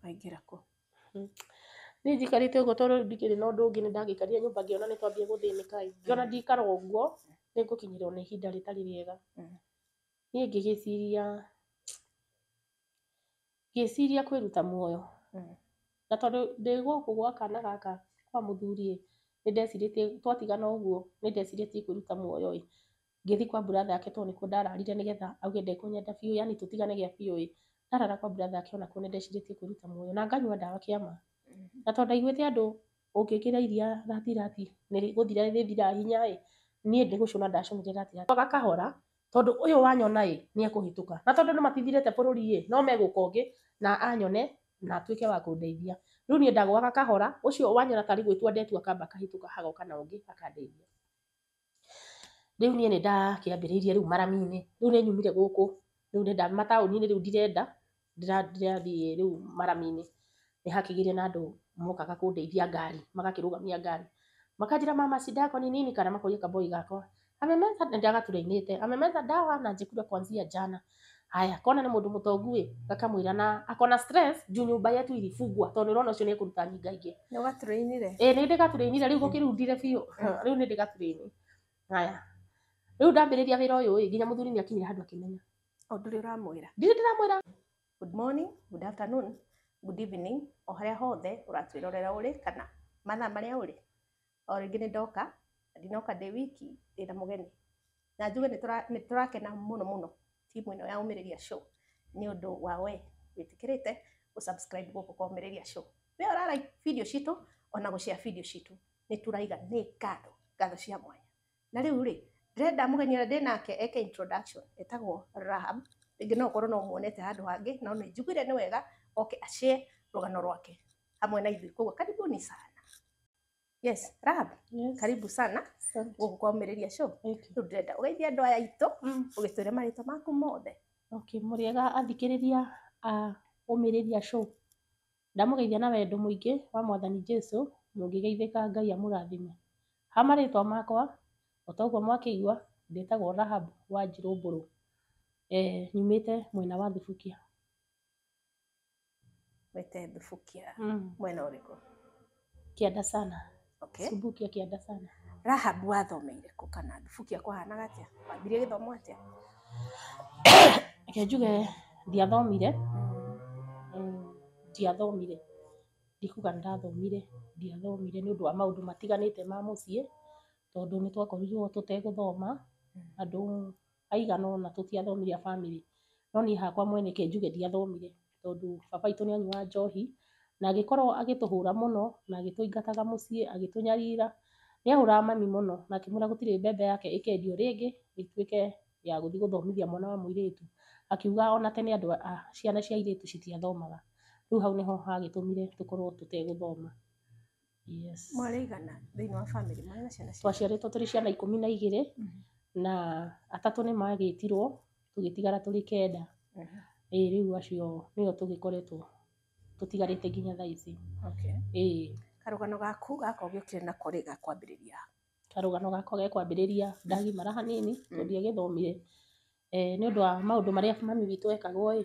Waingĩra kũ? Niĩ njikarĩte ũguo tondũ rĩu ndikĩrĩ na ũndũ ũngĩ, nĩ ndagĩikarire nyũmba ngĩona nĩ twambia gũthĩnĩka ĩ, ngĩona ndikara ũguo nĩ ngũkinyĩrwo nĩ ihinda rĩtarĩ rĩega. Niĩ ngĩgĩciria, ngĩciria kwĩruta muoyo. Na tondũ ndĩ gũkũ gwa kana gaka kwa mũthuri ĩ, nĩ ndecirĩtie twatigana ũguo nĩ ndecirĩtie kwĩruta muoyo ĩ, ngĩthiĩ kwa brother yake tondũ nĩkuo ndararire nĩgetha auge ndekũnyenda biũ, yani tũtigane gĩa biũ ĩ, ndarara kwa brother yake onakuo nĩ ndecirĩtie kwĩruta muoyo na nganyua ndawa kĩama. Na tondũ ndaiguĩte andũ ũngĩkĩra iria ratirati nĩ gũthira rĩthiraga hinya ĩ, niĩ nĩ gũcũna ndacũnire ratirati gakahora tondũ ũyũ wanyona ĩ nĩ ekũhĩtũka, na tondũ andũ matithirĩte bũrũri ĩ, no megũka ũngĩ na anyone na atuĩke wa kũndeithia. Rĩu niĩ ndagũaga kahora, ũcio wanyona tarĩ gwĩtua ndetua akamba akahĩtũka hagoka na ũngĩ akandeithia. Rĩu niĩ nĩ ndakĩambĩrĩirie rĩu marami-inĩ, rĩu nĩ nyumire gũkũ, rĩu nĩ mataũni-inĩ rĩu ndirenda, ndĩrathiĩ rĩu marami-inĩ. Nĩ hakĩgĩire na andũ mokaga kũndeithia ngari, magakĩrũgamia ngari, makanjĩra, "Mama, shida yako ni nini?" Kana makoria kaboi gakwa amemeza, nĩ amemeza dawa na njikura kuanzia jana. Haya, kona nĩ mũndũ mũtongu ĩ, gakamwĩra na akona stress juu nyumba yetu ilifungwa tondũ nĩũrona ũcio nĩ ekũruta nyinga ingĩ. Nĩ ũgatũrĩinire? Ĩ, nĩ ndĩgatũrĩinire rĩu gũkĩrundire biũ, rĩu nĩ ndĩgatũrĩini. Haya, rĩu ndambĩrĩria wĩra ũyũ ĩ, nginya mũthuri nĩ akinyire handũ akĩmenya. O ndũrĩ ũramwĩra? Ndirĩ ndĩramwĩra. Good morning, good afternoon, good evening, o harĩa hothe ũratwĩrorera ũrĩ kana mathaa marĩa ũrĩ. O rĩngĩ nĩ ndoka, na ndinoka ndĩ wiki, ndĩna mũgeni. Na njuge nĩ tũrakena mũno mũno timu ĩno ya Ũmĩrĩria Show nĩ ũndũ wa we wĩtĩkĩrĩte gũ-subscribe gũkũ kwa Ũmĩrĩria Show. We ũra like video citũ ona gũ-share video citũ, nĩ tũraiga nĩ ngatho, ngatho cia mwanya. Na rĩu rĩ, ndĩrenda mũgeni ũrĩa ndĩnake eke introduction, etagwo Rahab. Rĩngĩ no ũkorwo no ũmuonete handũ hangĩ, no nĩ njugire nĩ wega oke a-share rũgano rwake hamwe na ithuĩ. Koguo karibuni sana. Yes, Rahab. Yes. Karibu sana Asante. gũkũ kwa Ũmĩrĩria Show. Thank you. Rĩu ndĩrenda ũgeithie andũ aya aitũ, ũgĩtwĩre marĩtwa maku mothe. Okay, mũrĩega athikĩrĩria a Ũmĩrĩria Show. Ndamũgeithia na wendo mũingĩ wa Mwathani Jesu, mũngĩgeithĩka Ngai amũrathime. Ha marĩtwa makwa, o ta ũguo mwakĩigua, ndĩtagwo Rahab Wanjirũ Mbũrũ. Nyumĩte mwena wa Thubukia. Wĩte Thubukia. Mwena ũrĩkũ? Kĩanda sana. Okay. Subukia kĩanda sana. Rahab, wathomeire kũ kana Thubukia kwahanaga atĩa? Wambirie gĩthomo atĩa? Reke njuge ndiathomire, ndiathomire, ndikuga nĩ ndathomire, ndiathomire nĩ ũndũ wa maũndũ matiganĩte ma mũciĩ, tondũ nĩ twakorirwo tũtegũthoma, andũ aigana ũna tũtiathomire a family. No niĩ hakwa mwene reke njuge ndiathomire tondũ baba witũ nĩ anyuaga njohi na agĩkorwo agĩtũhũra mũno na agĩtũingataga mũciĩ, agĩtũnyarira. Nĩ ahũraga mami mũno na akĩmwĩra gũtirĩ mbembe yake ĩkendio rĩngĩ ĩtuĩke ya gũthiĩ gũthomithia mwana wa mũirĩtu. Akiuga ona tene andũ a ciana cia airĩtu citiathomaga. Rĩu hau nĩho hagĩtũmire tũkorwo tũtegũthoma. Yes. Mwarĩ aigana thĩinĩ wa family? Mwarĩ na ciana cigana? Twaciarĩtwo tũrĩ ciana 12 na atatũ nĩ magĩtirwo, tũgĩtigara tũrĩ 9. Ĩĩ, rĩu acio nĩo tũgĩkoretwo tũtigarĩte nginya thaa ici. Ĩĩ. Karũgano gaku gaka ũgĩũkire nako rĩ, gakwambĩrĩria? Karũgano gakwa gekwambĩrĩria ndagimara hanini tondũ ndiagĩthomire. Nĩ ũndũ wa maũndũ marĩa mami witũ ekagwo ĩ,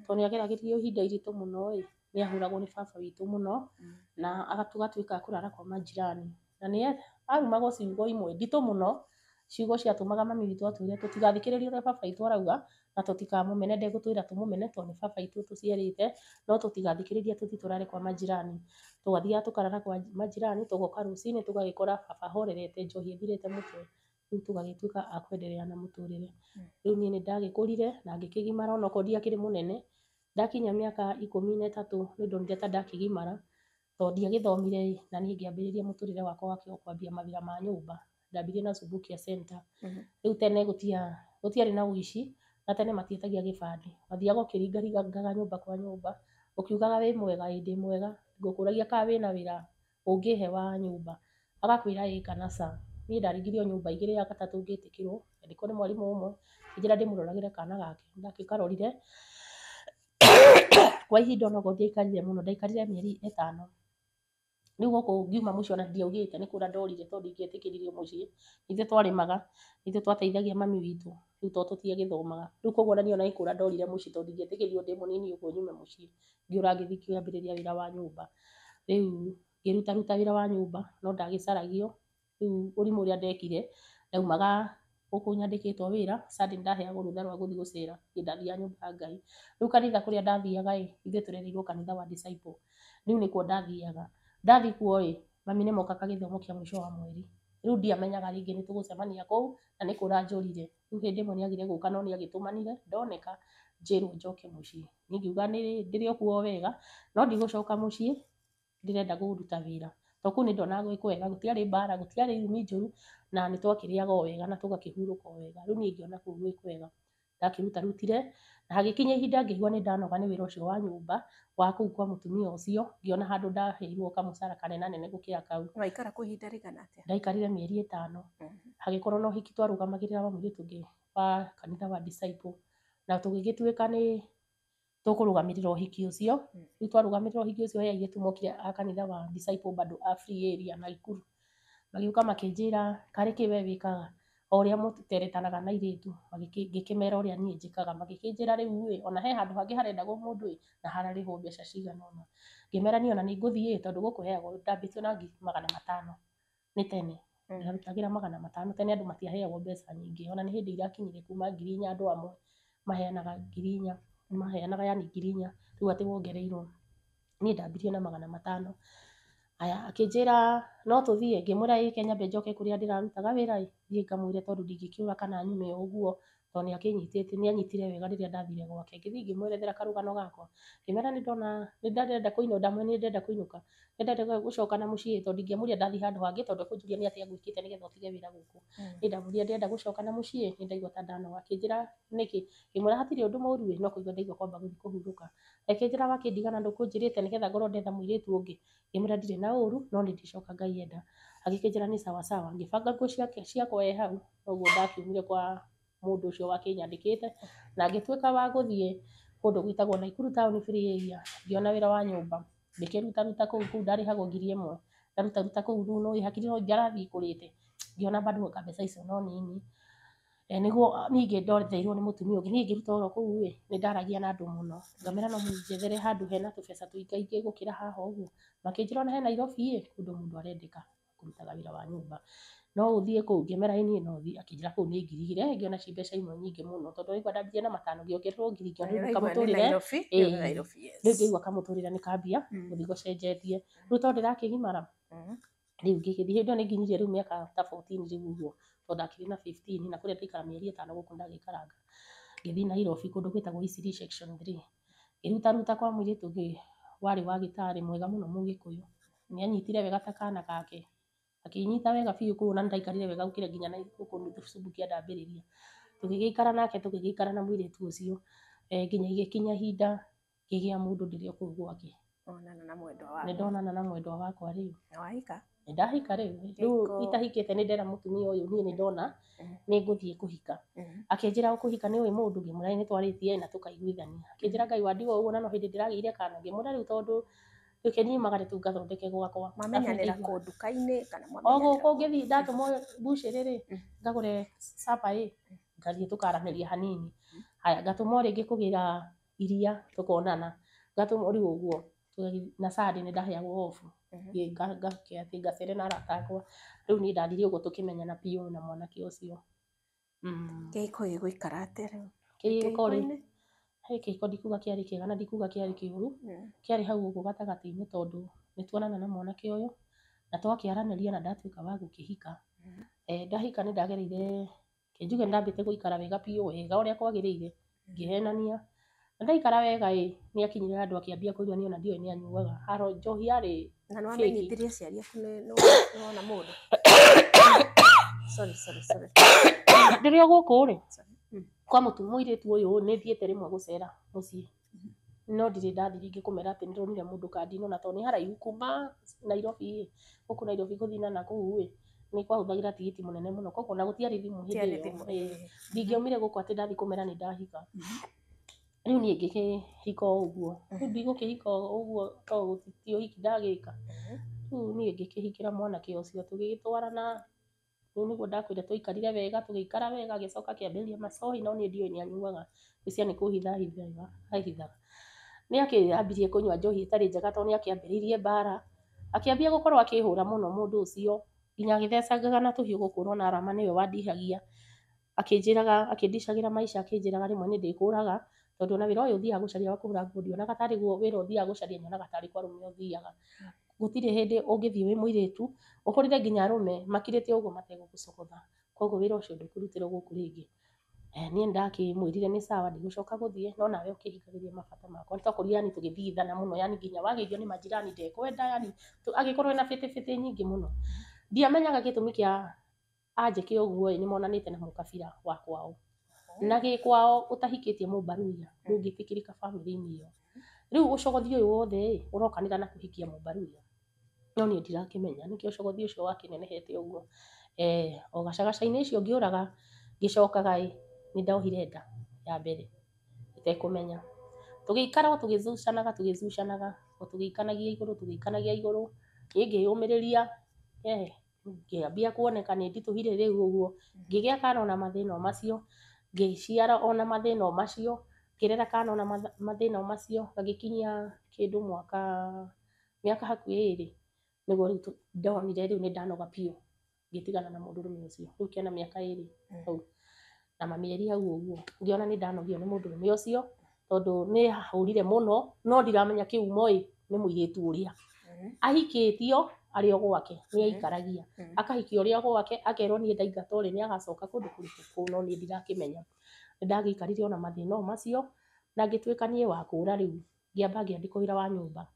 tondũ nĩ ageragĩrio ihinda iritũ mũno ĩ, nĩ ahũragwo nĩ baba witũ mũno na tũgatuĩka a kũrara kwa majirani. Na nĩ arumagwo ciugo imwe nditũ mũno, ciugo ciatũmaga mami witũ atwĩre tũtigathikĩrĩrie ũrĩa baba witũ arauga na tũtikamũmene, ndegũtwĩra tũmũmene tondũ nĩ baba witũ ũtũciarĩte, no tũtigathikĩrĩrie tũthiĩ tũrare kwa majirani. Twathiaga tũkarara kwa majirani, tũgoka rũcinĩ tũgagĩkora baba ahorerete njohi ĩthirĩte mũtwe, rĩu tũgagĩtuĩka a kwenderea na mũtũrĩre. Rĩu niĩ nĩ ndagĩkũrire na ngĩkĩgimara onokorwo ndiakĩrĩ mũnene, ndakinya mĩaka 13 nĩ ndonire ta ndakĩgimara tondũ ndiagĩthomire ĩ, na niĩ ngĩambĩrĩria mũtũrĩre wakwa wa kwambia mawĩra ma nyũmba. Ndambirie na Subukia Center. Rĩu tene gũtiarĩ na ũici na tene matiĩtagia gĩbandĩ, wathiaga ũkĩringaringaga nyũmba kwa nyũmba ũkiugaga wĩ mwega, ĩ ndĩ mwega, ngũkũragia kana wĩna wĩra ũngĩhe wa nyũmba, agakwĩra ĩ kana ca. Niĩ ndaringirio nyũmba igĩrĩ, ya gatatũ ngĩtĩkĩrwo, ngĩandĩkwo nĩ mwarimũ ũmwe, akĩnjĩra ndĩmũroragĩre kana gake. Ndakĩkarorire kwa ihinda onokorwo ndiaikarire mũno, ndaikarire mĩeri 5. Rĩu gũkũ ngiuma mũciĩ ona ndiaugĩte nĩ kũra ndorire tondũ ndingĩetĩkĩririo mũciĩ. Ithuĩ twarĩmaga, ithuĩ twateithagia mami witũ. Rĩu tondũ tũtiagĩthomaga rĩu koguo ona niĩ ona nĩ kũra ndorire mũciĩ tondũ ndingĩetĩkĩririo ndĩ mũnini ũguo nyume mũciĩ. Ngĩũra ngĩthiĩ kĩambĩrĩria wĩra wa nyũmba. Rĩu ngĩrutaruta wĩra wa nyũmba no ndagĩcaragio. Rĩu ũrimũ ũrĩa ndekire, ndaumaga gũkũ nyandĩkĩtwo wĩra, Sunday nĩndaheagwo rũtha rwa gũthiĩ gũcera, niĩ ndathiaga nyũmba ya Ngai. Rĩu kanitha kũrĩa ndathiaga ĩ, ithuĩ tũrereirwo kanitha wa Disciple, rĩu nĩkuo ndathiaga. Ndathiĩ kuo ĩ, mami nĩmokaga gĩthomo kĩa mũico wa mweri. Rĩu ndiamenyaga rĩngĩ nĩtũgũcemania kũu na nĩ kũra njũrire. Rĩu hĩndĩ ĩmwe nĩagire gũka no nĩagĩtũmanire, ndoneka njĩrwo njoke mũciĩ. Niĩ ngiuga ndĩrĩ o kuo wega, no ndigũcoka mũciĩ, ndĩrenda kũruta wĩra. To kũu nĩndonaga gwĩ kwega, gũtiarĩ mbara, gũtiarĩ irumi njũru, na nĩtwakĩrĩaga o wega na tũgakĩhurũka o wega. Rĩu niĩ ngĩona kũu gwĩ kwega. Ndakĩrutarutire, na hagĩkinya ihinda ngĩigua nĩndanoga nĩ wĩra ũcio wa nyũmba, wa kũu kwa mũtumia ũcio, ngĩona handũ ndaheirwo kamũcara kanenanene gũkĩra kau. Waikara kũu ihinda rĩigana atĩa? Ndaikarire mĩeri 5. Hagĩkorwo na ũhiki twarũgamagĩrĩra wa mũirĩtu ũngĩ wa kanitha wa Disciple. Na tũgĩgĩtuĩka nĩ tũkũrũgamĩrĩra ũhiki ũcio. Rĩu twarũgamĩrĩra ũhiki ũcio he airĩtu mokire a kanitha wa Disciple bado a Free Area Nakuru. Magĩũka makĩnjĩra karĩ kĩ we wĩkaga? O ũrĩa mũteretanaga na airĩtu, ngĩkĩmera ũrĩa niĩ njĩkaga. Magĩkĩnjĩra rĩu ĩ, ona he handũ hangĩ harendagwo mũndũ ĩ, na hararĩhwo mbeca cigana ũna. Ngĩmera niĩ ona nĩ ngũthiĩ tondũ gũkũ heagwo ndambĩtio na 500,000 nĩ tene. Ndarutagĩra 500 tene andũ matiaheagwo mbeca nyingĩ. Ona nĩ hĩndĩ irakinyire kuma 4,000 andũ amwe maheanaga 4,000, maheanaga yani 4,000 rĩu atĩ wongereirwo. Niĩ ndambirie na 500. Aya akĩnjĩra no tũthiĩ, ngĩmwĩra ĩ nyambe njoke kũrĩa ndĩrarutaga wĩra ĩ, thiĩ ngamwĩre tondũ ndingĩkĩũra kana nyume o ũguo tondũ nĩakĩnyitĩte nĩanyitire wega rĩrĩa ndathire gwake. Ngĩthiĩ ngĩmwerethera karũgano gakwa, ngĩmwĩra nĩndona nĩndĩrenda kũinũka, ndamwĩra nĩndĩrenda kũinũka, nĩndĩrenda gũcoka na mũciĩ tondũ ndingĩamwĩrire ndathiĩ handũ hangĩ tondũ ekũnjũria nĩ atĩa ngwĩkĩte nĩgetha ũtige wĩra gũkũ. Niĩ ndamwĩrire ndĩrenda gũcoka na mũciĩ nĩndaigua ta ndanoga. Akĩnjĩra nĩkĩ? Ngĩmwĩra hatirĩ ũndũ mũru ĩ, no kũigua ndaigua kwamba gũthiĩ kũhurũka. Akĩnjĩra wakĩndigana ndũkũnjĩrĩte nĩgetha ngorwo ndetha mũirĩtu ũngĩ. Ngĩmwĩra ndirĩ na ũru no nĩndĩcoka Ngai enda. Agĩkĩnjĩra nĩ sawa sawa. Ngĩbanga nguo ciakwa e hau, noguo ndakiumire kwa mũndũ ũcio wakĩnyandĩkĩte na ngĩtuĩka wa gũthiĩ kũndũ gwĩtagwo Nakuru Town Free Area, ngĩona wĩra wa nyũmba. Ngĩkĩrutaruta kũu, kũu ndarĩhagwo 1,000. Ndarutaruta kũu rĩu no hakiri no irarathiĩ ikũrĩte. Ngĩona bado anga mbeca icio no nini. Nĩguo ningĩ ndotheirwo nĩ mũtumia ũngĩ. Niĩ ngĩruta oro kũu ĩ, nĩndaragia na andũ mũno. Ngamera no mũnjethere handũ hena tũbeca tũingaingĩ gũkĩra haha ũguo. Makĩnjĩra ona he Nairobi ĩ, kũndũ mũndũ arendeka kũrutaga wĩra wa nyũmba. No ũthiĩ kũu? Ngĩmera ĩ niĩ no thiĩ. Akĩnjĩra kũu nĩ 2,000. Ngĩona ci mbeca imwe nyingĩ mũno tondũ waigua ndambirie na 5 ngĩongererwo 1,000 ngĩona rĩu kamũtũrĩre. Rĩu ngĩigua kamũtũrĩre nĩ kambia gũthiĩ gũcenjetie. Rĩu tondũ ndĩrakĩgimara rĩu ngĩgĩthiĩ hĩndĩ ĩyo nĩnginyirie rĩu mĩaka ta 14 rĩu ũguo tondũ ndakĩrĩ na 15 na kũrĩa ndaikara mĩeri 5 gũkũ ndagĩikaranga. Ngĩthiĩ Nairobi kũndũ gwĩtagwo Eastleigh section 3. Ngĩrutaruta kwa mũirĩtu ũngĩ warĩ wa gĩtarĩ mwega mũno mũgĩkũyũ. Nĩanyitire wega ta kana gake. Akĩnyita wega biũ kũu na nĩndaikarire wega gũkĩra nginya na gũkũ Subukia ndambĩrĩria. Tũgĩgĩikara nake tũgĩgĩikara na mũirĩtu ũcio nginya igĩkinya ihinda ngĩgĩa mũndũ ndĩrĩ o kũu gwake. Wonana na mwendwa waku. Nĩndonana na mwendwa wakwa rĩu. Na wahika? Nĩndahika rĩu. Rĩu itahikĩte nĩndera mũtumia ũyũ niĩ nĩndona nĩngũthiĩ kũhika. Akĩnjĩra ũkũhika nĩũĩ mũndũ? Ngĩmwĩra nĩtwarĩtie na tũkaiguithania. Akĩnjĩra Ngai wa ndigwa ũguo na no hĩndĩ ndĩragĩire kana. Ngĩmwĩra rĩu tondũ reke niumagare tu ngathondeke gwakwa. Mwamenyanĩra kũ nduka-inĩ kana O mwamenyanĩra gũkũ ngĩthiĩ ndatũmwo mbucĩrĩ rĩ, ngagũre capa ĩ, ngathiĩ tũkaranĩria hanini. Haya ngatũmwo rĩngĩ kũgĩra iria tũkonana. Ngatũmwo rĩu ũguo na Sunday nĩndaheagwo off. Ngake ngacere na arata akwa. Rĩu niĩ ndathire ũguo tũkĩmenyana biũ na mwanake ũcio. Kĩhiko gĩgũikara atĩa rĩu? Kĩhiko rĩ, he kĩhiko ndikuga kĩarĩ kĩega na ndikuga kĩarĩ kĩũru. Kĩarĩ hau ũguo gatagatĩ-inĩ tondũ nĩtuonana na mwanake ũyũ na twakĩaranĩria na ndatuĩka wa gũkĩhika. Ndahika nĩndagereire njuge nĩndambĩte gũikara wega biũ wega ũrĩa kwagĩrĩire ngĩhenania. Na ndaikara wega ĩ, nĩakinyire handũ akĩambia kũnyua niĩ ona ndiũĩ nĩanyuaga. Haro njohi yarĩ Na fake. nĩwamenyithirie aciari aku nĩwona mũndũ? Sorry, sorry, sorry. Ndĩrĩ o gũkũ rĩ, kwa mũirĩtu ũyũ nĩthiĩte rĩmwe gũcera mũciĩ. No ndirĩ ndathiĩ rĩngĩ kũmera atĩ nĩndonire mũndũ kandi ĩno na tondũ nĩ haraihu kuma Nairobi ĩ, gũkũ Nairobi gũthiĩ na nakũu ĩ, nĩ kwahũthagĩra tigiti mũnene mũno koguo ona gũtiarĩ thimũ hĩndĩ ĩyo. Ndingĩaumire gũkũ atĩ ndathiĩ kũmera nĩ ndahika. Rĩu niĩ ngĩkĩhika o ũguo. Rĩu ndigũkĩhika o ũguo tondũ ti ũhiki ndagĩka. Rĩu niĩ ngĩkĩhikĩra mwanake ũcio tũgĩgĩtwarana Rĩu nĩguo ndakwĩra twaikarire wega, tũgĩikara wega, agĩcoka akĩambĩrĩria macohi, no niĩ ndiũĩ nĩ anyuaga, ngwĩciria nĩ kũhitha ahithaga. Nĩ akĩambirie kũnyua njohi ĩtarĩ njega tondũ nĩ akĩambĩrĩirie mbara, akĩambia gũkorwo akĩhũra mũno mũndũ ũcio, nginya agĩthecangaga na tũhiũ gũkũ ũrona Arama nĩwe wandihagia, akĩnjĩraga, akĩndicagĩra maica akĩnjĩraga rĩmwe nĩ ndĩkũraga, tondũ ona wĩra ũyũ ũthiaga gũcaria wa kũhũra nguo ndionaga tarĩ guo wĩra ũthiaga gũcaria, nyonaga tarĩ kwa arũme ũthiaga. Gũtirĩ hĩndĩ ũngĩthiĩ wĩ mũirĩtu ũhũrĩre nginya arũme makirĩte ũguo mategũgũcogotha, koguo wĩra ũcio ndũkũrutĩrwo gũkũ rĩngĩ. Niĩ nĩndakĩmwĩrire nĩ sawa ndigũcoka gũthiĩ no nawe ũkĩhingagĩrie mabata makwa. Nĩtwakorirwo yani tũgĩthigithana mũno yani nginya wageithio nĩ majirani ndekwenda yani agĩkorwo ena bĩtĩbĩtĩ nyingĩ mũno. Ndiamenyaga gĩtũmi kĩa anjĩke ũguo ĩ, nĩmonanĩte na mũkabira wa kwao. Na gĩ kwao ũtahikĩtie mũmbaruya ndũngĩtĩkĩrĩka bamĩrĩ-inĩ ĩyo. Rĩu ũcogothi ũyũ wothe ĩ, ũrokanĩra na kũhikia mũmbaruya. No niĩ ndirakĩmenya nĩkĩo ũcogothi ũcio wakĩnenehete ũguo. O gacagaca-inĩ icio ngĩũraga ngĩcokaga ĩ, nĩ ndohire nda ya mbere itekũmenya. Tũgĩikara o tũgĩcucanaga tũgĩcucanaga o tũgĩikanagia igũrũ tũgĩikanagia igũrũ, niĩ ngĩyũmĩrĩria, ngĩambia kuoneka nĩ nditũhire rĩu ũguo, ngĩgĩa kana ona mathĩna o macio, ngĩciara ona mathĩna o macio, ngĩrera kana ona mathĩna o macio, gagĩkinyia kĩndũ mwaka, mĩaka hakuhĩ ĩrĩ, nĩguo rĩu ndonire rĩu nĩ ndanoga biũ, ngĩtigana na mũndũrũme ũcio. Rĩu kena mĩaka ĩrĩ hau na mamĩeri hau ũguo, ngĩona nĩ ndanogio nĩ mũndũrũme ũcio, tondũ nĩ ahũrire mũno, no ndiramenya kĩhumo ĩ, nĩ mũirĩtu ũrĩa. Ahikĩtio arĩ o gwake, nĩ aikaragia. Akahikio ũrĩa gwake, akerwo niĩ ndaingatwo rĩ, nĩ agacoka kũndũ kũrĩkũ kũu, no niĩ ndirakĩmenya. Nĩ ndagĩikarire ona mathĩna o macio, na ngĩtuĩka niĩ wa kũra rĩu, ngĩamba ngĩandĩkwo wĩra wa nyũmba.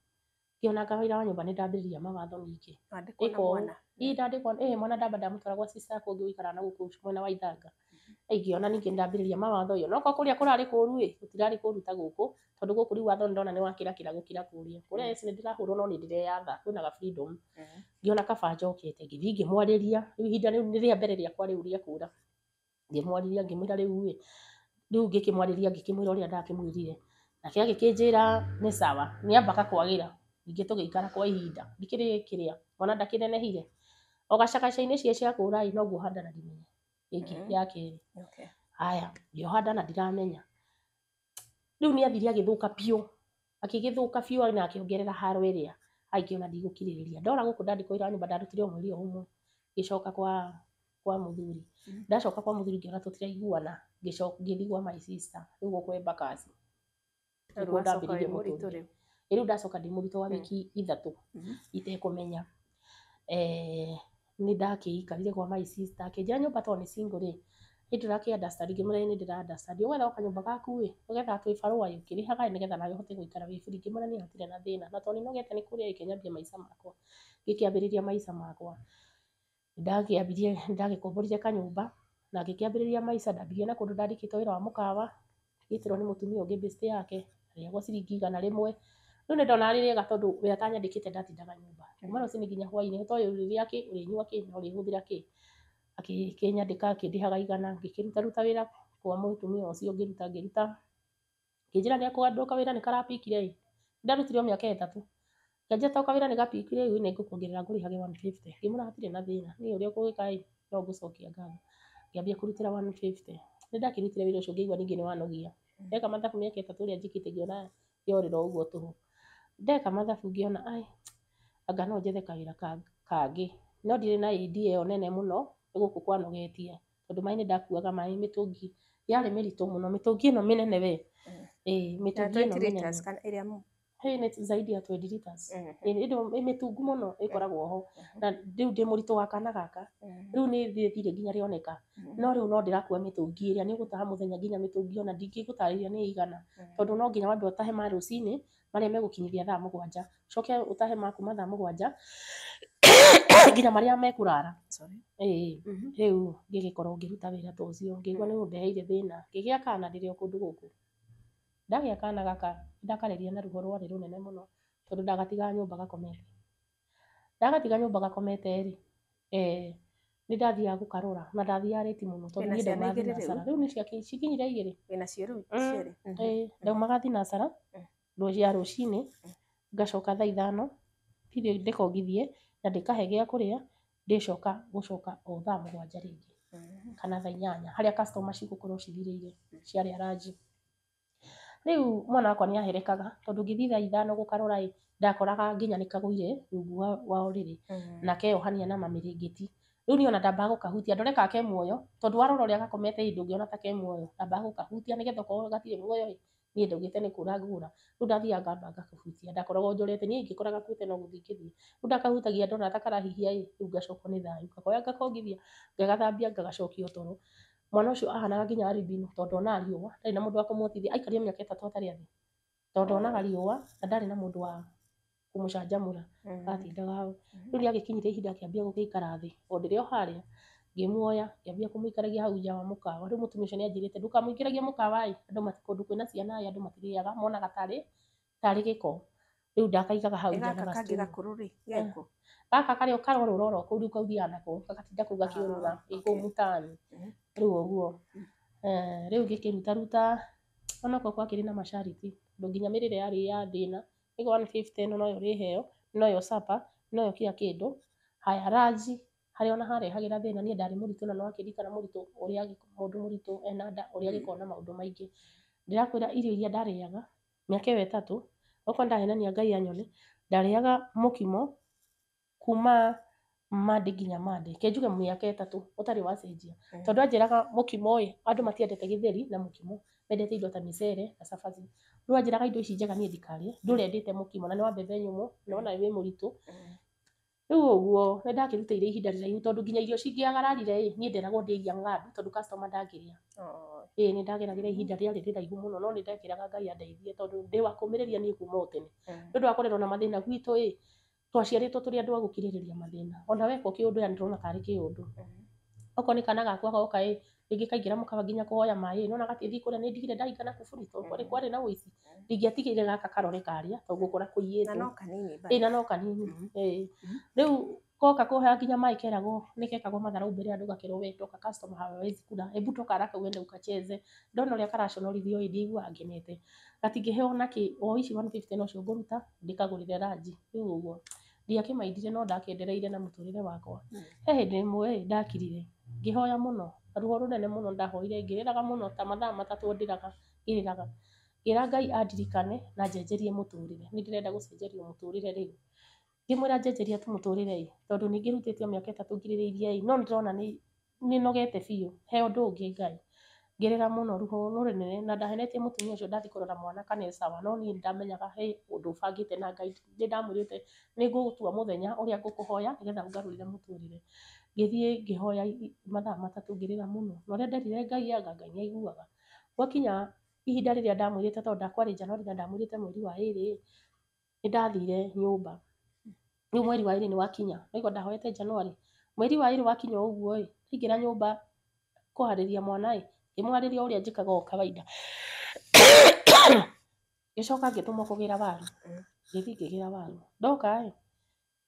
Ngĩona anga wĩra wa nyũmba nĩ ndambĩrĩria mawatho ningĩ. Wandĩkwo na mwana? Ĩ ndandĩkwo, ĩ mwana ndamba ndamũtwara gwa sister yakwa ũngĩ ũikaraga na gũkũ mwena wa Ithanga. Ngĩona ningĩ nĩndambĩrĩria mawatho ĩ, onokorwo kũrĩa kũrarĩ kũru ĩ, gũtirarĩ kũru ta gũkũ, tondũ gũkũ rĩu watho nĩndona nĩwakĩrakĩra gũkĩra kũrĩa. Kũrĩa yes nĩndĩrahũrwo no nĩndĩreyatha, kwĩna ga freedom. Ngĩona kaba njokete, ngĩthiĩ ngĩmwarĩria, rĩu ihinda rĩu nĩ rĩa mbere rĩakwa rĩu rĩa kũra. Ngĩmwarĩria ngĩmwĩra rĩu ĩ, rĩu ngĩkĩmwarĩria ngĩkĩmwĩra ũrĩa ndakĩmwĩrire. Nake agĩkĩnjĩra nĩ sawa, nĩambaga kwagĩra. Ningĩ tũgĩikara kwa ihinda, ndikĩrĩ kĩrĩa, mwana ndakĩnenehire. O gacagaca-inĩ cia cia kũra ĩ, noguo handa na ndimenya ĩngĩ ya kerĩ. Haya, ngĩoha nda na ndiramenya. Rĩu nĩ athire agĩthũka biũ, akĩgĩthũka biũ na akĩongerera haro ĩrĩa, ngĩona ndigũkirĩrĩria. Ndora gũkũ ndandĩkwo wĩra wa nyũmba ndarutire o mweri o ũmwe, ngĩcoka kwa mũthuri. Ndacoka kwa mũthuri ngĩona tũtiraiguana, ngĩthiĩ kwa my sister, rĩu gũkũ Embakasi. Nĩkuo ndambĩrĩirie mũtũrĩre. Rĩu ndacoka ndĩ mũritũ wa wiki ithatũ itekũmenya. Nĩ ndakĩikarire kwa my sister, akĩnjĩra nyũmba tondũ nĩ single rĩ, nĩ ndũrakĩ understand, ngĩmwĩra ĩĩ nĩ ndĩra understand. Ũgwetha o kanyũmba gaku ĩ, ũgethaga twĩbarũa ĩ, ũkĩrĩhaga ĩ, nĩgetha nawe ũhote gũikara wĩ free. Ngĩmwĩra niĩ hatirĩ na thĩna, na tondũ nĩnogete nĩ kũrĩa ĩ, reke nyambie maica makwa. Ngĩkĩambĩrĩria maica makwa. Nĩndakĩambirie, nĩndagĩkomborire kanyũmba na ngĩkĩambĩrĩria maica, ndambirie na kũndũ ndandĩkĩtwo wĩra wa mũkawa, ngĩtĩrwo nĩ mũtumia ũngĩ best yake, ndarĩhagwo ciringi 100. Rĩu nĩndonaga rĩ rĩega tondũ we atanyandĩkĩte ndatindaga nyũmba. Kuma rũcinĩ nginya hwainĩ, ũtoĩ ũrĩrĩa kĩ, ũrĩnyua kĩ, na ũrĩhũthĩra kĩ. Akĩnyandĩka akĩndĩhaga 100, ngĩkĩrutaruta wĩra kwa mũtumia ũcio ngĩruta ngĩruta. Akĩnjĩra nĩekũgandũka wĩra nĩkarapikire ĩ, ndarutire o mĩaka ĩtatũ. Akĩnjĩra to kawĩra nĩgapikire ĩ, nĩngũkuongerera ngũrĩhage 150. Ngĩmwĩra hatirĩ na thĩna, niĩ ũrĩa ũgũgĩka ĩ, no ngũcokia ngatho. Ngĩambia kũrutĩra 150. Nĩndakĩrutire wĩra ũcio ngĩigua ningĩ nĩwanogia. Ndeka mathabu mĩaka ĩtatũ ĩrĩa njĩkĩte ngĩona yorĩra o ũguo tũhũ. Ndeka mathabu ngĩona ai, anga no njethe kawĩra kangĩ. No ndirĩ na idea ĩyo nene mũno, nĩ gũkũ kwanogetie. Tondũ maĩ nĩndakuaga maĩ mĩtũngi yarĩ mĩritũ mũno, mĩtũngi ĩno mĩnene we. Ĩ, mĩtũngi ĩno mĩnene. Hĩ, nĩ zaidi ya 20 liters. Ĩ mĩtungu mũno ĩkoragwo ho. Na rĩu ndĩ mũritũ wa kana gaka, rĩu nĩ rĩthire nginya rĩoneka. No rĩu no ndĩrakua mĩtũngi ĩrĩa nĩ ũgũtaha mũthenya nginya mĩtũngi ona ndingĩgũtarĩria nĩ ĩigana. Tondũ no nginya wambe ũtahe ma rũcinĩ marĩa megũkinyithia thaa 7. Ũcoke ũtahe ma kuma thaa 7 nginya marĩa mekũrara. Ĩ, rĩu ngĩgĩkorwo ngĩruta wĩra ta ũcio, ngĩigua nĩ ũndeheire thĩna. Ngĩgĩa kana ndĩrĩ o kũndũ gũkũ. Ndagĩa kana gaka, ndakareria na ruo rwarĩ rũnene mũno, tondũ ndagatigaga nyũmba gakomete. Ndagatiga nyũmba gakomete rĩ, nĩ ndathiaga gũkarora na ndathiaga late mũno tondũ niĩ ndaumaga thinacara. Rĩu nĩ cikinyire 2. Wĩnacio rĩu cierĩ? Ĩ, ndaumaga thinacara ya rũcinĩ, ngacoka thaa 5, thiĩ ndĩkongithie na ndĩkahe gĩa kũrĩa, Ndĩcoka gũcoka o thaa 7 rĩngĩ kana thaa 8 harĩa customer cigũkorwo cithirĩire ciarĩa ranji. Rĩu mwana wakwa nĩ aherekaga tondũ ngĩthiĩ thaa 5 gũkarora ĩ, ndakoraga nginya nĩ kagũire rungu wa ũrĩrĩ na keyohania na mamĩrĩngĩti. Rĩu niĩ ona ndambaga gũkahutia ndore kana ke muoyo, tondũ warora ũrĩa gakomete ĩ ndũngĩona ta ke muoyo. Ndambaga gũkahutia nĩgetha okorwo gatirĩ muoyo ĩ, niĩ ndaugĩte nĩ kũra ngũra. Rĩu ndathiaga ngamba ngakahutia, ndakoragwo njorete, niĩ ingĩkora gakuĩte no gũthiĩ ingĩthiĩ. Rĩu ndakahutagia ndona ta karahihia ĩ, rĩu ngacokwo nĩ thayũ, ngakoya ngakongithia, ngagathambia ngagacokia toro. Mwana ũcio ahanaga nginya albino tondũ ndonaga riũa, ndarĩ na mũndũ wa kũmuotithia, aikarire mĩaka 3 atarĩ athiĩ tondũ ndonaga riũa na ndarĩ na mũndũ wa kũmũcanjamũra, atindaga hau. Rĩu nĩagĩkinyire ihinda akĩambia gũgĩikara thĩ, o ndĩrĩ o harĩa ngĩmuoya ngĩambia kũmũikaragia hau nja wa mũkawa. Rĩu mũtumia ũcio nĩanjĩrĩte ndũkamũingĩragie mũkawa ĩ, andũ kũndũ kwĩna ciana ĩ, andũ matirĩaga monaga tarĩ gĩko. Rĩu ndakaigaga hau nja na Gaka kangĩ gastool. Gakũrũ rĩ, geko? Gaka karĩa karorũra oro kũu, rĩu kau thiaga nako gagatinda kũu gakĩũrũra ĩ kũu mũtaani. Rĩu ũguo rĩu ngĩkĩrutaruta onokorwo gwakĩrĩ na mashariti tondũ nginya mĩrĩre yarĩ ya thĩna. Nĩguo 150 ĩno noyo ũrĩheo, noyo supper, noyo kila kĩndũ. Haya ranji harĩa ona harehagĩra thĩna, niĩ ndarĩ mũritũ na nĩwakĩririkana mũritũ ũrĩa mũndũ mũritũ ena nda ũrĩa agĩkoragwo na maũndũ maingĩ. Ndĩrakwĩra irio iria ndarĩaga mĩaka ĩyo 3, okorwo ndahenania Ngai anyone, ndarĩaga mũkimo kuma Monday nginya Monday, ke njuge mĩaka 3 ũtarĩ wacenjia. Tondũ anjĩraga mũkimo ĩ, andũ matiendete gĩtheri na mũkimo, mendete indo ta mĩcere na cabaci. Rĩu anjĩraga indo ici njega niĩ ndikarĩe, ndũre ndĩte mũkimo na nĩ wa mbembe nyũmũ, nĩwona wĩ mũritũ. Rĩu ũguo nĩ ndakĩrutĩire ihinda rĩraihu tondũ nginya irio cingĩagararire ĩ, niĩ nderagwo ndĩe iria ng'andu tondũ customer ndangĩrĩa. Ĩĩ nĩ ndageragĩra ihinda rĩarĩ rĩraihu mũno no nĩ ndekĩraga Ngai andeithie tondũ ndĩ wa kũmĩrĩria niĩ kuma o tene. Nĩ ũndũ wa kũrerwo na mathĩna gwitũ ĩ, twaciarĩtwo tũrĩ andũ a gũkirĩrĩria mathĩna. Ona wekwo kĩũndũ yani ndĩrona tarĩ kĩũndũ. Okorwo nĩ kana gakwa goka ĩ, rĩngĩ kaingĩra mũkawa nginya kũhoya maĩ ĩ, nĩwona gatingĩthiĩ kũrĩa nĩ ndigire ndahinga na kuburi tondũ kwarĩ na ũici. Ndingĩatigire gaka karore karĩa tondũ ngũkora kũiyĩtwo. Na no kanini. Ĩ na no kanini. Ĩ rĩu koka kũhoya nginya maĩ keragwo nĩ kekagwo matharau mbere ya andũ gakerwo we toka customer hawawezi kula, hebu toka haraka uende ukacheze. Ndona ũrĩa karaconorithio ĩ, ndiiguaga ngenete. Gatingĩheo nakĩ, o ici 150 nocio ngũruta ndĩkagũrĩre ranji. Rĩu ũguo ndiakĩmaindire no ndakĩendereire na mũtũrĩre wakwa. He hĩndĩ ĩmwe ĩ, ndakirire ngĩhoya mũno na ruo rũnene mũno, ndahoire ngĩrĩraga mũno ta mathaa 3 ndĩraga ngĩrĩraga, ngĩra Ngai andirikane na njenjerie mũtũrĩre, nĩ ndĩrenda gũcenjerio mũtũrĩre rĩu. Ngĩmwĩra njenjeria tu mũtũrĩre ĩ, tondũ nĩ ngĩrutĩte o mĩaka 3 ngirĩrĩirie ĩ, no nĩ ndĩrona nĩ nogete biũ, he ũndũ ũngĩ Ngai. Ngĩrĩra mũno ruo rũnene na ndahenetie mũtumia ũcio ndathiĩ kũrora mwana kana e sawa, no niĩ nĩndamenyaga he ũndũ bangĩte na Ngai, nĩ ndamwĩrĩte nĩ ngũgũtua mũthenya ũrĩa ngũkũhoya nĩgetha ũngarũrĩre mũtũrĩre. Ngĩthiĩ ngĩhoya mathaa 3 ngĩrĩra mũno na ũrĩa nderire Ngai anga Ngai nĩ aiguaga. Gwakinya ihinda rĩrĩa ndamwĩrĩte tondũ ndakwarĩ January na ndamwĩrĩte mweri wa 2 ĩ, nĩ ndathire nyũmba. Rĩu mweri wa 2 nĩ wakinya, nĩguo ndahoete January. Mweri wa 2 wakinya ũguo ĩ, ndaingĩra nyũmba kũharĩria mwana ĩ, ngĩmũharĩria ũrĩa njĩkaga o kawaida. Ngĩcoka ngĩtũmwo kũgĩra waru, ngĩthiĩ ngĩgĩra waru. Ndoka ĩ,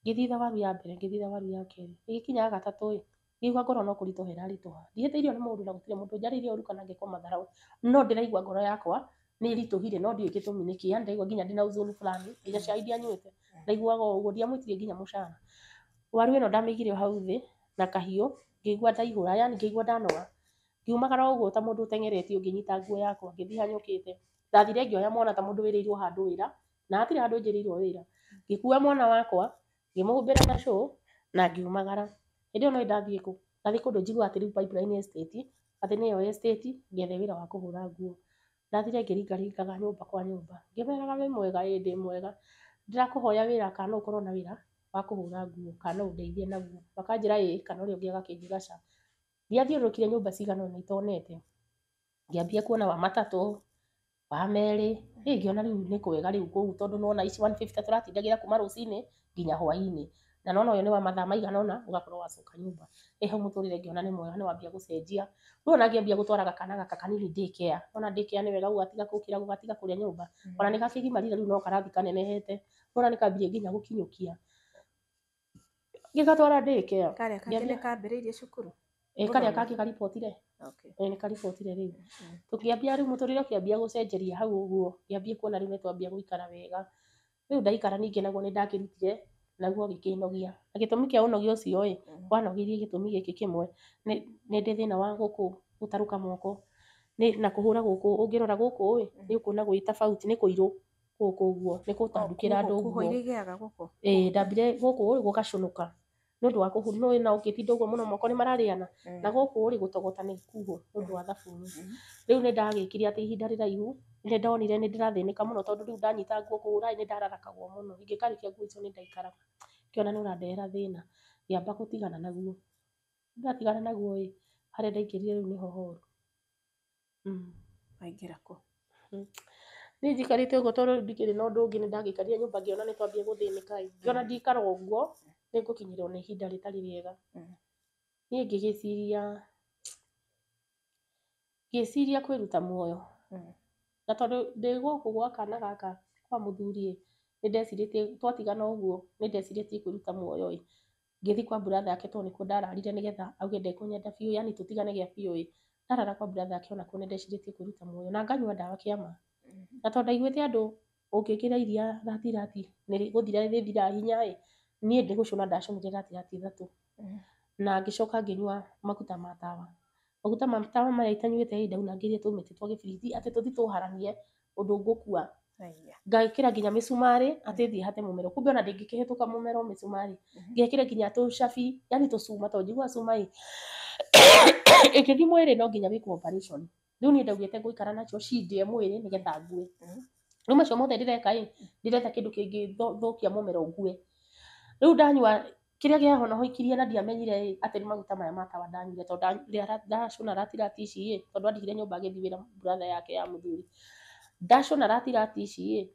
ngĩthitha waru ya mbere, ngĩthitha waru ya kerĩ, ĩgĩkinya ya gatatũ ĩ, ngĩigua ngoro no kũritũha ĩraritũha. Ndihĩtĩirio nĩ mũndũ na gũtirĩ mũndũ njarĩirie ũru kana ngĩkwo matharau, no ndĩraigua ngoro yakwa nĩ ĩritũhire no ndiũĩ gĩtũmi nĩkĩ, yani ndĩraigua nginya ndĩna huzuni fulani, nginya cai ndianyuĩte, ndaiguaga o ũguo, ndiamwĩtirie nginya mũcara. Waru ĩno ndamĩigire o hau thĩ na kahiũ, ngĩigua ndaihũra, yani ngĩigua ndanoga. Ngiumagara o ũguo ta mũndũ ũteng'eretio, ngĩnyita nguo yakwa ngĩthiĩ hanyũkĩte. Ndathire ngĩoya mwana ta mũndũ wĩrĩirwo handũ wĩra, na hatirĩ handũ njĩrĩirwo wĩra. Ngĩkua mwana wakwa, ngĩmũhumbĩra na cũũ na ngiumagara. Hĩndĩ ĩyo no ndathiĩ kũ? Ndathiĩ kũndũ njiguaga atĩ rĩu Pipeline Estate, atĩ nĩyo estate, ngethe wĩra wa kũhũra nguo. Ndathire ngĩringaringaga nyũmba kwa nyũmba, ngĩmeraga wĩ mwega, ĩ ndĩ mwega, ndĩrakũhoya wĩra kana no ũkorwo na wĩra wa kũhũra nguo, kana no ũndeithie naguo. Makanjĩra ĩ, kana ũrĩa ũngĩ agakĩnjĩra ca. Ndiathiũrũrũkire nyũmba cigana ũna itonete, ngĩambia kuona wa matatũ, wa merĩ, ĩ ngĩona rĩu nĩ kwega rĩu kũu tondũ nĩwona ici 150 tũratindagĩra kuma rũcinĩ nginya hwainĩ, na nĩwona ũyũ nĩ wa mathaa maigana ũna ũgakorwo wacoka nyũmba. Ĩ hau mũtũrĩre ngĩona nĩ mwega nĩ wambia gũcenjia. Rĩu ona ngĩambia gũtwaraga kana gaka kanini daycare, nĩwona daycare nĩ wega gũgatiga gũkĩra gũgatiga kũrĩa nyũmba, ona nĩ gakĩgimarire rĩu no karathiĩ kanenehete, nĩwona nĩ kambirie nginya gũkinyũkia. Ngĩgatwara daycare. Karĩa kangĩ nĩ kambĩrĩirie cukuru? Ĩ karĩa kangĩ karibotire? Ĩ nĩ karibotire rĩu. Tũkĩambia rĩu mũtũrĩre ũkĩambia gũcenjeria hau ũguo, ngĩambia kuona rĩu nĩ twambia gũikara wega. Rĩu ndaikara ningĩ naguo nĩ ndakĩrutire Naguo ũgĩkĩnogia. Na gĩtũmi kĩa ũnogia ũcio ĩ, wanogirie gĩtũmi gĩkĩ kĩmwe, nĩ ndĩ thĩna wa gũkũ gũtarũka moko na kũhũra gũkũ, ũngĩrora gũkũ ĩ, nĩ ũkuona gwĩ tofauti, nĩ kũirũ gũkũ ũguo, nĩ gũtandukĩra andũ Kuhũ nguo. iria igĩaga gũkũ. Ĩĩ ndambire gũkũ ĩ gũgacũnũka nĩ ũndũ wa kũhũra, nĩ na ũngĩtinda ũguo mũno moko nĩ mararĩana, na gũkũ rĩ gũtogota nĩ kuhũ nĩ ũndũ wa thabuni. Rĩu nĩ ndagĩkire atĩ ihinda rĩraihu nĩ ndonire nĩ ndĩrathĩnĩka mũno tondũ rĩu ndanyita nguo kũhũra nĩ ndararakagwo mũno, ingĩkarĩkia nguo icio nĩ ndaikaraga ngĩona nĩ ũrandehera thĩna, ngĩamba gũtigana naguo. Ndatigana naguo ĩ, harĩa ndaingĩrire rĩu nĩho horu. Waingĩra kũ? Niĩ njikarĩte ũguo tondũ rĩu ndikĩrĩ na ũndũ ũngĩ nĩ ndagĩikarire nyũmba ngĩona nĩ twambia gũthĩnĩka ĩ, ngĩona ndikara ũguo nĩ ngũkinyĩrwo nĩ ihinda rĩtarĩ rĩega. Niĩ ngĩgĩciria ngĩciria kwĩruta muoyo. Na tondũ ndĩ gũkũ gwa kana gaka kwa mũthuri ĩ, nĩ ndecirĩtie twatigana ũguo nĩ ndecirĩtie kwĩruta muoyo ĩ, ngĩthiĩ kwa brother yake tondũ nĩkuo ndararire nĩgetha auge ndekũnyenda biũ yani tũtigane gĩa biũ ĩ, ndarara kwa brother yake onakuo nĩ ndecirĩtie kwĩruta muoyo na nganyua ndawa kĩama. Na tondũ ndaiguĩte andũ ũngĩkĩra iria ratirati nĩ gũthira rĩthiraga hinya ĩ, niĩ nĩ gũcũna ndacũnire ratirati ithatũ. Na ngĩcoka ngĩnyua maguta ma tawa. Maguta ma tawa maya itanyuĩte ĩ, ndaunangĩire tũmĩtĩ twa gĩbiriti atĩ tũthiĩ tũharanie ũndũ ngũkua. Ngekĩra nginya mĩcumarĩ atĩ thiĩ hate mũmero, kumbe ona ndĩngĩkĩhĩtũka mũmero mĩcumarĩ. Ngekĩra nginya tũcabi, yani tũcuma tondũ njiguaga cuma ĩ ĩngĩthiĩ mwĩrĩ no nginya wĩkwo operation. Rĩu niĩ ndaugĩte ngũikara nacio cindĩe mwĩrĩ nĩgetha ngue. Rĩu macio mothe ndĩreka ĩ, ndĩretha kĩndũ kĩngĩthũkia mũmero ngue. Rĩu ndanyua kĩrĩa kĩahonokirie na ndiamenyire ĩ atĩ nĩ maguta maya ma tawa ndanyuire tondũ ndacũna ratirati ici ĩ, tondũ andigire nyũmba agĩthiĩ wĩra brother yake ya mũthuri. Ndacũna ratirati ici ĩ,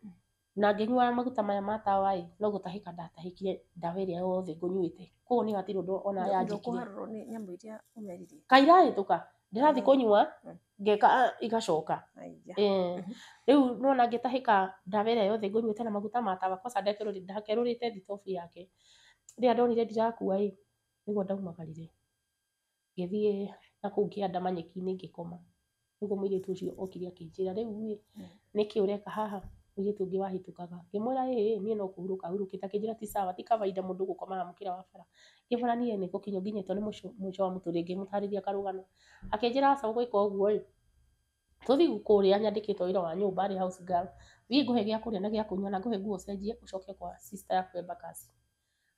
na ngĩnyua maguta maya ma tawa ĩ, no gũtahĩka ndatahĩkire ndawa ĩrĩa yothe ngũnyuĩte. Koguo niĩ hatirĩ ũndũ ona yanjĩkire. Ndũkũharũrwo nĩ nyamũ iria ũmeririe. Kairahĩtũka, ndĩrathiĩ kũnyua ngeka igacoka. Rĩu nĩwona ngĩtahĩka ndawa ĩrĩa yothe ngũnyuĩte na maguta ma tawa kwanza ndakerũrĩte thitobu yake. Rĩrĩa ndonire ndirakua ĩ, nĩguo ndaumagarire ngĩthiĩ na kũu kĩanda manyeki-inĩ ngĩkoma. Nĩguo mũirĩtu ũcio okire akĩnjĩra rĩu ĩ, nĩkĩ ũreka haha? Mũirĩtu ũngĩ wahĩtũkaga. Ngĩmwĩra ĩĩ niĩ no kũhurũka hurũkĩte. Akĩnjĩra ti sawa, ti kawaida mũndũ gũkoma haha mũkĩra wa bara. Ngĩmwĩra niĩ nĩ gũkinywo nginyĩtwo nĩ mũico wa mũtũrĩre, ngĩmũtarĩria karũgano. Akĩnjĩra aca ũgwĩka ũguo ĩ, tũthiĩ kũrĩa nyandĩkĩtwo wĩra wa nyũmba arĩ house girl, thiĩ ngũhe gĩa kũrĩa na gĩa kũnyua na ngũhe nguo ũcenjie ũcoke kwa sister yaku Embakasi.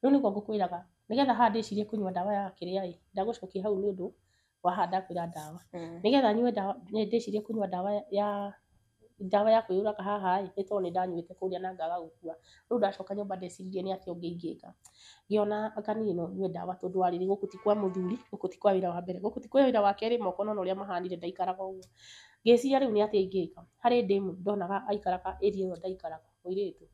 Rĩu nĩguo ngũkwĩraga nĩgetha haha ndĩcirie kũnyua ndawa ya kĩrĩa ĩ, ndagũcokia hau nĩ ũndũ wa haha ndakwĩra ndawa. Nĩgetha nyue ndawa ndĩcirie kũnyua ndawa ya ndawa ya kwĩyũraga haha ĩ, nĩ tondũ nĩ ndanyuĩte kũrĩa na ngaga gũkua. Rĩu ndacoka nyũmba ndeciririe nĩ atĩa ũngĩ ingĩka. Ngĩona anga niĩ no nyue ndawa tondũ wa rĩrĩ gũkũ ti kwa mũthuri, gũkũ ti kwa wĩra wa mbere, gũkũ ti kwa wĩra wa kerĩ, moko nĩwona ũrĩa mahanire ndaikaraga ũguo. Ngĩciria rĩu nĩ atĩa ingĩka. Harĩ ndemu ndonaga aikaraga area ĩyo ndaikaraga, mũirĩtu.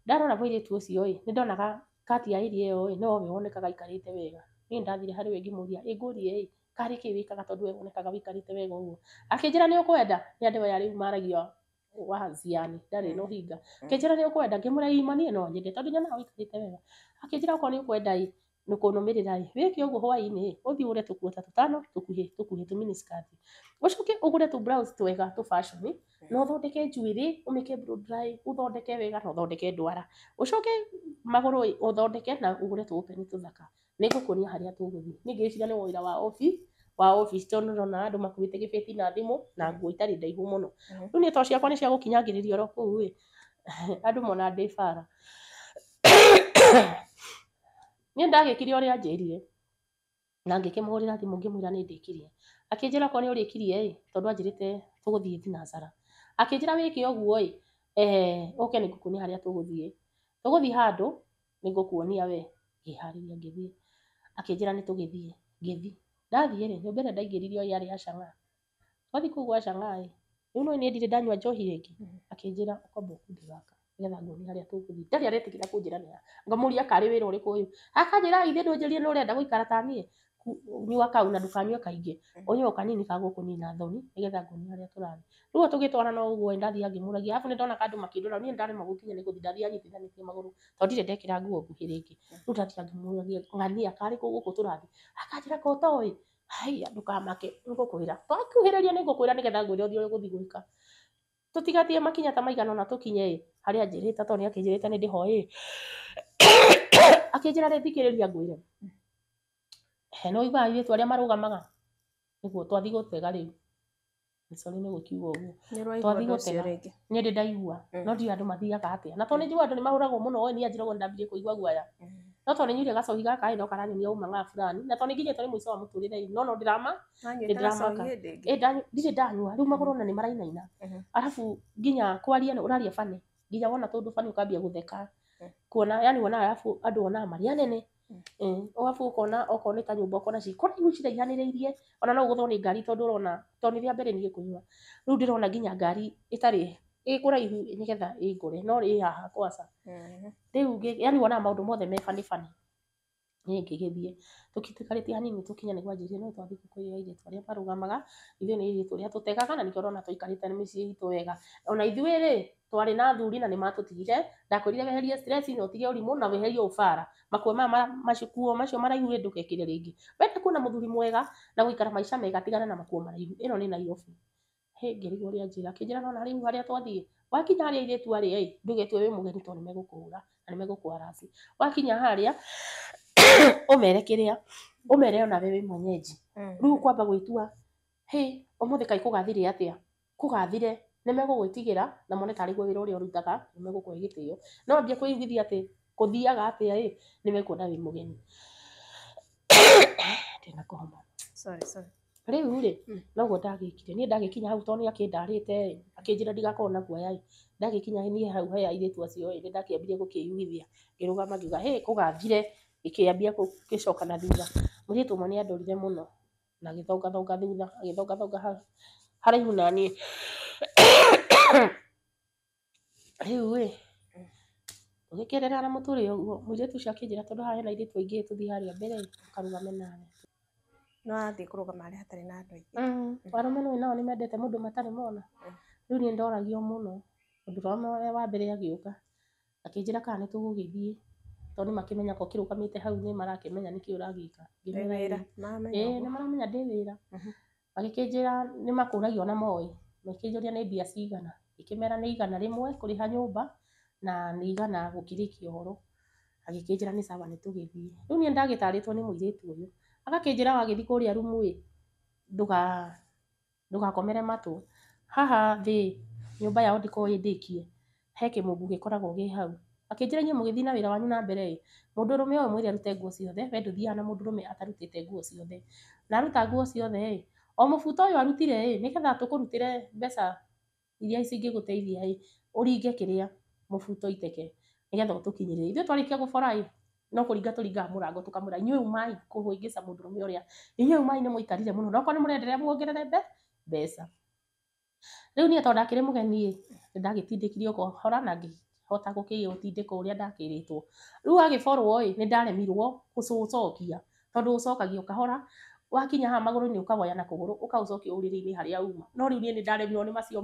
Ndarora mũirĩtu ũcio ĩ, nĩ ndonaga kati ya area ĩyo ĩ, nowe wonekaga aikarĩte wega. Niĩ ndathire harĩ we ngĩmũria, ĩ ngũrie ĩ, karĩ kĩ wĩkaga tondũ we wonekaga wĩikarĩte wega ũguo? Akĩnjĩra nĩ ũkwenda, nĩ andũ aya rĩu maragia waciani, ndarĩ na ũhinga. Akĩnjĩra nĩ ũkwenda, ngĩmwĩra ĩ ma niĩ no nyende tondũ nyonaga wĩikarĩte wega. Akĩnjĩra okorwo nĩ ũkwenda ĩ, kũnũmĩrĩra ĩ, wĩke ũguo hwaĩ-inĩ ĩ, ũthiĩ ũgũre tũkuo ta tũtano tũkuhĩ tũkuhĩ tũ mini skirt. Ũcoke ũgũre tũ blouse twega tũ fashion na ũthondeke njuĩrĩ, ũmĩke blow dry, ũthondeke wega na ũthondeke ndwara. Ũcoke magũrũ ĩ, ũthondeke na ũgũre tũ open tũthaka. Nĩ ngũkuonia harĩa tũgũthiĩ. Niĩ ngĩciria nĩ wĩra wa office wa office tondũ nĩndona andũ makuĩte gĩbeti na thimũ na nguo itarĩ ndaihu mũno. Rĩu niĩ to ciakwa nĩ cia gũkinyangĩrĩria oro kũu ĩ, andũ mona ndĩ bara. Niĩ ndagĩkire ũrĩa anjĩrire na ngĩkĩmũhũrĩra thimũ ngĩmwĩra nĩ ndĩkirie. Akĩnjĩra okorwo nĩ ũrĩkirie ĩ, tondũ anjĩrĩte tũgũthiĩ thinacara. Akĩnjĩra wĩke ũguo ĩ, ũke nĩ ngũkuonia harĩa tũgũthiĩ. Tũgũthiĩ handũ nĩ ngũkuonia we. Ngĩharĩria ngĩthiĩ. Akĩnjĩra nĩ tũgĩthiĩ, ngĩthiĩ. Ndathiĩ rĩ, nyũmba ĩrĩa ndaingĩririo yarĩ ya Chang'aa. Twathiĩ kũu gwa Chang'aa ĩ, rĩu nĩũĩ niĩ ndirĩ ndanyua njohi rĩngĩ. Akĩnjĩra ũkombe ũkundi gaka nĩgetha nguonie harĩa tũgũthiĩ. Ndarĩ aretĩkĩra kũnjĩra nĩ ha. Ngamũria karĩ wĩra ũrĩkũ ũyũ. Akanjĩra ithe ndũnjĩrire nĩ ũrenda gũikara ta niĩ. Nyua kau na ndũkanyue kaingĩ. Ũnyue o kanini ka gũkũnina thoni nĩgetha nguonie harĩa tũrathiĩ. Rĩu o tũgĩtwarana ũguo ndathiaga ngĩmũragia arabu nĩndonaga andũ makĩndora niĩ nĩndaremwo gũkinya nĩ gũthiĩ ndathiaga nyitithanĩtie magũrũ tondũ ndirĩ ndekĩra nguo nguhĩ rĩngĩ. Rĩu ndathiaga ngĩmũragia ng'ania karĩ kũ gũkũ tũrathiĩ. Akanjĩra ko ũtoĩ, haiya ndũkamake nĩngũkwĩra. Twakuhĩrĩria nĩngũkwĩra nĩgetha ngwĩre ũthiĩ ũrĩa ũgũthiĩ gwĩka. Tũtigatige makinya ta maigana ũna tũkinye ĩ, harĩa anjĩrĩte tondũ nĩakĩnjĩrĩte nĩndĩho ĩ. Akĩnjĩra rĩ thikĩrĩria ngwĩre. He no ũiguaga airĩtu arĩa marũgamaga nĩguo twathiĩ gũtega rĩu. Sorry nĩ gũkiuga ũguo. Nĩ ũraigua Twathiĩ ũndũ ũcio gũtega rĩngĩ. Niĩ ndĩ ndaigua no ndiũĩ andũ mathiaga atĩa na tondũ nĩ njiguaga andũ nĩ mahũragwo mũno ĩ niĩ anjĩra ũguo nĩ ndambirie kũigua guoya no tondũ nĩ nyuire gacohi gaka ĩ no karanyonia ũmang'a fulani na tondũ nĩ nginyĩtwo nĩ mũico wa mũtũrĩre ĩ no no ndĩrama Wanyuĩte gacohi nĩndĩramaka. hĩndĩ ĩngĩ? Ĩ ndirĩ ndanyua rĩu magũrũ ona nĩ marainaina arabu nginya kwaria ũraria bani nginya wona tũndũ bani ũkambia gũtheka kuona yani wonaga arabu andũ wonaga marĩ anene arabu ũkona okorwo nĩ ta nyũmba ũkona ci kũraihu ciraihanĩrĩirie ona no ũgũthwo nĩ ngari tondũ ũrona tondũ nĩ rĩa mbere niĩ kũnyua rĩu ndĩrona nginya ngari ĩtarĩ ĩ kũraihu nĩgetha ĩngore no ĩ haha kwaca rĩu yani wonaga maũndũ mothe me bani bani niĩ ngĩgĩthiĩ tũtikarĩtie hanini tũkinya nĩguo anjĩrire no twathiĩ kwĩ airĩtu arĩa marũgamaga ithuĩ nĩ airĩtu arĩa tũtegaga na nĩkĩo ũrona tũikarĩte na mĩciĩ itũ wega ona ithuĩ rĩ twarĩ na athuri na nĩ matũtigire ndakwĩrire weherie stress na ũtige ũrimũ na weherie ũbara makuo maya macukuo macio maraihu rĩ ndũgekĩre rĩngĩ wenda kuona mũthuri mwega na gũikara maica mega tigana na makuo maraihu ĩno nĩ Nairobi. Hĩ ngĩrigwo ũrĩa anjĩra akĩnjĩra nona rĩu harĩa twathiĩ wakinya harĩa airĩtu arĩa ĩ ndũgetue wĩ mũgeni tondũ nĩ megũkũhũra na nĩ megũkũharaci wakinya harĩa ũmere kĩrĩa ũmere onawe wĩ mwenyeji rĩu kwamba gwĩtua hĩ ũmũthĩ kaĩ kũgathire atĩa kũgathire nĩ megũgwĩtigĩra na mone tarĩ guo wĩra ũrĩa ũrutaga nĩ megũkũhe gĩtĩo no wambia kwĩiguithia atĩ kũthiaga atĩa ĩ nĩ mekuona wĩ mũgeni. Ndĩna kũhoma. Sorry, sorry. Rĩu rĩ noguo ndagĩkire niĩ ndagĩkinya hau tondũ nĩ akĩndarĩte ĩ akĩnjĩra ndigakorwo na guoya ĩ ndagĩkinya niĩ hau he airĩtu acio ĩ nĩ ndakĩambirie gũkĩiguithia ngĩrũgama ngiuga hĩ kũgathire gĩkĩambia gũcoka na thutha mũirĩtu ũmwe nĩ andorire mũno na agĩthongathonga thutha agĩthongathonga haraihu na niĩ rĩu ĩ tũgĩkĩenderea na mũtũrĩre ũguo mũirĩtu ũcio akĩnjĩra tondũ haha hena airĩtu aingĩ tũthiĩ harĩa mbere ũkarũgame nawe. No athiĩ kũrũgama harĩa hatarĩ na andũ aingĩ. Arũme nĩũĩ nao nĩ mendete mũndũ matarĩ mona rĩu niĩ ndoragio mũno mũndũ wa mbere agĩũka akĩnjĩra kana nĩ tũgũgĩthiĩ tondũ nĩ makĩmenyaga ũkĩrũgamĩte hau nĩ marakĩmenya nĩkĩ ũragĩka. Wĩ wĩra. Maramenya Ĩĩ ũguo. nĩ maramenya ndĩ wĩra magĩkĩnjĩra nĩ makũragia ona moĩ makĩnjũria nĩ mbia cigana ngĩkĩmera nĩ 100 kũrĩha nyũmba na nĩ 100 gũkĩrĩkia ũhoro agĩkĩnjĩra nĩ sawa nĩ tũgĩthiĩ rĩu niĩ ndagĩtarĩtwo nĩ mũirĩtu ũyũ agakĩnjĩra wagĩthiĩ kũrĩa rumu ĩ ndũgakomere matũ haha thĩ nyũmba yao ndĩkoragwo ĩ ndĩkie he kĩmũngũ gĩkoragwo gĩ hau akĩnjĩra inyuĩ mũgĩthiĩ na wĩra wanyu na mbere ĩ mũndũrũme ũyũ mwĩre arute nguo ciothe we ndũthiaga na mũndũrũme atarutĩte nguo ciothe na aruta nguo ciothe ĩ o mũbuto ũyũ arutire ĩ nĩgetha tũkũrutĩre mbeca iria cingĩgũteithia ĩ ũringe kĩrĩa mũbuto iteke nĩgetha ũtũkinyĩrie ithuĩ twarĩkia gũbora ĩ no kũringa tũringaga mũrango tũkamwĩra inyuĩ umai kũhĩngĩca mũndũrũme ũrĩa inyuĩ umai nĩ mũikarire mũno no korwo nĩ mũrenderea muongerere mbeca rĩu niĩ tondũ ndakĩrĩ mũgeni ĩ nĩ ndagĩtindĩkirio kahora na ngĩhota gũkĩũtindĩka ũrĩa ndakĩrĩtwo rĩu agĩborwo ĩ nĩ ndaremirwo gũcokia tondũ ũcokagio kahora wakinya haha magũrũ-inĩ ũkawoya na kũgũrũ ũkaũcokia ũrĩrĩ-inĩ harĩa uma no rĩu niĩ nĩ ndaremirwo nĩ macio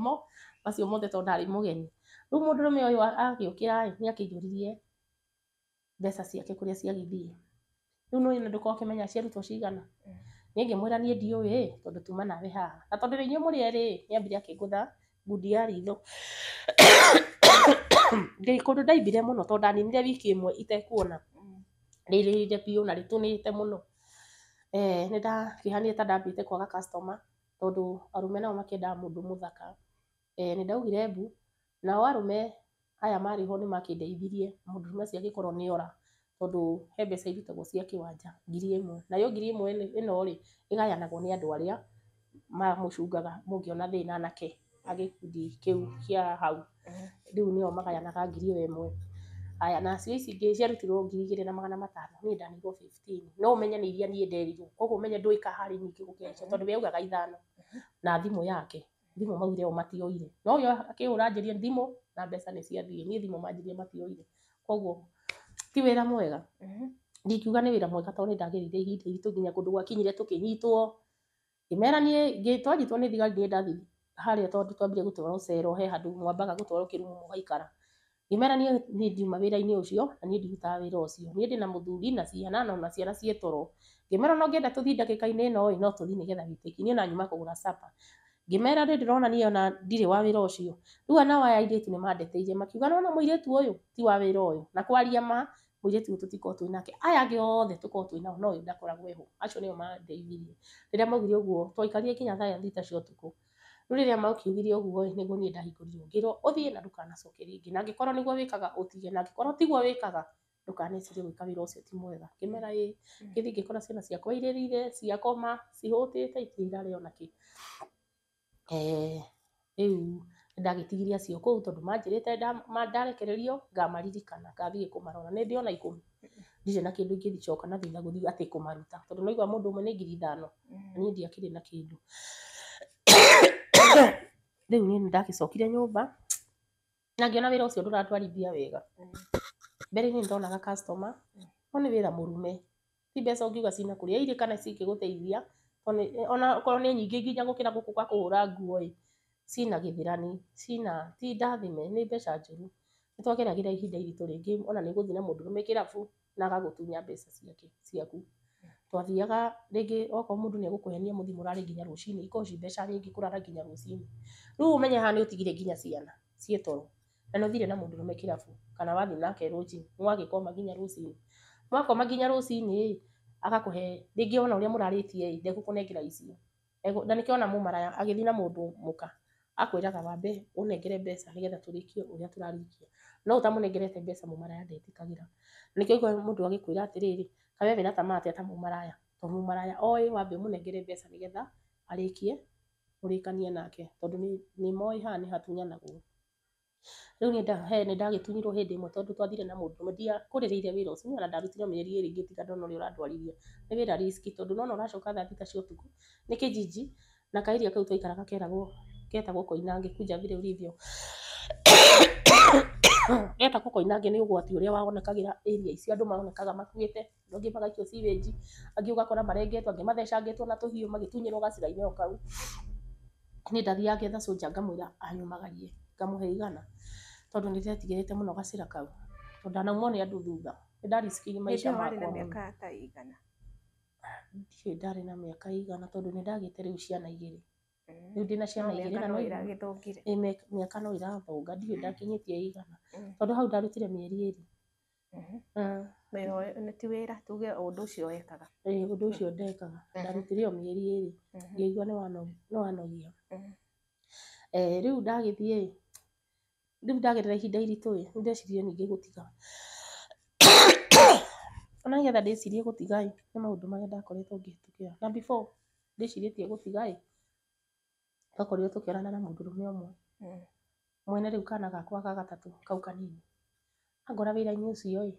mothe tondũ ndarĩ mũgeni rĩu mũndũrũme ũyũ agĩũkĩra ĩ nĩ akĩnjũririe mbeca ciake kũrĩa ciagĩthiĩ rĩu nĩ ndũkorwo ũkĩmenya ciarutwo cigana niĩ ngĩmwĩra niĩ ndiũĩ ĩ tondũ tuma nawe haha na tondũ inyuĩ mũrĩ erĩ ĩ nĩ ambire akĩngũtha ngundi ya ritho ndĩ kũndũ ndaimbire mũno tondũ ndaninire wiki ĩmwe itekuona rĩrĩrĩire biũ na rĩtũnĩte mũno nĩ ndakĩhanire ta ndambĩte kwaga customer tondũ arũme nao makĩendaga mũndũ mũthaka nĩ ndaugire mbu nao arũme aya marĩ ho nĩ makĩndeithirie mũndũrũme ũcio agĩkorwo nĩ ora tondũ he mbeca irutagwo cia kĩwanja 1,000 nayo 1,000 ĩno rĩ ĩgayanagwo nĩ andũ arĩa mamũcungaga mũngĩona thĩna anake a gĩkundi kĩu kĩa hau rĩu nĩo magayanaga 1,000 aya nacio ici ingĩ ciarutirwo 2,500 niĩ ndanirwo 15 no ũmenye nĩ iria niĩ nderirwo koguo ũmenye ndũĩ ka harĩ nyingĩ gũkĩra icio tondũ we augaga 5 na thimũ yake thimũ maugire o matioire no ũyũ akĩhũra anjĩrie thimũ na mbeca nĩ ciathiĩ niĩ thimũ manjĩrie matioire koguo ti wĩra mwega ndingiuga nĩ wĩra mwega tondũ nĩ ndagĩrĩire ihinda iritũ nginya kũndũ gwakinyire tũkĩnyitwo ngĩmera niĩ twanyitwo nĩ thigari niĩ ndathiĩ harĩa tondũ twambire gũtwarwo cero he handũ mwambaga gũtwarwo kĩrumu mũgaikara ngĩmera niĩ ndiuma wĩra-inĩ ũcio na niĩ ndirutaga wĩra ũcio niĩ ndĩna mũthuri na ciana na ona ciana ciĩ toro ngĩmera ona ũngĩenda tũthiĩ ndagĩka-inĩ ĩno ĩ no tũthiĩ nĩgetha wĩtĩkie niĩ ona nyuma kũgũra supper ngĩmera nĩ ndĩrona niĩ ona ndirĩ wa wĩra ũcio rĩu nao aya airĩtu nĩ mandeteire makiuga nĩwona mũirĩtu ũyũ ti wa wĩra ũyũ na kwaria ma Mũirĩtu ũyũ tũtikoragwo twĩ nake. Aya angĩ othe tũkoragwo twĩ nao no ũyũ ndakoragwo eho. Acio nĩo mandeithirie. Rĩrĩa maugire ũguo twaikarire nginya thaa 6 cia ũtukũ. Rĩu rĩrĩa makiugire ũguo ĩ nĩguo niĩ ndahingũrirwo ngĩrwo ũthiĩ na ndũkanacoke rĩngĩ, na angĩkorwo nĩguo wĩkaga ũtige, na angĩkorwo tiguo wĩkaga ndũkanecirie gwĩka wĩra ũcio ti mwega. Ngĩmera ĩĩ. Ngĩthiĩ ngĩkora ciana ciakwa irĩrire, ciakoma, cihũtĩte itirĩ irarĩa ona kĩ. Rĩu nĩndagĩtigirie acio kũu tondũ manjĩrĩte ndarekererio ngamaririkana ngathiĩ kũmarora. Nĩ ndĩ ona 10 ndirĩ na kĩndũ ingĩcoka na thutha gũthiĩ atĩ kũmaruta tondũ nĩwaigua mũndũ ũmwe nĩ 5,000 na niĩ ndiakĩrĩ na kĩndũ. Rĩu niĩ nĩndagĩcokire nyũmba na ngĩona wĩra ũcio ndũrandwarithia wega. Mbere-inĩ nĩndonaga customer no nĩ wĩra mũrume, ti mbeca ũngiuga cina kũrĩa irĩ kana cingĩgũteithia ona okorwo nĩ nyingĩ nginya gũkĩra gũkũ gwa kũhũra nguo ĩ, cina gĩthĩrani, cina ti ndathime nĩ mbeca njũru. Nĩtwageragĩra ihinda iritũ rĩngĩ ona nĩ ũgũthiĩ na mũndũrũme kĩrabu na agagũtunya mbeca ciake ciaku. Twathiaga rĩngĩ okorwo mũndũ nĩ egũkũhenia mũthiĩ mũrare nginya rũcinĩ, ikoragwo ci mbeca nyingĩ kũrara nginya rũcinĩ. Rĩu ũmenye haha nĩ ũtigire nginya ciana ciĩ toro na nĩ ũthire na mũndũrũme kĩrabu kana wathiĩ nake rũcinĩ mwagĩkoma nginya rũcinĩ. Mwakoma nginya rũcinĩ ĩ agakũhe rĩngĩ ona ũrĩa mũrarĩtie ĩ ndegũkũnengera icio. Na nĩkĩo ona mũmaraya agĩthiĩ na mũndũ mũka akwĩraga wambe ũnengere mbeca nĩgetha tũrĩkie ũrĩa tũrarĩkia. No ũtamũnengerete mbeca mũmaraya ndetĩkagĩra. Nĩkĩo ũiguaga mũndũ agĩkwĩra atĩrĩrĩ, kaĩ we wĩna tamaa atĩa ta mũmaraya? Tondũ mũmaraya oĩ wambe ũmũnengere mbeca nĩgetha arĩkie mũrĩkanie nake tondũ nĩ moĩ haha nĩ hatunyanagwo. Rĩu niĩ nĩndagĩtunyirwo hĩndĩ ĩmwe tondũ twathire na mũndũrũme ndiakũrĩrĩire wĩra ũcio, niĩ ona ndarutire mĩeri 2 ngĩtiga ndona ũrĩa ũrandwarithia. Nĩ wĩra risky tondũ nĩwona ũracoka thaa 6 cia ũtukũ nĩ kĩjiji na kaĩria kau twaikaraga keragwo ketagwo Koinange kuja vile ulivyo. Getagwo Koinange nĩ ũgwati ũrĩa wonekagĩra area icio andũ maronekaga makuĩte, angĩ magaikio sewage, angĩ ũgakora marengetwo, angĩ mathecangĩtwo na tũhiũ magĩtunyĩrwo gacĩra-inĩ o kau. Niĩ ndathiaga ngetha soldier ngamwĩra anyumagarie ngamũhe 100 tondũ nĩndetigĩrĩte mũno gacĩra kau tondũ ndanaumwo nĩ andũ thutha. Nĩndariskirie Hĩndĩ maica ĩyo warĩ na makwa mũno. mĩaka ta ĩigana? Ndiũĩ ndarĩ na mĩaka ĩigana tondũ nĩndagĩte rĩu ciana 2. Rĩu ndĩna No ciana 2 mĩaka na no no ĩragĩthongire. ĩ mĩaka no ĩrathonga ndiũĩ ndakinyĩtie ĩigana tondũ hau ndarutire mĩeri 2. Wĩra ũyũ ti wĩra tuge ũndũ ũcio wekaga. Ĩ ũndũ ũcio ndekaga ndarutire o mĩeri 2 ngĩigua nĩwanogia. Rĩu ndagĩthiĩ rĩu ndagerera ihinda iritũ ĩ nĩndecirie ningĩ gũtiga. Ona nĩgetha ndĩcirie gũtiga ĩ nĩ maũndũ marĩa ndakoretwo ngĩhĩtũkĩra na before ndĩcirĩtie gũtiga ĩ twakorirwo tũkĩonana na mũndũrũme ũmwe mwene rĩu kana gakwa ga gatatũ kau kanini. Angora wĩra-inĩ ũcio ĩ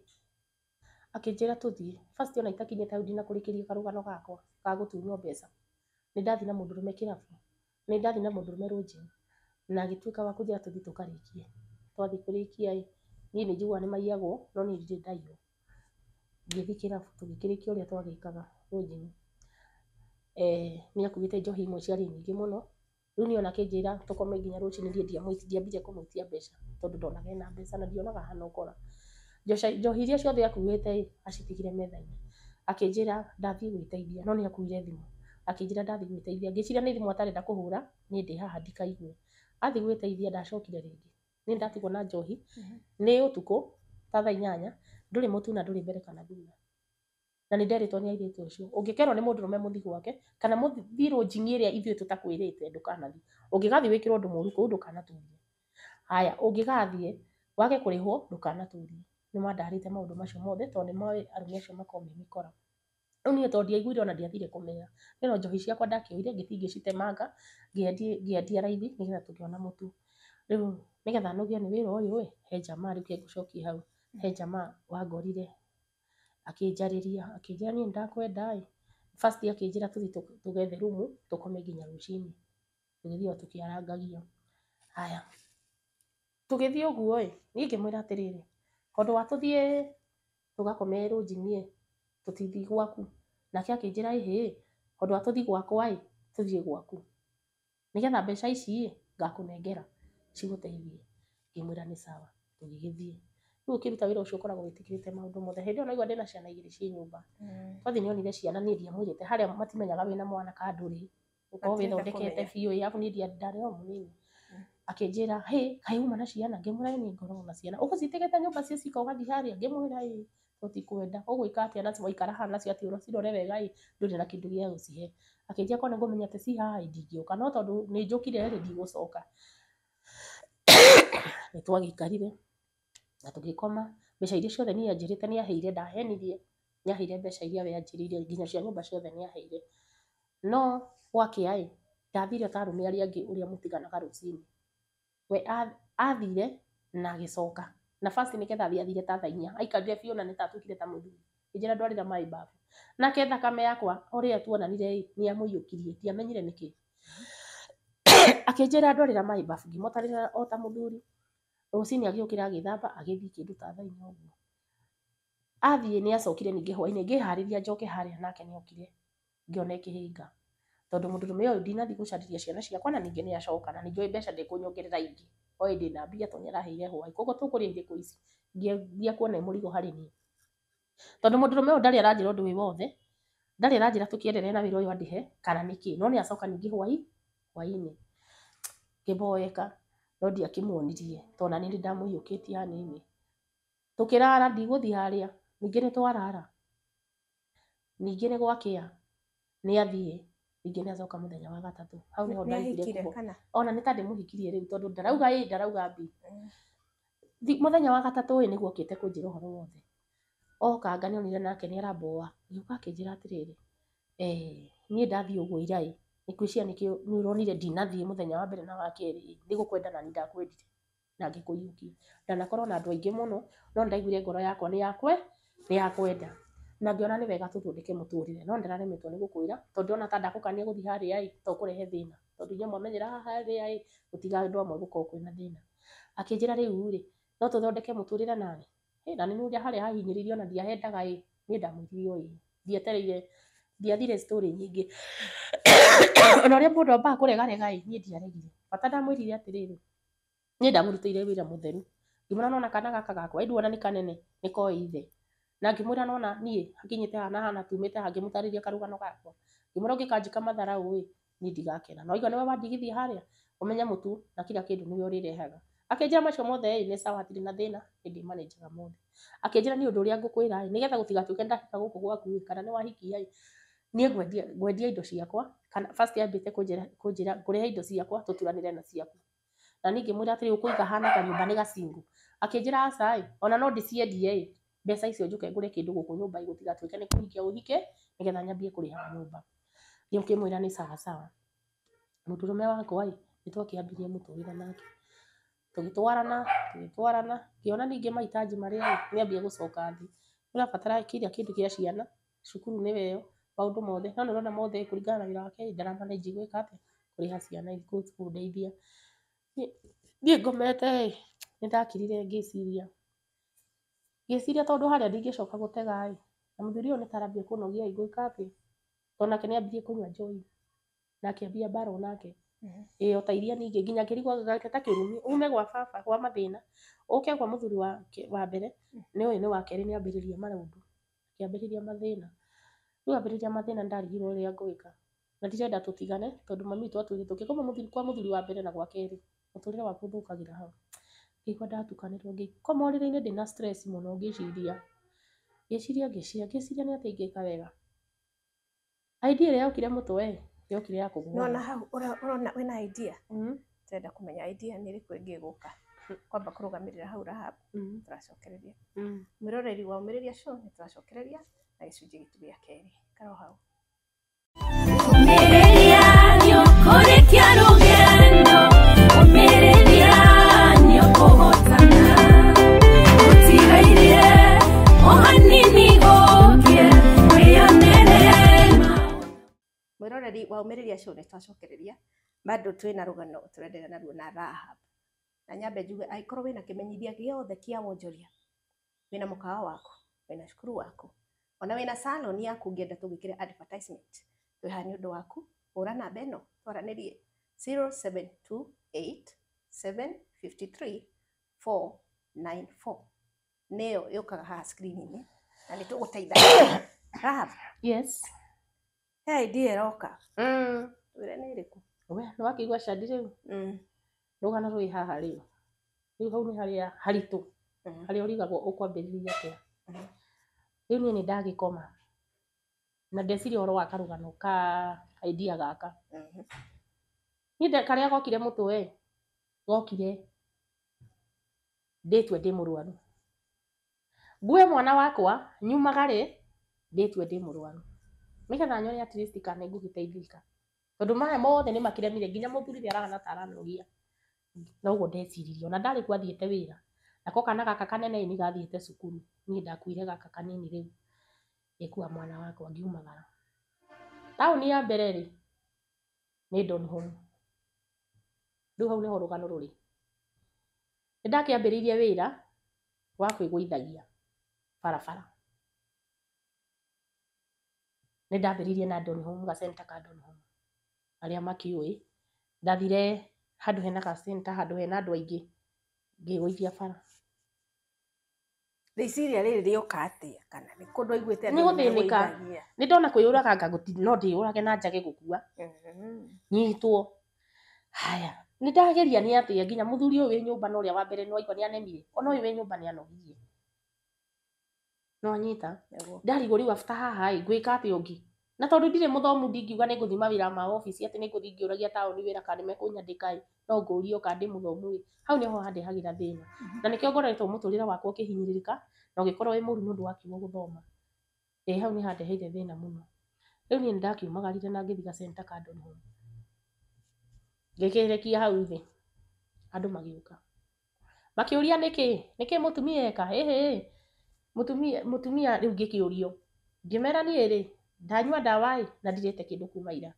akĩnjĩra tũthiĩ. First ona itakinyĩte hau ndinakũrĩkĩria karũgano gakwa ga gũtunywo mbeca. Nĩndathiĩ na mũndũrũme kĩrabu, nĩndathiĩ na mũndũrũme lodging na agĩtuĩka wa kũnjĩra tũthiĩ tũkarĩkie. Twathiĩ kũrĩkia ĩ niĩ nĩ njiguaga nĩ maiyagwo no niĩ ndirĩ ndaiywo. Ngĩthiĩ kĩrabu tũgĩkĩrĩkia ũrĩa twagĩkaga lodging. Nĩ akuĩte njohi imwe ciarĩ nyingĩ mũno. Rĩu niĩ ona akĩnjĩra tũkome nginya rũcinĩ niĩ ndiambire kũmwĩtia mbeca tondũ ndonaga ena mbeca na ndionaga ahana ũkora. Njohi iria ciothe akuĩte ĩ acitigire metha-inĩ. Akĩnjĩra ndathiĩ gwĩteithia no nĩ akuire thimũ. Akĩnjĩra ndathiĩ gwĩteithia ngĩciria nĩ thimũ atarenda kũhũra niĩ ndĩ haha ndikaigue. Athiĩ gwĩteithia ndacokire rĩngĩ. Niĩ ndatigwo na njohi nĩ ũtukũ ta thaa 8 ndũrĩ mũtu na ndũrĩ mbere kana thutha. Na nĩ nderĩtwo nĩ airĩtu acio ũngĩkerwo nĩ mũndũrũme mũthiĩ gwake kana mũthiĩ lodging ĩrĩa ithuĩ tũtakwĩrĩte ndũkanathiĩ. Ũngĩgathiĩ wĩkĩrwo ũndũ mũũru kũu ndũkanatũrie. Haya ũngĩgathiĩ wage kũrĩhwo ndũkanatũrie. Nĩ mandarĩte maũndũ macio mothe tondũ nĩ moĩ arũme acio makoragwo me mĩkora. Rĩu niĩ tondũ ndiaiguire ona ndiathire kũmera. Niĩ no njohi ciakwa ndakĩoire ngĩthiĩ ngĩcitemanga ngĩendia raithi nĩgetha tũkĩona mũtu. Rĩu nĩgetha nogio nĩ wĩra ũyũ ĩ he jamaa rĩu ngũcokie hau he jamaa wangorire akĩnjarĩria akĩnjĩra niĩ nĩndakwenda ĩ. First akĩnjĩra tũthiĩ tũgethe rumu tũkome nginya rũcinĩ. Tũgĩthiĩ o tũkĩarangagia. Haya tũgĩthiĩ ũguo ĩ niĩ ngĩmwĩra atĩrĩrĩ handũ wa tũthiĩ tũgakome lodging ĩ tũtithiĩ gwaku. Nake akĩnjĩra ĩhĩ handũ wa tũthiĩ gwakwa ĩ tũthiĩ gwaku nĩgetha mbeca ici ĩ ngakũnengera cigũteithie. Ngĩmwĩra nĩ sawa tũgĩgĩthiĩ. Rĩu ũkĩruta wĩra ũcio ũkoragwo wĩtĩkĩrĩte maũndũ mothe. Hĩndĩ ĩyo naigua ndĩna ciana 2 ciĩ nyũmba. Twathiĩ nĩonire ciana niĩ ndiamwĩrĩte harĩa matimenyaga wĩna mwana kana ndũrĩ. Ũkorwo Matirenda wĩthondekete kũmenya. biũ ĩ arabu niĩ ndarĩ o mũnini. Akĩnjĩra hĩ kaĩ uma na ciana? Ngĩmwĩra ĩ niĩ ngoragwo na ciana. Ũgũcitigĩte nyũmba ciĩ cika ũgathiĩ harĩa? Ngĩmwĩra ĩ. Tũtikwenda. Ũgwĩka atĩa nacio waikara haha nacio atĩ ũcirore wega ĩ, ndũrĩ na kĩndũ gĩa gũcihe. Akĩnjĩra korwo nĩ ngũmenya atĩ ci haha ĩ, ndingĩũka, no tondũ nĩ njũkire rĩ, ndigũcoka. Nĩ twagĩikarire na tũgĩkoma. Mbeca iria ciothe niĩ anjĩrĩte nĩ aheire, ndahenirie, nĩ aheire mbeca iria we anjĩrĩire nginya cia nyũmba ciothe nĩ aheire. No gwakĩa ĩ, ndathire ta arũme arĩa angĩ ũrĩa mũtiganaga rũcinĩ. We athire na agĩcoka. Na first nĩgetha athiĩ athire ta thaa 4. Aikarire biũ na nĩ ta atuĩkire ta mũthuri. Akĩnjĩra ndwarĩra maĩ bafu. Nake thakame yakwa ũrĩa tuonanire ĩ, nĩ amũiyũkirie, ndiamenyire nĩkĩ. Akĩnjĩra ndwarĩra maĩ bafu, ngĩmũtarĩra o ta mũthuri. Rũcinĩ agĩũkĩra agĩthamba agĩthiĩ kĩndũ ta thaa 4 ũguo. Athiĩ nĩ acokire ningĩ hwainĩ, ngĩharĩria njoke harĩa nake nĩ okire ngĩona ĩkĩhĩnga. Tondũ mũndũrũme ũyũ ndinathiĩ gũcarĩria ciana ciakwa na ningĩ nĩ acoka na nĩ njũĩ mbeca ndekũnyongerera ingĩ. Oĩ ndĩna mbia tondũ nĩ araheire hwaĩ. Koguo tũkũrĩa irĩkũ ici? Ngĩambia kuona mũrigo harĩ niĩ. Tondũ mũndũrũme ũyũ ndarĩ aranjĩra ũndũ wĩ wothe, ndarĩ aranjĩra tũkĩendelee na wĩra ũyũ andĩhe kana nĩkĩ, no nĩ acoka ningĩ hwainĩ. Ngĩmboeka no ndiakĩmuonirie tondũ nani nĩ ndamũiyũkĩtie hanini. Tũkĩrara ndigũthiĩ harĩa, ningĩ nĩ twarara. Ningĩ nĩ gwakĩa nĩ athiĩ, ningĩ nĩ acoka mũthenya wa gatatũ. Hau nĩho ndaiguire ona nĩ ta ndĩmũhikirie rĩu tondũ ndarauga ĩ ndarauga B. Mũthenya wa gatatũ ĩ nĩguo okĩte kũnjĩra ũhoro wothe. Okanga nĩonire nake nĩ aramboa, agĩũka akĩnjĩra atĩrĩrĩ, niĩ ndathiĩ ũguo ira ĩ, ngwĩciria nĩkĩo nĩ ũronire ndinathiĩ mũthenya wa mbere na wa kerĩ, nĩ gũkwenda nani ndakwendire na ngĩkũiyũkia. Ndanakorwo na andũ aingĩ mũno, no nĩndaiguire ngoro yakwa nĩ yakwenda. Na ngĩona nĩ wega tũthondeke mũtũrĩre, no ndĩraremetwo nĩ gũkwĩra tondũ ndĩrona ta ndagũkania gũthiĩ harĩa ĩ, to ũkũrehe thĩna. Tondũ inyuĩ mwamenyera haha harĩa ĩ, gũtiga andũ amwe gũkorwo kwĩna thĩna. Akĩnjĩra rĩu rĩ, no tũthondeke mũtũrĩre nawe? Na nĩ ũrĩa harĩa hahinyĩrĩirie ona ndiahendaga ĩ, niĩ ndamwĩrire o ĩĩ. Ndietereire, ndiathire story nyingĩ. Ona ũrĩa mũndũ ambaga kũregarega ĩ, niĩ ndiaregire. Bata ndamwĩrire atĩrĩrĩ, niĩ ndamũrutĩire wĩra mũtheru. Ngĩmwĩra nona kana gaka gakwa, ĩ nduona nĩ kanene, nĩ koĩ ithe. Na ngĩmwĩra nona niĩ hakinyĩte haha na haha tumĩte haha, ngĩmũtarĩria karũgano gakwa. Ngĩmwĩra ũngĩkanjĩka matharaũ ĩ, niĩ ndigakena. Na waigua nĩwe wandigithia harĩa, ũmenye mũtu na kila kĩndũ nĩwe ũrĩrehaga. Akĩnjĩra macio mothe ĩ, nĩ sawa hatirĩ na thĩna, nĩ ndĩmanĩnjaga mothe. Akĩnjĩra niĩ ũndũ ũrĩa ngũkwĩra ĩ, nĩgetha gũtigatuĩke ndahika gũkũ gwaku ĩ, kana nĩ wahikia ĩ, niĩ ngwendia indo ciakwa, kana first ambĩte kũnjĩra ngũrehe indo ciakwa tũturanĩre na ciaku. Na niĩ ngĩmwĩra atĩrĩ ũkũiga hana kanyũmba nĩ gacingu. Akĩnjĩra aca ĩ, ona no ndĩciendie ĩ, mbeca icio njũke ngũre kĩndũ gũkũ nyũmba ĩ, gũtigatuĩke nĩ kũhikia ũhike nĩgetha nyambie kũrĩhaga nyũmba. Ngĩkĩmwĩra nĩ sawa sawa. Mũndũrũme wakwa ĩ, nĩ twakĩambirie mũtũrĩre nake. Tũgĩtwarana, ngĩona ningĩ mahitaji marĩa ĩ, nĩambia gũcoka thĩ. Ũrabatara kila kĩndũ kĩa ciana, cukuru nĩwe ĩyo, maũndũ mothe. No nĩ ũrona mothe kũringana na wĩra wake ndaramanĩnji gwĩka atĩa, kũrĩha ciana kũndeithia. Niĩ ngomete ĩ, nĩ ndakirire ngĩciria. Ngĩciria tondũ harĩa ndingĩcoka gũtega ĩ, na mũthuri ũyũ nĩ ta arambia kũnogia ĩ, ngwĩka atĩa? Tondũ nake nĩ ambirie kũnyua njohi na akĩambia mbara onake. Ĩ o ta iria ningĩ nginya ngĩrigwo ta kĩrumi, ume gwa baba gwa mathĩna, ũke kwa mũthuri wa mbere, nĩ ũyũ nĩ wa kerĩ nĩ ambĩrĩria maũndũ, akĩambĩrĩria mathĩna. Rĩu ambĩrĩria mathĩna nĩ ndarigirwo ũrĩa ngwĩka. Na ndirenda tũtigane tondũ mami witũ atwĩrire tũngĩkoma kwa mũthuri wa mbere na gwa kerĩ, mũtũrĩre waku ũthũkagĩra hau. Ngĩigua ndatukanĩrwo, ngĩkoma ũrĩrĩ-inĩ ndĩna stress mũno ngĩciria. Ngĩciria nĩ atĩa ingĩka wega. Idea ĩrĩa yokire mũtwe yokire ya kũgũa. Nona hau ũrona wĩna idea? Tũrenda kũmenya idea nĩ ĩrĩkũ ĩngĩ ĩgũka. Kwamba kũrũgamĩrĩra hau Rahab, tũracokereria. Mwĩroreri wa Ũmĩrĩria Show nĩ tũracokereria na gĩcunjĩ gitũ gĩa kerĩ. Ikara o hau. Ũmĩrĩria nĩũkũrĩkia rũgendo, ũmĩrĩria nĩũkũhotana. Gũtigaire o hanini gũkĩe, wĩyonere maũndũ. Mwĩroreri wa Ũmĩrĩria Show nĩ twacokereria bado twĩna rũgano tũrenderea naruo na Rahab. Na nyambe njuge angĩkorwo wĩna kĩmenyithia gĩothe kĩa wonjoria, wĩna mũkawa waku, wĩna cukuru waku, ona wĩna salon yaku ũngĩenda tũgwĩkĩre advertisement, twĩ haha nĩ ũndũ waku. Hũra namba ĩno twaranĩrie 0728 753 494 nĩyo yũkaga haha screen-inĩ na nĩ tũgũteithagia. Rahab, Yes. he idea ĩroka. Twĩre nĩ ĩrĩkũ? We, nĩ wakĩigua candi rĩu? Rũgano rwĩ haha rĩu. Rĩu hau nĩ harĩa haritũ, harĩa ũrigagwo ũkwambĩrĩria atĩa. Rĩu niĩ nĩ ndagĩkoma na ndeciria ũhoro wa karũgano ka idea gaka. Niĩ karĩa gokire mũtwe gokire ndĩtue ndĩ mũrwaru. Ngue mwana wakwa nyumagare ndĩtue ndĩ mũrwaru nĩgetha nyone at least kana nĩngũgĩteithĩka tondũ maya mothe nĩ makĩremire nginya mũthuri nĩ arahana ta aranogia. Noguo ndeciririe ona ndarĩ kuo athiĩte wĩra nako kana gaka kanene nĩ gathiĩte cukuru niĩ ndakuire gaka kanini rĩu ngĩkua mwana wakwa ngiumagara. Taũni ya mbere rĩ nĩ Donholm. Rĩu hau nĩho rũgano rũrĩ. Nĩ ndakĩambĩrĩirie wĩra wa kwĩgũithagia barabara. Nĩ ndambĩrĩirie na Donholm ga center ka Donholm arĩa makĩũĩ. Ndathire handũ hena ga center handũ hena andũ aingĩ ngĩgũithia bara. Rĩciria rĩrĩ rĩoka atĩa kana nĩ kũndũ aiguĩte Nĩ gũthĩnĩka. Nĩ ndona kwĩyũraganga no ndĩyũrage na njage gũkua nyitwo. Haya nĩ ndageria nĩ atĩa nginya mũthuri ũyũ wĩ nyũmba na ũrĩa wa mbere nĩ waigua nĩ anemire ona ũyũ wĩ nyũmba nĩ anogirie. No anyita ndarigwo rĩu after haha ĩ ngwĩka atĩa ũngĩ na tondũ ndirĩ mũthomu ndingiuga nĩ ngũthiĩ mawĩra ma obici atĩ nĩ ngũthiĩ ngĩũragia taũni wĩra kana nĩ mekũnyandĩka ĩ no ngũrio kana ndĩ mũthomu ĩ hau nĩho handehagĩra thĩna. Na nĩkĩo ngoretwo mũtũrĩre wakwa ũkĩhinyĩrĩrĩka na ũgĩkorwo wĩ mũru nĩ ũndũ wa kiugo gũthoma. Ĩ hau nĩ handeheire thĩna mũno. Rĩu niĩ nĩ ndakiumagarire na ngĩthiĩ ga center ka Donholm. Ngĩkĩrekia hau thĩ andũ magĩũka makĩũria nĩkĩ nĩkĩ mũtumia eka ĩhĩ mũtumia mũtumia rĩu ngĩkĩũrio ngĩmera niĩ rĩ ndanyua ndawa ĩ na ndirĩte kĩndũ kuma ira.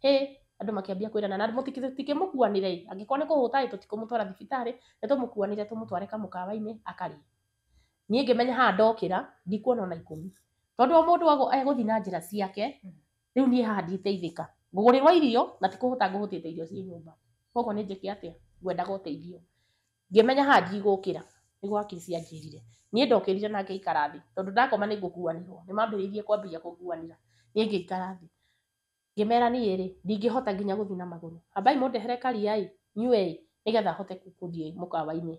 Hĩ andũ makĩambia kwĩrana na tũtikĩmũkuanĩre ĩ angĩkorwo nĩ kũhũta ĩ tũtikũmũtwara thibitarĩ nĩ tũmũkuanĩre tũmũtware kamũkawa-inĩ akarĩe. Niĩ ngĩmenya haha ndokĩra ndikuona ona ikũmi tondũ o mũndũ egũthiĩ na njĩra ciake rĩu niĩ haha nditeithĩka ngũgũrĩrwo irio na ti kũhũta ngũhũtĩte irio ciĩ nyũmba koguo nĩ njĩke atĩa ngwendaga ũteithio. Ngĩmenya haha ndigũkĩra nĩguo hakiri cianjĩrire. Niĩ ndokĩrire na ngĩikara thĩ tondũ ndakoma nĩ ngũkuanĩrwo nĩ mambĩrĩirie kwambia kũnguanĩra niĩ ngĩikara thĩ. Ngĩmera niĩ rĩ ndingĩhota nginya gũthiĩ na magũrũ ambai mũndehere karia ĩ nyue ĩ nĩgetha hote gũthiĩ mũkawa-inĩ.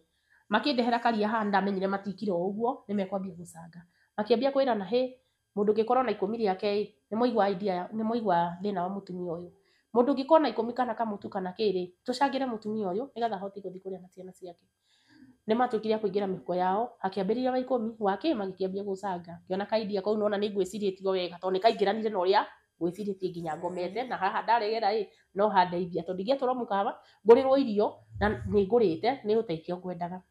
Makĩndehera karia haha nĩndamenyire matikire o ũguo nĩ mekwambia gũcanga. Makĩambia kwĩrana hĩ mũndũ ũngĩkorwo na ikũmi rĩake ĩ nĩ mwaigua idea nĩ mwaigua thĩna wa mũtumia ũyũ. Mũndũ ũngĩkorwo na ikũmi kana kamũtu kana kĩrĩ tũcangĩre mũtumia ũyũ nĩgetha ahote gũthiĩ kũrĩa na ciana ciake. Nĩ matuĩkire a kũingĩra mĩhuko yao hakĩambĩrĩria wa ikũmi wa kĩ magĩkĩambia gũcanga. Ngĩona ka idea kau nona nĩ ngwĩcirĩtie o wega tondũ nĩ kaingĩranire na ũrĩa ngwĩcirĩtie nginya ngomete na haha ndaregera ĩ no handeithia tondũ ingĩatwarwo mũkawa ngũrĩrwo irio na nĩ ngũrĩte nĩ ũteithio ngwendaga.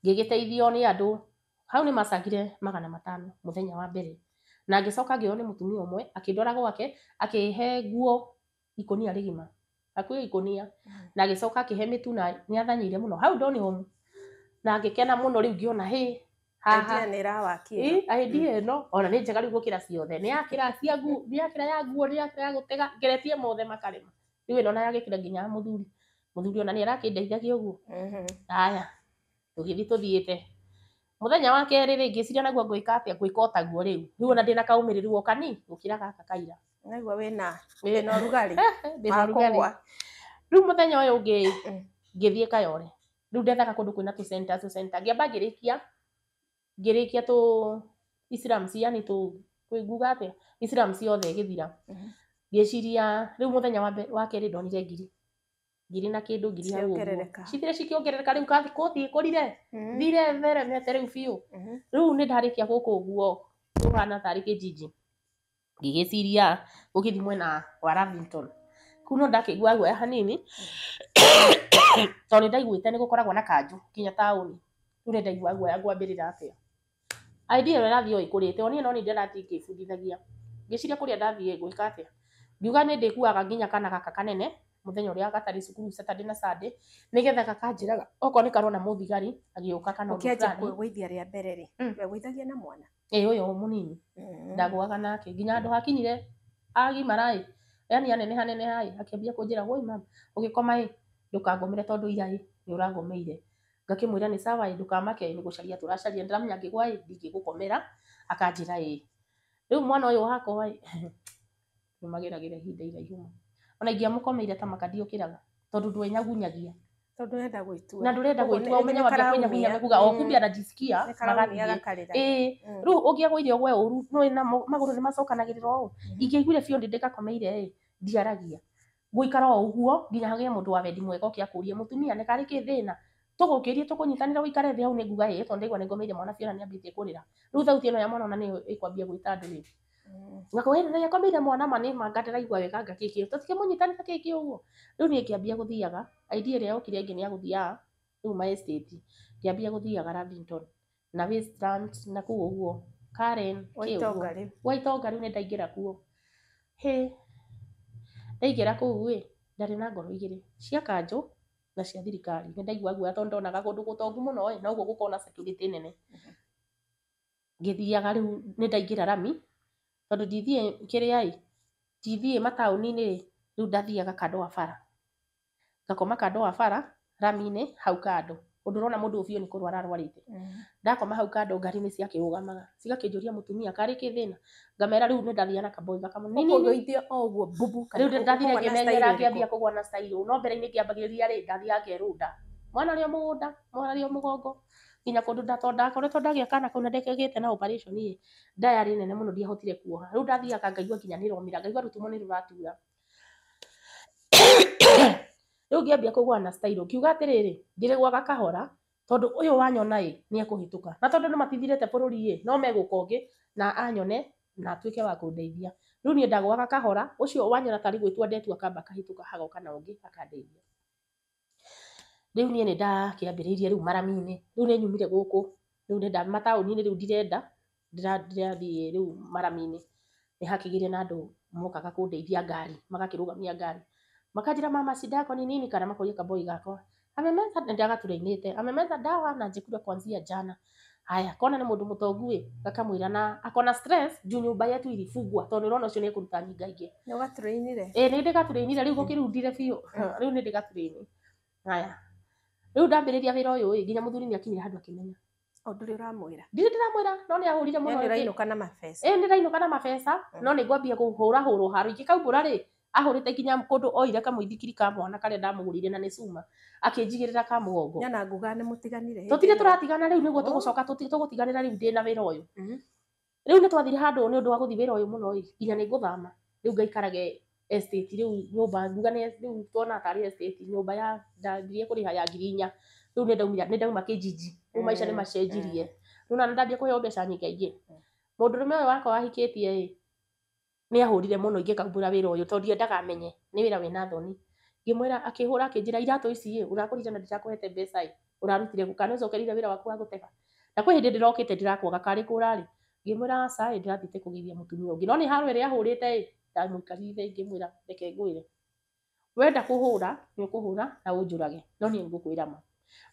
Ngĩgĩteithio nĩ andũ hau nĩ macangire 500 mũthenya wa mbere na ngĩcoka ngĩoywo nĩ mũtumia ũmwe akĩndwara gwake akĩhe nguo ikũnia rĩgima hakuhĩ ikũnia na agĩcoka akĩhe mĩtu na nĩ athanyĩire mũno hau Donholm na ngĩkena mũno rĩu ngĩona hĩ haha idea nĩ ĩrawaki idea ĩno ona nĩ njega rĩu gũkĩra ciothe nĩ yakĩra cia nguo nĩ yakĩra ya nguo nĩ yakĩra ya gũtega ngeretie mothe makarema rĩu ĩno ona yagĩkĩra nginya ya mũthuri mũthuri ona nĩ arakĩndeithagia ũguo. Haya tũgĩthiĩ tũthiĩte mũthenya wa kerĩ rĩ ngĩciria naguo ngwĩka atĩa ngwĩka o taguo rĩu rĩu ona ndĩna kaũmĩrĩru o kani gũkĩra gaka kaira. Naigua wĩna wĩna ũrugarĩ Ndĩna ũrugarĩ. Rĩu mũthenya ũyũ ũngĩ ngĩthiĩ Kayole rĩu ndethaga kũndũ kwĩna tũ center tũ center ngĩamba ngĩrĩkia ngĩrĩkia tũ Islam yani tũ nguga atĩa Islam ciothe ĩgĩthira. Ngĩciria rĩu mũthenya wa kerĩ ndonire ngiri ngiri na kĩndũ ngiri hau ũguo cithire cikĩongerereka rĩu kathi kũthiĩ kũrire thire theremete rĩu biũ. Rĩu nĩ ndarĩkia gũkũ ũguo kũhana tarĩ kĩnjinji ngĩgĩciria gũgĩthiĩ mwena wa Lavington kũu no ndakĩigua guoya hanini tondũ nĩ ndaiguĩte nĩ gũkoragwo na kanjũ nginya taũni rĩu nĩ ndaigua guoya ngwambĩrĩra atĩa. Idea ĩyo ĩrathiĩ o ĩkũrĩte o niĩ no niĩ ndĩrathiĩ ngĩbundithagia ngĩciria kũrĩa ndathiĩ ngwĩka atĩa ngiuga nĩ ndĩkuaga nginya kana gaka kanene mũthenya ũrĩa gatarĩ cukuru Saturday na Sunday nĩgetha gakanjĩraga okorwo nĩ karona mũthigari agĩũka kana ũndũ ũkĩanjia fulani. kwĩgũithia rĩa mbere rĩ wegũithagia na mwana Ĩ ũyũ mũnini ndagũaga nake nginya handũ hakinyire agimara ĩ yani aneneha neneha ĩ akĩambia kũnjĩra woi mama ũgĩkoma ĩ ndũkangomere tondũ ira ĩ nĩ ũrangomeire. Ngakĩmwĩra nĩ sawa ĩ ndũkamake nĩ gũcaria tũracaria ndĩramenya ngĩgwa ĩ ndingĩgũkomera akanjĩra ĩ. Rĩu mwana ũyũ wakwa ĩ nĩ mageragĩra ihinda iraihu mũno ona ingĩamũkomeire ta maka ndiũkĩraga tondũ ndwenyagunyagia Tondu ndũrenda gwĩtua. Na ndũrenda Koguo gwĩtua ũmenye nĩ wambia kwĩnyagunyia kuga o kumbe anajisikia Nĩ karaumia magathiĩ. Gakarĩra. Ĩĩ, rĩu ũngĩagũire ũgwe ũru nĩ na magũrũ nĩ macokanagĩrĩra ũũ. Ingĩaiguire biũ ndĩ ndĩgakomeire ĩ, ndiaragia. Ngũikara o ũguo nginya hagĩe mũndũ wa wendi mwega oke akũrie mũtumia nĩ karĩ kĩ thĩna. Tũgũkĩrie tũkũnyitanĩra ũikare thĩ hau nĩ nguga ĩĩ tondũ ndaigua nĩ ngomeire mwana biũ na nĩ ambĩtie kũrĩra. Rĩu thauti ĩno ya mwana ona nĩyo ĩkwambia gwĩta andũ rĩ. Ngakorwo ĩ nĩ akomeire mwana ma nĩ ma anga ndĩraigua wega anga kĩkĩ tũtikĩmũnyitanĩra kĩkĩ ũguo. Rĩu niĩ ngĩambia gũthiaga idea ĩrĩa yokire ĩngĩ nĩ ya gũthiaga rĩu ma estate ngĩambia gũthiaga Lavington na Westlands na kũu ũguo Karen Gwa kĩ ũguo. itonga rĩu. Gwa itonga rĩu nĩ ndaingĩra kuo. Hĩ, ndaingĩra kũu ĩ ndarĩ na ngoro igĩrĩ cia kanjũ na cia thirikari. Nĩ ndaigua guoya tondũ ndonaga kũndũ gũtongu mũno ĩ noguo gũkoragwo na security nene. Ngĩthiaga rĩu nĩ ndaingĩra rami tondũ ndithiĩ kĩrĩa ĩ ndithiĩ mataũni-inĩ ĩ rĩu ndathiaga kando wa bara ngakoma kando wa bara rami-inĩ hau kando ũndũ ũrona mũndũ ũyũ biũ nĩ kũrwara arwarĩte. Ndakoma hau kando ngari nĩ ciakĩrũgamaga cigakĩnjũria mũtumia karĩ kĩ thĩna ngamera rĩu nĩ ndathiaga na kaboi gaka nini. Ũkũgũithio o ũguo mbubu kana Rĩu ndathire ũkũgwa na style ngĩmenyera ĩrĩkũ? ngĩambia kũgwa na style no mbere-inĩ ngĩambagĩrĩria rĩ ndathiaga ngerũnda mwana arĩ o mũgũnda mwana arĩ o mũgongo nginya kũndũ ndakoretwo ndagĩa kana kau na ndekĩgĩte na operation ĩ nda yarĩ nene mũno ndiahotire kuoha rĩu ndathiaga ngaigua nginya nĩromĩra ngaigua rũtumo nĩ rũratura. Rĩu ngĩambia kũgwa na style ngiuga atĩrĩrĩ ndĩrĩgwaga kahora tondũ ũyũ wanyona ĩ nĩ ekũhĩtũka na tondũ nĩ matithirĩte bũrũri ĩ no megũka ũngĩ na anyone na atuĩke wa kũndeithia. Rĩu niĩ ndagwaga kahora ũcio wanyona tarĩ gwĩtua ndetua akamba akahĩtũka hagoka na ũngĩ akandeithia. Rĩu niĩ nĩ ndakĩambĩrĩirie rĩu marami-inĩ rĩu nĩ nyumire gũkũ rĩu nĩ mataũni-inĩ rĩu ndirenda ndĩrathiĩ rĩu marami-inĩ. Nĩ hakĩgĩire na andũ mokaga kũndeithia ngari magakĩrũgamia ngari makanjĩra mama shida yako ni nini kana makoria kaboi gakwa amemeza nĩ ndagaturĩinĩte amemeza dawa na njikura kuanzia jana. Haya kona nĩ mũndũ mũtongu ĩ gakamwĩra na akona stress juu nyumba yetu ilifungwa tondũ nĩũrona ũcio nĩ ekũruta nyinga ingĩ. Nĩ ũgaturĩinire? Ĩ nĩ ndĩgaturĩinire rĩu gũkĩrundire biũ rĩu nĩ ndĩgaturĩini. Haya rĩu ndambĩrĩria wĩra ũyũ ĩ nginya mũthuri nĩ akinyire handũ akĩmenya. O ndũrĩ ũramwĩra? Ndirĩ ndĩramwĩra no nĩ ahũrire mũno. Yaani ũrainũka na mabeca. Ĩ nĩ ndainũka na mabeca no nĩ ngwambia kũhũrahũrwo haro ingĩkaumbũra rĩ ahũrĩte nginya kũndũ oire kamũithikiri ka mwana karĩa ndamũgũrĩire na nĩ cuma akĩnjigĩrĩra ka mũgongo. Nyona nguga nĩ mũtiganire hĩndĩ Tũtirĩ ĩyo. tũratigana rĩu nĩguo Oh. tũgũcoka tũgũtiganĩra rĩu ndĩna wĩra ũyũ. Rĩu nĩ twathire handũ nĩ ũndũ wa gũthiĩ wĩra ũyũ mũno ĩ nginya nĩ ngũthama rĩu ngaikarage estate rĩu nyũmba nguga nĩ rĩu tuona tarĩ estate nyũmba ya ndambirie kũrĩha ya 4,000 rĩu nĩ ndaumire nĩ ndauma kĩnjinji rĩu maica nĩ macenjirie rĩu na ndambia kũheo mbeca nyingaingĩ. Mũndũrũme ũyũ wakwa wahikĩtie ĩ nĩ ahũrire mũno ingĩkaumbũra wĩra ũyũ tondũ ndiendaga amenye nĩ wĩra wĩna thoni. Ngĩmwĩra akĩhũra akĩnjĩra iratũ ici ĩ ũragũrire na ndirakũhete mbeca ĩ ũrarutire kũ kana nĩ ũcokerire wĩra waku wa gũtega. Na kwĩ hĩndĩ ndĩrokĩte ndirakwaga karĩ kũ ũrarĩ ngĩmwĩra aca ĩ ndĩrathiĩte kũgeithia mũtumia ũngĩ no nĩ haro ĩrĩa ahũrĩte ĩ ndamũikarire ngĩmwĩra reke ngwĩre wenda kũhũra nĩ ũkũhũra na ũnjũrage no niĩ ngũkwĩra ma.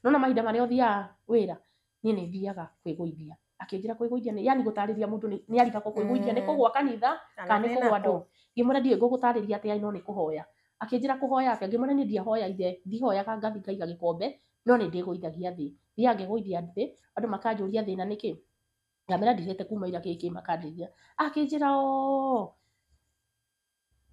Nona mahinda marĩa ũthiaga wĩra niĩ nĩ thiaga kwĩgũithia. Akĩnjĩra kwĩgũithia nĩ yani gũtarĩria mũndũ nĩ arigagwo kwĩgũithia nĩ kũgwa kanitha kana nĩ kũgwa ndũ. Ngĩmwĩra ndiũĩ ngũgũtarĩria atĩa no nĩ kũhoya. Akĩnjĩra kũhoya atĩa ngĩmwĩra niĩ ndiahoya ithe ndihoyaga ngathi ngaiga gĩkombe no nĩ ndĩgũithagia thĩ. Thiaga ngegũithia thĩ andũ makanjũria thĩna nĩkĩ ngamĩra ndirĩte kuma ira kĩkĩ makandeithia. Akĩnjĩra ooo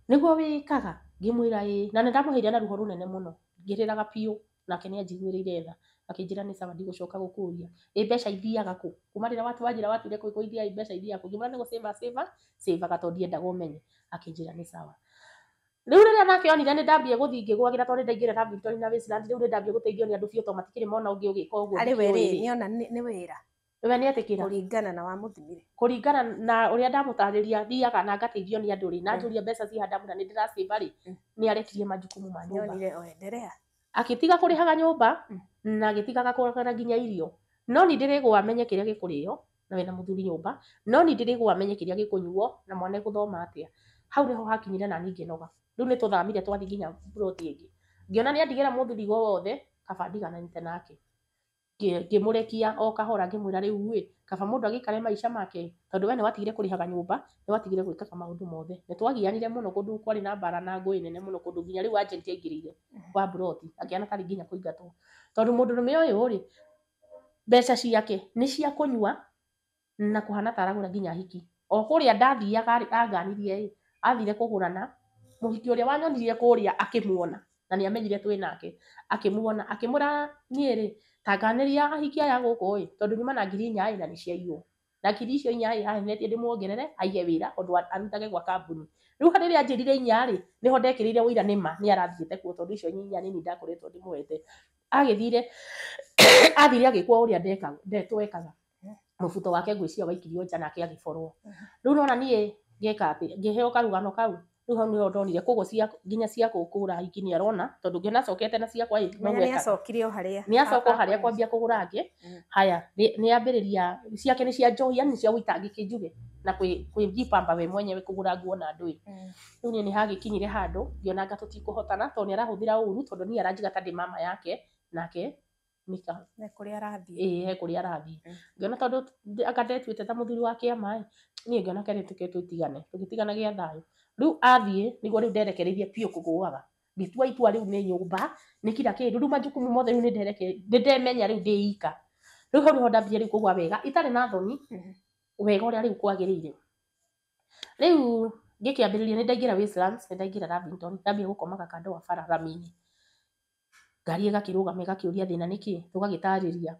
nĩguo wĩkaga ngĩmwĩra ĩĩ na nĩ ndamũheire na ruo rũnene mũno ngĩrĩraga biũ nake nĩ anjiguĩrĩire tha akĩnjĩra nĩ sawa ndigũcoka gũkũria ĩ mbeca ithiaga kũ kuma rĩrĩa wanjĩra watuire kwĩgũithia ĩ mbeca ithiaga kũ ngĩmwĩra nĩ gũcĩba cĩba cĩbaga tondũ ndiendaga ũmenye akĩnjĩra nĩ sawa. Rĩu rĩrĩa nake onire nĩ ndambia gũthiĩ ngĩgwagĩra tondũ nĩ ndaingĩra Lavington na Westlands rĩu nĩ ndambia gũteithio nĩ andũ biũ tondũ matikĩrĩ mona ũngĩ ũgĩka ũguo Arĩ we ndikĩũĩ rĩ rĩ. nĩona nĩ wĩra We nĩ etĩkĩra kũringana na wamũthimire. Kũringana na ũrĩa ndamũtarĩria thiaga na ngateithio nĩ andũ rĩ na njũria mbeca ciha ndamwĩra nĩ ndĩracĩba rĩ nĩ arekirie majukumu ma nyũmba. Nĩonire o endelea. Akĩtiga kũrĩhaga nyũmba na agĩtigaga kũrĩhaga nginya irio no ni ndĩrĩgũa menye kĩrĩa gĩkũrĩo na wĩna mũthuri nyũmba no ni ndĩrĩgũa menye kĩrĩa gĩkũnyuo na mwana egũthoma atĩa. Hau nĩho hakinyire na niĩ ngĩnoga. Rĩu nĩ tũthamire twathiĩ nginya ploti ĩngĩ ngĩona nĩ andigĩra mũthurigo wothe kaba ndigananĩte nake. Ngĩmũrekia o kahora ngĩmwĩra rĩu ĩ kaba mũndũ agĩikare maica make tondũ we nĩ watigire kũrĩhaga nyũmba nĩ watigire gwĩkaga maũndũ mothe. Nĩ twagianire mũno kũndũ kwarĩ na mbara na ngũĩ nene mũno kũndũ nginya rĩu agent aingĩrĩire wa ploti akĩhana tarĩ nginya kũingatwo tondũ mũndũrũme ũyũ rĩ mbeca ciake nĩ cia kũnyua na kũhana ta aragũra nginya hiki. O kũrĩa ndathiaga rĩ anganirie ĩ athire kũgũrana mũhiki ũrĩa wanyonirie kũrĩa akĩmuona. Na nĩ amenyire twĩ nake. Akĩmuona akĩmũra niĩ rĩ tanganĩria ahiki aya gũkũ ĩ tondũ nyuma na 4,000 ĩ na nĩ ciaiywo. Na ngiri icio inya ĩ ahenetie ndĩmuongerere aige wĩra ũndũ arutage gwa kambuni. Rĩu rĩrĩa anjĩrire inya rĩ nĩho ndekĩrĩire ũira nĩma nĩ arathiĩte kuo tondũ icio inya nĩ niĩ ndakoretwo ndĩmũhete. Agĩthire athire agĩkwo ũrĩa twekaga. Mũbuto wake ngwĩciria waikirio nja nake agĩborwo. Rĩu nona niĩ ngĩka atĩ ngĩheo karũgano kau rĩu hau nĩho ndonire koguo cia nginya cia kũgũra ahiki nĩ arona tondũ ngĩona acokete na ciakwa ĩ Menya noguo nĩ ekaga. acokire o harĩa. Nĩ acoka o harĩa kwambia kũgũra angĩ. Haya nĩ ambĩrĩria ciake nĩ cia njohi yani cia ũitangĩki njuge na kwĩjipamba we mwenyewe kũgũra nguo na ndũĩ. Rĩu niĩ nĩ hagĩkinyire handũ ngĩona anga tũtikũhotana tondũ nĩ arahũthĩra ũru tondũ niĩ aranjiga ta ndĩ mama yake nake nika Nĩ kũrĩa arathiĩ. ĩĩ he kũrĩa arathiĩ. Ngĩona tondũ anga ndetuĩte ta mũthuri wa kĩama ĩ niĩ ngĩona kere tũke tũtigane tũgĩtigana gĩa thayũ. Rĩu athiĩ nĩguo rĩu nderekereirie biũ kũgũaga. Ngĩtua itua rĩu nĩ nyũmba nĩ kila kĩndũ rĩu majukumu mothe rĩu nĩ ndemenya rĩu ndĩ ika. Rĩu hau nĩho ndambirie rĩu kũgũa wega itarĩ na thoni wega ũrĩa rĩu kwagĩrĩire. Rĩu ngĩkĩambĩrĩria nĩ ndaingĩra Westlands nĩ ndaingĩra Lavington ndambia gũkomaga kando wa bara rami-inĩ. Ngari ĩgakĩrũgama ĩgakĩũria thĩna nĩkĩ tũgagĩtarĩria.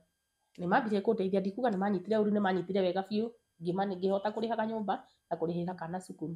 Nĩ mambirie kũndeithia ndikuga nĩ manyitire ũru nĩ manyitire wega biũ ngĩhota kũrĩhaga nyũmba na kũrĩhĩra kana cukuru.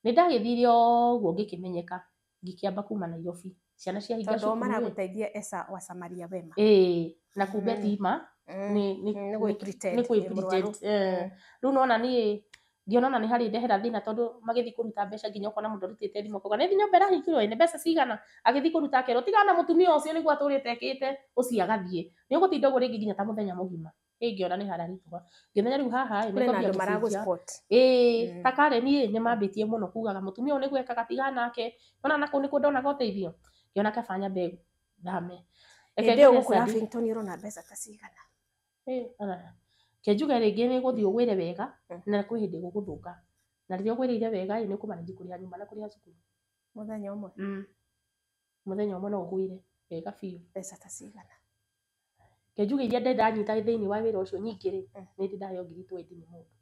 Nĩ ndagĩthire ũguo ngĩkĩmenyeka ngĩkĩamba kuma Nairobi. Ciana ciahinga Tondũ o cukuru ĩ. maragũteithia esa wa Samaria wema. Ĩĩ na kumbe tima nĩ Nĩ gwĩ pretend nĩ kwĩ wĩ mũrwaru. pretend. Rĩu nona niĩ ngĩona ona nĩ harĩ ndehera thĩna tondũ magĩthiĩ kũruta mbeca nginya ũkona mũndũ arutĩte thimũ akauga nĩ nyũmba ĩrahingirwo ĩ nĩ mbeca cigana agĩthiĩ kũruta akerwo tigana na mũtumia ũcio nĩguo atũrĩte ekĩte ũcio agathiĩ nĩ ũgũtinda ũguo rĩngĩ nginya ta mũthenya mũgima. Ĩ ngĩona nĩ hararitũha ngĩmenya rĩu haha ĩ Kũrĩ na nĩ andũ ngwambia maragũ gũcenjia. spot. Ĩĩ ta Karen ĩ nĩ mambĩtie mũno kugaga mũtumia ũyũ nĩguo ekaga tigana nake ona na kũu nĩkuo ndonaga ũteithio. Ngĩona kaba nyambe thame. Reke Hĩndĩ ĩyo ngũre gũkũ Sadi. Lavington ũrona mbeca ta cigana? Reke njuge rĩngĩ nĩ ũgũthiĩ ũgwĩre wega na kwĩ hĩndĩ gũgũthũka. Na rĩrĩa ũgwĩrĩire wega ĩ nĩ ũkũmanage kũrĩha nyũmba na kũrĩha cukuru. Mũthenya ũmwe? Mũthenya ũmwe no ũgwĩre wega biũ. Mbeca ta cigana? Reke njuge iria ndĩ ndanyita thĩinĩ wa wĩra ũcio nyingĩ rĩ nĩ ndĩ ndaheo 20,000 nĩ mũndũ.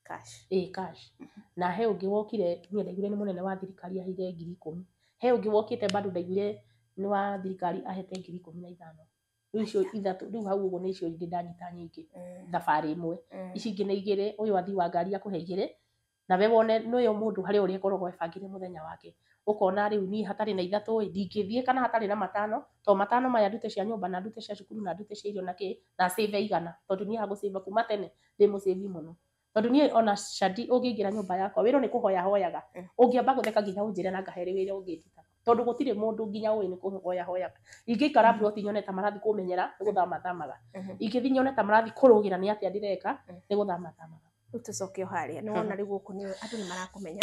Cash. Ĩĩ cash. Na he ũngĩ wokire niĩ ndaiguire nĩ mũnene wa thirikari aheire 10,000. He ũngĩ wokĩte bado ndaiguire nĩ wa thirikari ahete 15,000. Rĩu icio ithatũ rĩu hau ũguo nĩ icio ndĩ ndanyita nyingĩ thabarĩ ĩmwe. Ici ingĩ nĩ igĩrĩ ũyũ athi wa ngari akũhe igĩrĩ nawe wone nĩyo mũndũ harĩ ũrĩa akoragwo ebangĩire mũthenya wake. Ũkona rĩu niĩ hatarĩ na ithatũ ĩ ndingĩthiĩ kana hatarĩ na matano tondũ matano maya ndute cia nyũmba na ndute cia cukuru na ndute cia irio na kĩ na save igana tondũ niĩ hagũ save kuma tene ndĩ mũsave mũno. Tondũ niĩ ona Shadi ũngĩingĩra nyũmba yakwa wĩra nĩ kũhoya hoyaga ũngĩamba gũtheka nginya ũnjĩre na ngahe wĩra ũngĩnduta tondũ gũtirĩ mũndũ nginya ũĩ nĩ kũhoya hoyaga. Ingĩikara ploti nyone ta marathiĩ kũmenyera nĩ gũthama thamaga. Ingĩthiĩ nyone ta marathiĩ kũrũgĩra nĩ atĩa ndĩreka nĩ gũthama thamaga. Rĩu tũcoke o harĩa nĩ wona rĩu gũkũ nĩ andũ nĩ marakũmenya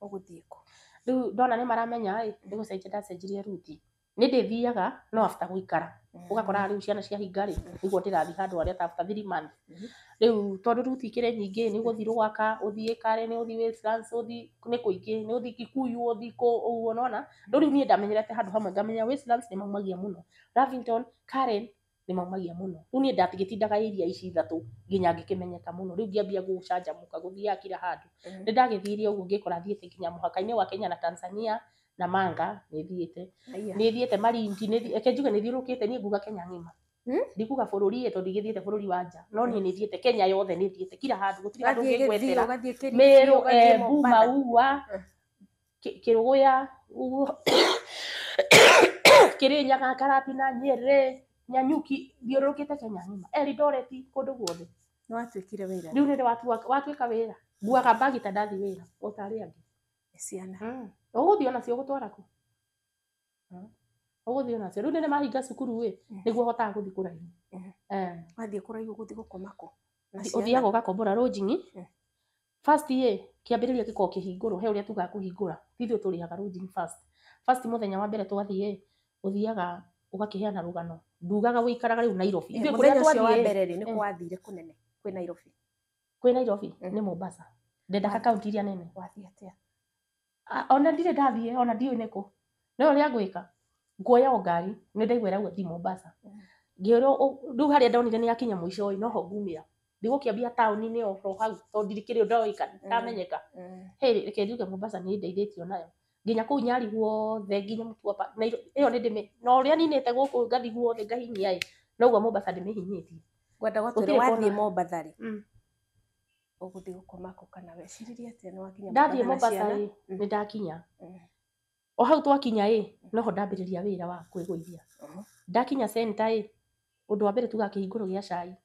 ũgũthiĩ kũ? Rĩu ndona nĩ maramenya ĩ nĩ gũcenjia ndacenjirie ruti. Nĩ ndĩthiaga no after gũikara ũgakora rĩu ciana ciahinga rĩ nĩguo ndĩrathiĩ handũ harĩa ta after 3 months. Rĩu tondũ ruti ikĩrĩ nyingĩ nĩ ũgũthiĩ Rũaka ũthiĩ Karen ũthiĩ Westlands ũthiĩ nĩ kũingĩ nĩ ũthiĩ Kikuyu ũthiĩ kũ ũguo nĩwona. Rĩu rĩu niĩ ndamenyerete handũ hamwe ngamenya Westlands nĩ maumagia mũno Lavington Karen nĩ maumagia mũno. Rĩu niĩ ndatigĩtindaga area ici ithatũ nginya ngĩkĩmenyeka mũno. Rĩu ngĩambia gũcanjamũka gũthiaga kila handũ. Nĩ ndagĩthire ũguo ngĩkora thiĩte nginya mũhaka-inĩ wa Kenya na Tanzania Namanga nĩ thiĩte. Nĩ thiĩte Malindi reke njuge nĩ thiũrũrũkĩte niĩ nguga Kenya ng'ima. Ndikuga bũrũri ĩ tondũ ndigĩthiĩte bũrũri wa nja no niĩ nĩ thiĩte Kenya yothe nĩ thiĩte kila handũ gũtirĩ handũ Ũgathiĩ Gĩthii, ũngĩngwetera. ũgathiĩ Kilifi, Meru, ũgathiĩ Embu, Mombasa. Maua, Kĩrũgũya, ũguo Kĩrĩnyaga, Karatina, Nyĩrĩ, Nanyuki thiũrũrũkĩte Kenya ng'ima. Eldoret kũndũ guothe. Nĩ watuĩkire wĩra. Rĩu nĩ watuĩka wĩra. Nguaga mbagi ta ndathiĩ wĩra o ta arĩa angĩ. Ciana. Ũgũthiĩ onacio ũgũtwara kũ? Ũgũthiĩ onacio. Rĩu nĩ mahinga cukuru ĩ nĩguo hotaga gũthiĩ kũraihu. Wathiĩ kũraihu ũgũthiĩ gũkoma kũ? Na ciana? Ũthiaga ũgakombora lodging. First ĩ kĩambĩrĩria gĩkoragwo kĩhingũrwo he ũrĩa tugaga kũhingũra. Ti ithuĩ tũrĩhaga lodging first. First mũthenya wa mbere twathiĩ ĩ ũthiaga ũgakĩheana rũgano. Ndugaga ũikaraga rĩu Nairobi. Ithuĩ kũrĩa Mũthenya ũcio wa twathiĩ mbere rĩ nĩ kũ wathire kũnene kwĩ Nairobi? Kwĩ Nairobi nĩ Mombasa. Ndendaga kaunti iria nene. Wathiĩ atĩa? Ona ndirĩ ndathiĩ ona ndiũĩ nĩkũ. No ũrĩa ngwĩka nguoya o ngari nĩ ndaigua ĩrauga thiĩ Mombasa. Ngĩũrwo rĩu harĩa ndonire nĩ yakinya mũico ĩ noho ngumĩra. Ndigũkĩambia taũni-inĩ oro hau tondũ ndirikĩrĩ ndoĩka ndamenyeka. Hey, reke njuge Mombasa nĩ ĩndeithĩtie onayo. Nginya kũu Nyali guothe nginya Mtwapa na ĩyo nĩ ndĩmĩ na ũrĩa ninĩte gũkũ ngathi guothe ngahinyia ĩ noguo Mombasa ndĩmĩhinyĩtie. Ngwenda gwatwĩra Gũtirĩ wathiĩ kona. Mombatha rĩ, ũgũthiĩ gũkoma kũ kana weciririe atĩa nĩ wakinya Ndathiĩ Mombatha na Mombasa ciana? ĩ nĩ ndakinya. O hau twakinya ĩ noho ndambĩrĩria wĩra wa kwĩgũithia. Ndakinya center ĩ ũndũ wa mbere tugaga kĩhingũro gĩa cai.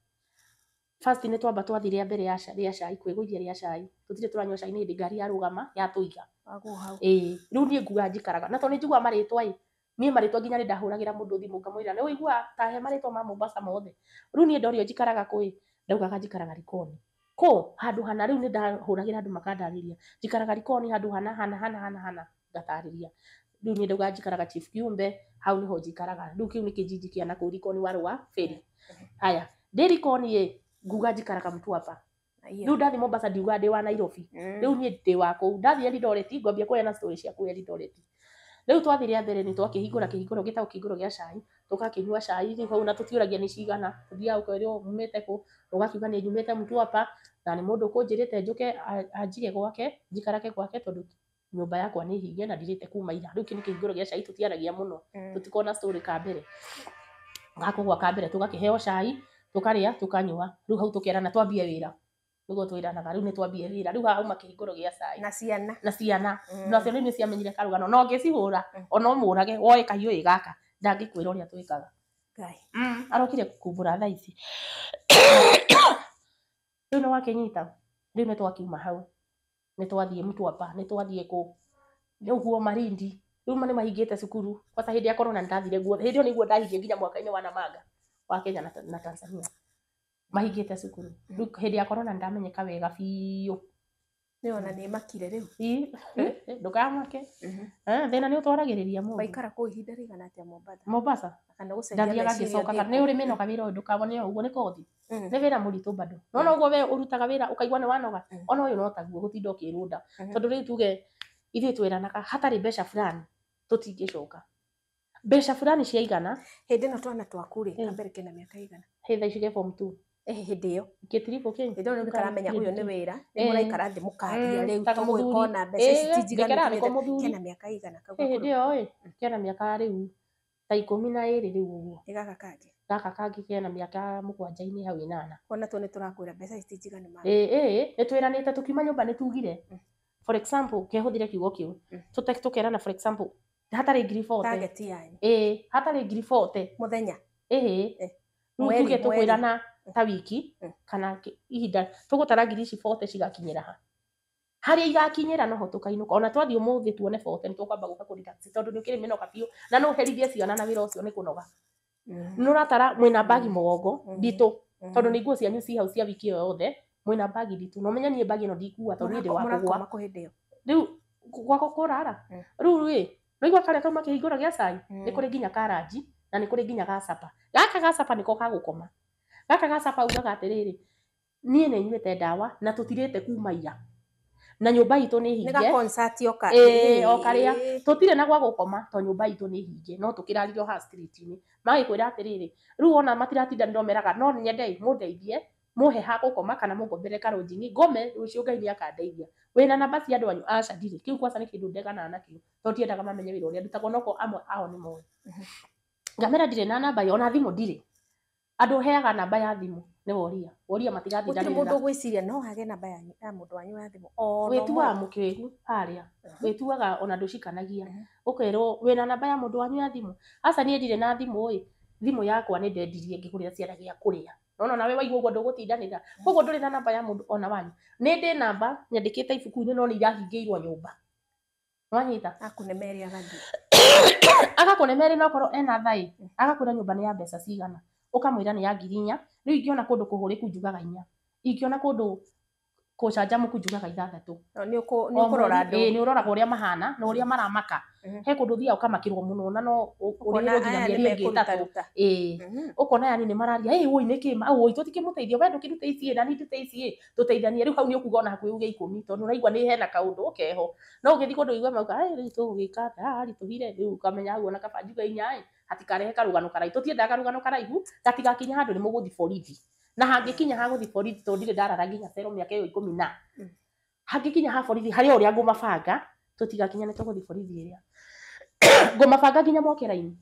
First nĩ twamba twathi rĩa mbere rĩa cai kwĩgũithia rĩa cai. Tũtirĩ tũranyua cai nĩ hĩndĩ ngari yarũgama yatũiga. Wagũo hau. Ĩĩ rĩu niĩ nguga njikaraga na tondũ nĩ njiguaga marĩtwa ĩ niĩ marĩtwa nginya nĩ ndahũragĩra mũndũ thimũ ngamwĩra nĩ ũiguaga ta he marĩtwa ma Mombasa mothe. Rĩu niĩ ndorio njikaraga kũ ĩ ndaugaga njikaraga Likoni. Kũ handũ hana rĩu nĩ ndahũragĩra andũ makandarĩria njikaraga Likoni handũ hana hana hana hana hana ngatarĩria. Rĩu niĩ ndaugaga njikaraga Chief Kiumbe hau nĩho njikaraga. Rĩu kĩu nĩ kĩjiji kĩa nakũu Likoni warũa ferry. Haya ndĩ Likoni ĩ nguga njikaraga Mtwapa. Rĩu ndathi Mombasa ndiugaga ndĩ wa Nairobi. Rĩu niĩ ndĩ wa kũu. Ndathiĩ Eldoret ngwambia kũheana story cia kũu Eldoret. Rĩu twathiĩ rĩa mbere nĩ twakĩhingũra kĩhingũro gĩtagwo kĩhingũro gĩa cai tũgakĩnyua cai rĩu hau na tũtiũragia nĩ cigana tũthiaga ũkerwo umĩte kũ ũgakiuga nĩ nyumĩte Mtwapa na nĩ mũndũ ũkũnjĩrĩte njũke anjige gwake njikarage gwake tondũ nyũmba yakwa nĩ hinge na ndirĩte kuma ira. Rĩu kĩu nĩ kĩhingũro gĩa cai tũtiaragia mũno tũtikoragwo na story ka mbere. Gakũgwa ka mbere tũgakĩheo cai tũkarĩa tũkanyua rĩu hau tũkerana twambie wĩra nĩguo twĩranaga rĩu nĩ twambie wĩra rĩu haha hauma kĩhingũro gĩa cai Na ciana. na ciana na ciana nĩ ciamenyire karũgano na ũngĩcihũra ona ũmũrage woe kahiũ ĩ gaka ndangĩkwĩra ũrĩa twĩkaga. Ngai. Arokire kumbũra thaa ici. Rĩu nĩ wakĩnyita rĩu nĩ twakiuma hau nĩ twathiĩ Mtwapa nĩ twathiĩ kũ ũguo Malindi rĩu nĩ mahingĩte cukuru kwanza hĩndĩ ya corona nĩ ndathire guothe hĩndĩ ĩyo nĩguo ndahingie nginya mwaka-inĩ wa Namanga wa Kenya na Tanzania mahingĩte cukuru rĩu hĩndĩ ya corona nĩ ndamenyeka wega biũ. Nĩ ona nĩ makire rĩu. Ndũkamake. Thĩna nĩ ũtwaragĩrĩria mũndũ. Waikara kũu ihinda rĩigana atĩa Mombatha? Mombasa Kana gũcenjia ndathiaga meciria ngĩcokaga ũthiĩ nĩ kũ? ũrĩ mĩnoga wĩra ũyũ ndũkawone o ũguo nĩ kothi. Nĩ wĩra mũritũ bado. Nona ũguo we ũrutaga wĩra ũkaigua nĩ wanoga ona ũyũ no taguo gũtinda ũkĩrũnda. Tondũ rĩu tuge ithuĩ twĩranaga hatarĩ mbeca fulani tũtingĩcoka. Mbeca fulani ciaigana Hĩndĩ ĩno twana twaku rĩ, kambere kena mĩaka ĩigana? Hĩ thaa ici ke form 2. Hĩndĩ ĩyo. Gĩtiribũ kĩ? Hĩndĩ ĩyo nĩ karamenya ũyũ nĩ wĩra, nĩ mũraikara thĩ mũkaria rĩu Taga tũgwĩka mũthuri. ona mbeca ici ti njiganu Ndĩkeraga nĩko tũgĩte- mũthuri. Kena mĩaka ĩigana kau Hĩndĩ gakũrũ? ĩyo ĩ kena mĩaka rĩu ta 12 rĩu ũguo. Ĩ gaka kangĩ? Gaka kangĩ kena mĩaka 7 hau 8. Ona tuo nĩ tũrakwĩra mbeca ici ti njiganu mama. Ĩ nĩ twĩranĩte tũkiuma nyũmba nĩ tugire. For example kehũthire kiugo kĩu. Tũkerana for example hatarĩ ngiri 40. Target yanyu. Ĩ hatarĩ ngiri 40. Mũthenya. Ĩ rĩu Mweri, tuge mweri. tũkwĩrana ta wiki kana ihinda tũgũtara ngiri ici 40 cigakinyĩra ha. Harĩa igakinyĩra noho tũkainũka ona twathiĩ ũmũthĩ tuone 40 nĩ tũkwamba gũka kũ relax tondũ nĩ ũkĩrĩ mĩnoga biũ na no ũherithie ciana na wĩra ũcio nĩ kũnoga. Nĩ ũratara mwĩna bagi mũgongo nditũ tondũ nĩ nguo cianyu ci hau cia wiki ĩyo yothe mwĩna bagi nditũ na ũmenye niĩ bagi ĩno ndikua tondũ niĩ ndĩ wa kũgũa. Mũrakoma kũ hĩndĩ ĩyo? Rĩu gwakwa kũrara rĩu ĩ nĩwaigua karĩa kauma kĩhingũro gĩa cai nĩ kũrĩ nginya karanji na nĩ kũrĩ nginya ga capa. Gaka ga capa nĩko gagũkoma. Gaka ga capa ugaga atĩrĩrĩ niĩ nĩ nyuĩte ndawa na tũtirĩte kuma ira na nyũmba itũ nĩ Nĩ hinge. ga concert o ka. Ĩ o karĩa tũtirĩ na gwa gũkoma to nyũmba itũ nĩ hinge no tũkĩrarire o haha street-inĩ. Magĩkwĩra atĩrĩrĩ rĩu ona matiratindanĩra meraga no nyende mũndeithie mũhe ha gũkoma kana mũngombere karũnjingi ngome rũciũ Ngai nĩ akandeithia. Wĩna namba cia andũ anyu? Aca ndirĩ. Kĩu kwanza nĩ kĩndũ ndeganaga nakĩo tondũ ndiendaga mamenye wĩra ũrĩa ndutaga onokorwo amwe ao nĩ moĩ. Ngamera ndirĩ na namba ĩyo ona thimũ ndirĩ. Andũ heaga namba ya thimũ nĩ woria. Woria Gũtirĩ matigatindanĩrĩra. mũndũ ũgwĩciria no age namba yanyu ya mũndũ wanyu ya thimũ. Ona Wĩtuaga ũmwe. mũkĩgu harĩa. Wĩtuaga ona ndũcikanagia. Ũkerwo wĩna namba ya mũndũ wanyu ya thimũ? Aca niĩ ndirĩ na thimũ ĩ. Thimũ yakwa nĩ ndendirie ngĩgũrĩra ciana gĩa kũrĩa. Nona nawe waigua ũguo ndũgũtindanĩra. Koguo ndũrĩ na namba ya mũndũ ona wanyu. Nĩ ndĩ namba nyandĩkĩte ibuku-inĩ no nĩ irahingĩirwo nyũmba. Nĩwanyita? Akũne merĩ agathiĩ. Agakũne merĩ no okorwo ena thaa ĩ agakwĩra nyũmba nĩ ya mbeca cigana. Ũkamwĩra nĩ ya ngiri 4. Rĩu ingĩona kũndũ kũhũrĩku njugaga 4. Ingĩona kũndũ kũcanjamũku njugaga 6. Nĩ ũkũrora andũ. Ĩ nĩ ũroraga ũrĩa mahana na ũrĩa maramaka. He kũndũ ũthiaga ũkamakĩrwo mũno na no Ũkona ũrĩhĩrwo nginya aya nĩ mĩeri ĩngĩ 3. mekũrutaruta. Ĩ ũkona yani nĩ mararia ĩ wũi nĩkĩ wũi tũtikĩmũteithia we ndũkĩrute ici ĩ na niĩ ndute ici ĩ tũteithanie rĩu hau nĩ ũkuga ona hakuhĩ uge 10 tondũ ũraigua nĩ hena kaũndũ keho. No ũgĩthiĩ kũndũ ũigue mauga rĩu tũgũgĩka atĩa haha haritũhire rĩu ũkamenya hau ona kaba njuge 4 ĩ hatikarehe karũgano karaihu. Tũtiendaga karũgano karaihu gatigakinya handũ nĩ mũgũthiĩ borithi. Na hangĩkinya ha gũthiĩ borithi tondũ ndirĩ ndarara nginya cero mĩaka ĩyo 10 na. Hangĩkinya ha borithi harĩ o ũrĩa ngũmabanga Tũtigakinya nĩ tũgũthiĩ borithi ĩrĩa. Ngũmabanga nginya moke raini.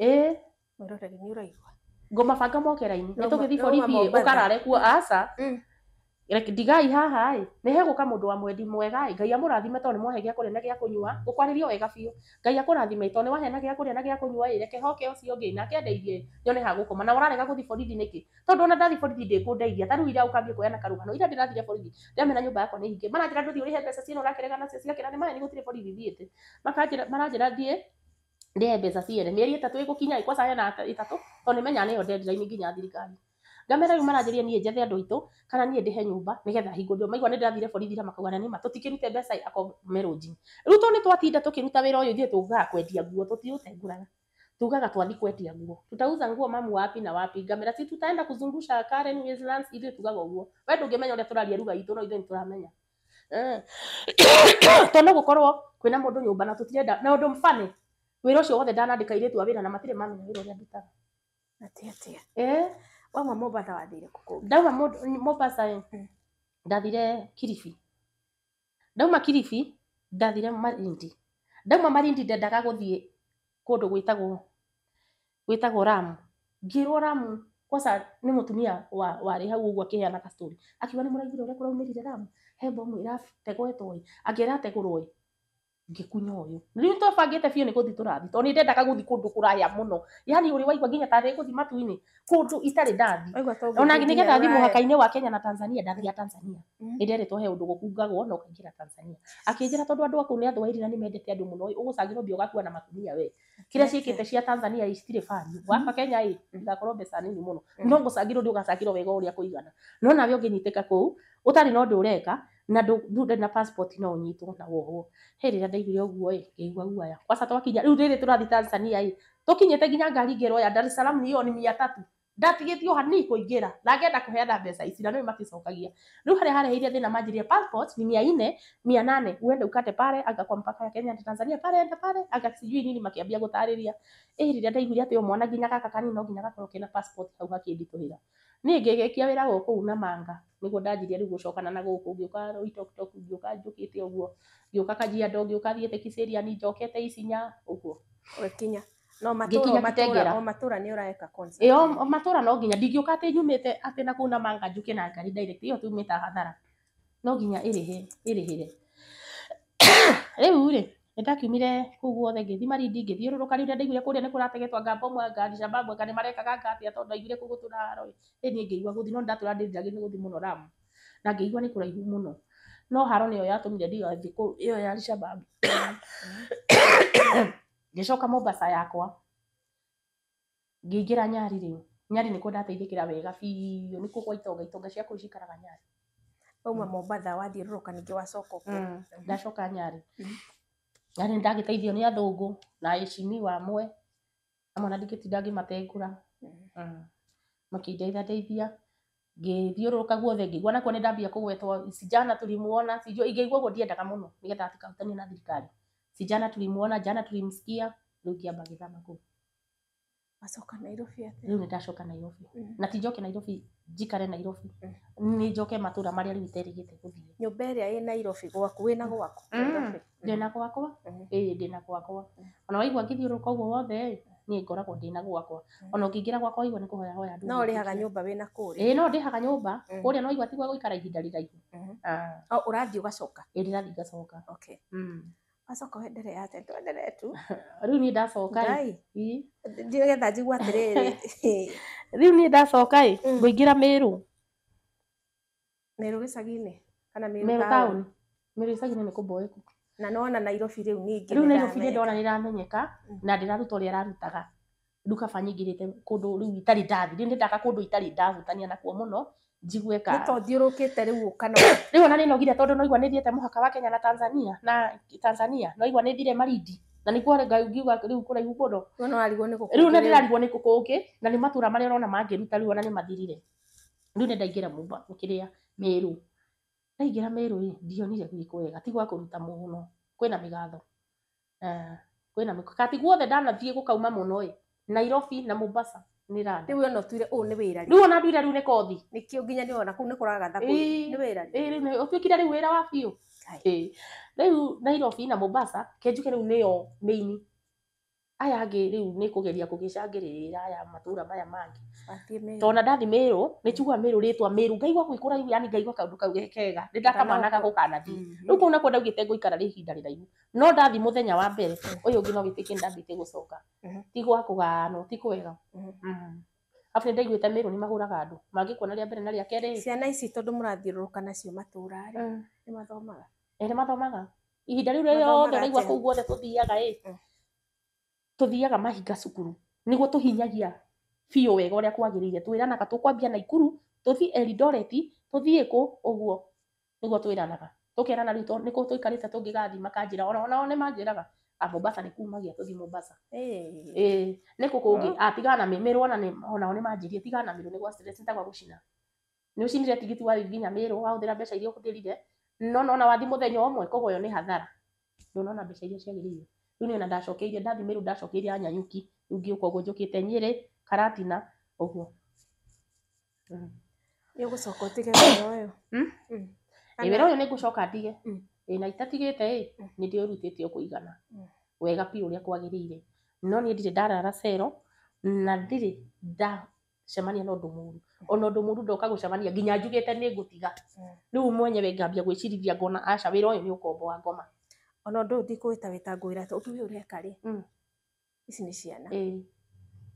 Ĩĩ. Mwĩroreri nĩ ũraigua. Ngũmabanga moke raini. Nĩ tũgĩthiĩ Rauma borithi Mombatha. ũkarare kuo aca. Mm. Reke ndigai haha ĩ, nĩ hegũka mũndũ wa mwendi mwega ĩ, Ngai amũrathime tondũ nĩ mwahe gĩa kũrĩa na gĩa kũnyua, ngũkwarĩria wega biũ. Ngai akũrathime tondũ nĩ wahe na gĩa kũrĩa na gĩa kũnyua ĩ, reke hoke ũcio ũngĩ nake andeithie nyone ha gũkoma. Na ũrarega gũthiĩ borithi nĩkĩ? Tondũ ona ndathiĩ borithi ndĩkũndeithia. Ta rĩu ira ũkambia kuheana karũgano. Ira ndĩrathire borithi, ndĩramera nyũmba yakwa nĩ hinge. Maranjĩra ndũthiĩ ũrĩhe mbeca ciene ũrakĩrega nacio ciakĩra nĩ maheni gũtirĩ borithi thiĩte. Makanjĩra maranjĩra thiĩ ndĩhe mbeca ciene. Mĩeri 3 ĩgũkinya ĩ, kwanza hena 3 tondũ nĩmenyaga nĩyo deadline nginya thirikari. Ngamera rĩu maranjĩria niĩ njethe andũ aitũ kana niĩ ndĩhe nyũmba nĩgetha hingũrĩrwo. Maigua nĩ ndĩrathire borithi ira makauga na nĩma tũtikĩrute mbeca ĩ akome lodging. Rĩu tondũ nĩ twatinda tũkĩruta wĩra ũyũ ithuĩ tugaga kwendia nguo tũtiũtengũraga. Tugaga twathi kwendia nguo. Tutauza nguo mamu wapi na wapi. Ngamera si tutaenda kuzungusha Karen Westlands ithuĩ tugaga ũguo. We ndũngĩmenya ũrĩa tũraria lugha itũ no ithuĩ nĩtũramenya. Tondũ no gũkorwo kwĩna mũndũ nyũmba na tũtirenda na ũndũ funny. Wĩra ũcio wothe ndanandĩka airĩtu a wĩra na matirĩ mamenya wĩra ũrĩa ndutaga. Atĩa atĩa. Wauma Mombatha wathire kũ kũngĩ? Ndauma Mombasa ĩ, ndathire Kilifi. Ndauma Kilifi ndathire Malindi. Ndauma Malindi ndendaga gũthiĩ kũndũ gwĩtagwo Lamu. Ngĩrwo Lamu kwanza nĩ mũtumia warĩ hau ũguo akĩheana ka story. Akiuga nĩ mũraiguire ũrĩa kũraumĩrire Lamu? He bomu ĩrategwetwo ĩ, anga ĩrategũrwo ĩ. Ngĩkunya ũyũ. Rĩu twabangĩte biũ nĩ gũthiĩ tũrathiĩ tondũ nĩ ndendaga gũthiĩ kũndũ kũraya mũno. Yaani ũrĩ waigua nginya tarĩ gũthiĩ matu-inĩ, kũndũ itarĩ ndathiĩ. Waigua ta Ona ũngĩthiĩ nĩgetha nginya thiĩ Rũraya. mũhaka-inĩ wa Kenya na Tanzania, ndathiaga Tanzania. Mm. Nĩ nderĩtwo he ũndũ gũkungagwo na ũkaingĩra Tanzania. Akĩnjĩra tondũ andũ a kũu nĩ athwaĩri na nĩ mendete andũ mũno, ũgũcangĩrwo mbia ũgakua na makunia we. Kĩrĩa ciĩkĩte cia Tanzania ĩ citirĩ value. Waka Kenya ĩ, igakorwo mbeca nini mũno. No gũcangĩrwo ndũgacangĩrwo wega ũrĩa kũigana. No nawe ũngĩnyitĩka kũu, ũtarĩ na ũndũ ũreka, na ndũrĩ na passport no ũnyitwo na wohwo. He rĩrĩa ndaiguire ũguo ĩ, ngĩigua guoya. Kwanza twakinya, rĩu rĩrĩ tũrathiĩ Tanzania ĩ, tũkinyĩte nginya ngari ngĩrwo ya Dar es Salaam hiyo ni 300. Ndatigĩtio hanini kũingĩra na ngenda kũheana mbeca ici na nĩũĩ maticokagia. Rĩu harĩa hareheire thĩna manjĩrire passport ni 400, 800 uende ukate pale anga kwa mpaka ya Kenya na Tanzania pale enda pale anga sijui nini makĩambia gũtarĩria. Ĩ rĩrĩa ndaiguire atĩ o mwana nginya gaka kanini no nginya gakorwo kena passport hau hakĩnditũhĩra. Niĩ ngĩgĩkia wĩra gũkũ Namanga nĩguo ndanjirie rĩu gũcokana na gũkũ ngĩũka Loitoktok ngĩũka njũkĩte ũguo ngĩũka Kajiado ngĩũka thiĩte Kiserian njokete Isinya ũguo. Ũgĩkinya. No Ngĩkinya matũra matũra Kitengela. o matũra nĩ ũreka concert. Ĩyo matũra no nginya ndingĩũka atĩ nyumĩte atĩ na kũu Namanga njũke na ngari direct ĩyo tumĩte hathara. No nginya ĩrĩhe ĩrĩhĩre. Rĩu rĩ nĩ ndakiumire kũu guothe ngĩthiĩ Malindi ngĩthiũrũrũka rĩu ndaiguire kũrĩa nĩ kũrategetwo anga bomu anga Alshababu anga nĩ marekaga anga atĩa tondũ ndaiguire kũu gũtũra haro ĩ. Ĩ niĩ ngĩigua gũthiĩ no ndatũra ndĩriragĩria nĩ gũthiĩ mũno Lamu. Na ngĩigua nĩ kũraihu mũno. No haro nĩyo yatũmire ndigathiĩ kũu ĩyo ya Alshababu. Ngĩcoka Mombasa yakwa. Ngĩingĩra Nyali rĩu. Nyali nĩkuo ndateithĩkĩra wega biũ nĩkuo kwa itonga itonga cia kũu cikaraga Nyali. Wauma Mombatha wathiũrũrũka ningĩ wacoka kũ? Ndacoka Nyali. Nyali nĩ ndagĩteithio nĩ athũngũ na aheshimiwa amwe. Amwe ona ndingĩtinda ngĩmatengũra. Makĩndeithia ndeithia. Ngĩthiũrũrũka guothe ngĩigua nakuo nĩ ndambia kũgwetwo sijana tulimuona sijui ngĩigua ũguo ndiendaga mũno nĩgetha hatikahutanie na thirikari. Sijana tulimuona jana tulimsikia rĩu ngĩamba ngĩthama kũu. Wacoka Nairobi atĩa? Rĩu nĩ ndacoka Nairobi. Na ti njoke Nairobi njikare Nairobi. Nĩ njoke matũra marĩa rĩu iterĩgĩte gũthiĩ. Nyũmba ĩrĩa ĩ Nairobi gwaku wĩna gwaku Nairobi? Ndĩna gwakwa? Ĩĩ ndĩna gwakwa. Ona waigua ngĩthiũrũrũka ũguo wothe ĩ, niĩ ngoragwo ndĩna gwakwa. Ona ũngĩingĩra gwakwa waigua nĩ kũhoya hoya andũ. No ũrĩhaga nyũmba wĩna kũrĩa? Ĩĩ no ndĩhaga nyũmba. Kũrĩa no waigua ti gwa gũikara ihinda rĩraihu. O ũrathiĩ ũgacoka? Ĩĩ ndĩrathiĩ ngacoka. Okay. Wacoka wendelee atĩa? Twendelee tu. Rĩu niĩ ndacoka ĩ. Ngai. Nĩgetha njigue atĩrĩrĩ. Rĩu niĩ ndacoka ĩ, ngũingĩra Meru. Meru gĩcagi-inĩ kana Meru Meru town? town. Meru gĩcagi-inĩ nĩ kũmboeku. Na nĩwona Nairobi rĩu ningĩ Rĩu Nairobi nĩndamenyeka. nĩ ndona nĩramenyeka na ndĩraruta ũrĩa ararutaga. Rĩu kaba nyingĩrĩte kũndũ rĩu itarĩ ndathiĩ. Rĩu nĩndaka kũndũ itarĩ ndahutania nakuo mũno njigue ka. Nĩ ta ũthiũrũrũkĩte rĩu ũkanoga. Rĩu ona nĩnogire tondũ noigua nĩthiĩte mũhaka wa Kenya na Tanzania na Tanzania noigua nĩthire Malindi na nĩkuo ngiuga rĩu kũraihu mũno. Rĩu nĩwarigwo nĩ kũ Rĩu kũngĩ rĩu. nĩndĩrarigwo nĩ kũ kũngĩ na nĩ matũra marĩa ũrona mangĩruta rĩu ona nĩmathirire. Rĩu nĩndaingĩra kĩrĩa Meru. Ndaingĩra Meru ĩ, ndionire gwĩ kwega ti gwa kũruta mũno kwĩna mĩgatho. Kwĩna kati guothe ndanathiĩ gũkauma mũno ĩ, Nairobi na Mombasa nĩ randa. Rĩu ona ũtuire ũũ nĩ wĩra rĩ. Rĩu ona nduire rĩu nĩ kothi. Nĩkĩo nginya nĩwona kũu nĩ kũragatha kũu. Ĩĩ. Nĩ wĩra rĩ. Ĩĩ rĩu ũtuĩkire rĩu wĩra wa biũ. Rĩu Nairobi na Mombasa kenjuge rĩu nĩyo main, aya angĩ rĩu nĩ kũgeria kũgĩcangĩrĩra aya matũra maya mangĩ. Tondũ ndathi Meru nĩ njiguaga Meru rĩtwa Meru ngaigua gwĩ kũraihu, yani ngaigua kaũndũ kau ge kega, nĩ ndakamanaga gũkanathiĩ. Rĩu kũu nakuo ndaugĩte ngũikara rĩ ihinda rĩraihu, no ndathi mũthenya wa mbere ũyũ ũngĩ no wĩtĩkie nĩ ndambĩtie gũcoka, ti gwa kũganwo, ti kwega. Arabu nĩ ndaiguĩte Meru nĩ mahũraga andũ mangĩkuona rĩa mbere na rĩa kerĩ. Ciana ici tondũ mũrathiũrũrũka nacio matũra rĩ, nĩ mathomaga? Nĩ mathomaga ihinda rĩu rĩothe ũraigua kũu guothe tũthiaga ĩ, tũthiaga mahinga cukuru nĩguo tũhinyagia biũ wega ũrĩa kwagĩrĩire. Twĩranaga tũkwambia Naikuru tũthiĩ Eldoret tũthiĩ kũ ũguo nĩguo twĩranaga, tũkerana rĩu tondũ nĩkũ tũikarĩte tũngĩgathiĩ makanjĩra onao nĩ manjĩraga a Mombasa nĩ kumagia tũthiĩ Mombasa. Ĩĩ nĩ kũ kũngĩ tigana na Meru, ona onao nĩ manjĩrire tigana na Meru nĩ gwa stress, nĩ ta gwa gũcina. Nĩ ũcinire tigiti wa nginya Meru wahũthĩra mbeca iria ũhũthĩrire, no nona wathi mũthenya ũmwe koguo ĩyo nĩ hathara, ndũnona mbeca iria ciagĩrĩire. Rĩu niĩ ona ndacokeirie ndathi Meru ndacokeirie Anyanyuki, rĩu ngĩũka ũguo njũkĩte Nyĩrĩ, Karatina ũguo. Nĩ ũgũcoka ũtige wĩra ũyũ? Wĩra ũyũ nĩ ngũcoka ndige, na itatigĩte ĩ nĩ ndĩũrutĩte o kũigana wega biũ ũrĩa kwagĩrĩire, no niĩ ndirĩ ndarara cero na ndirĩ ndacemania na ũndũ mũru, ona ũndũ mũru ndoka gũcemania nginya njugĩte nĩ ngũtiga. Rĩu mwenyewe ngambia gwĩcirithia ngona aca wĩra ũyũ nĩ ũkombo wa ngoma. Ona ũndũ ũyũ ndikũwĩta wĩtangũĩra ũndũ ũyũ ũreka rĩ, ici nĩ ciana.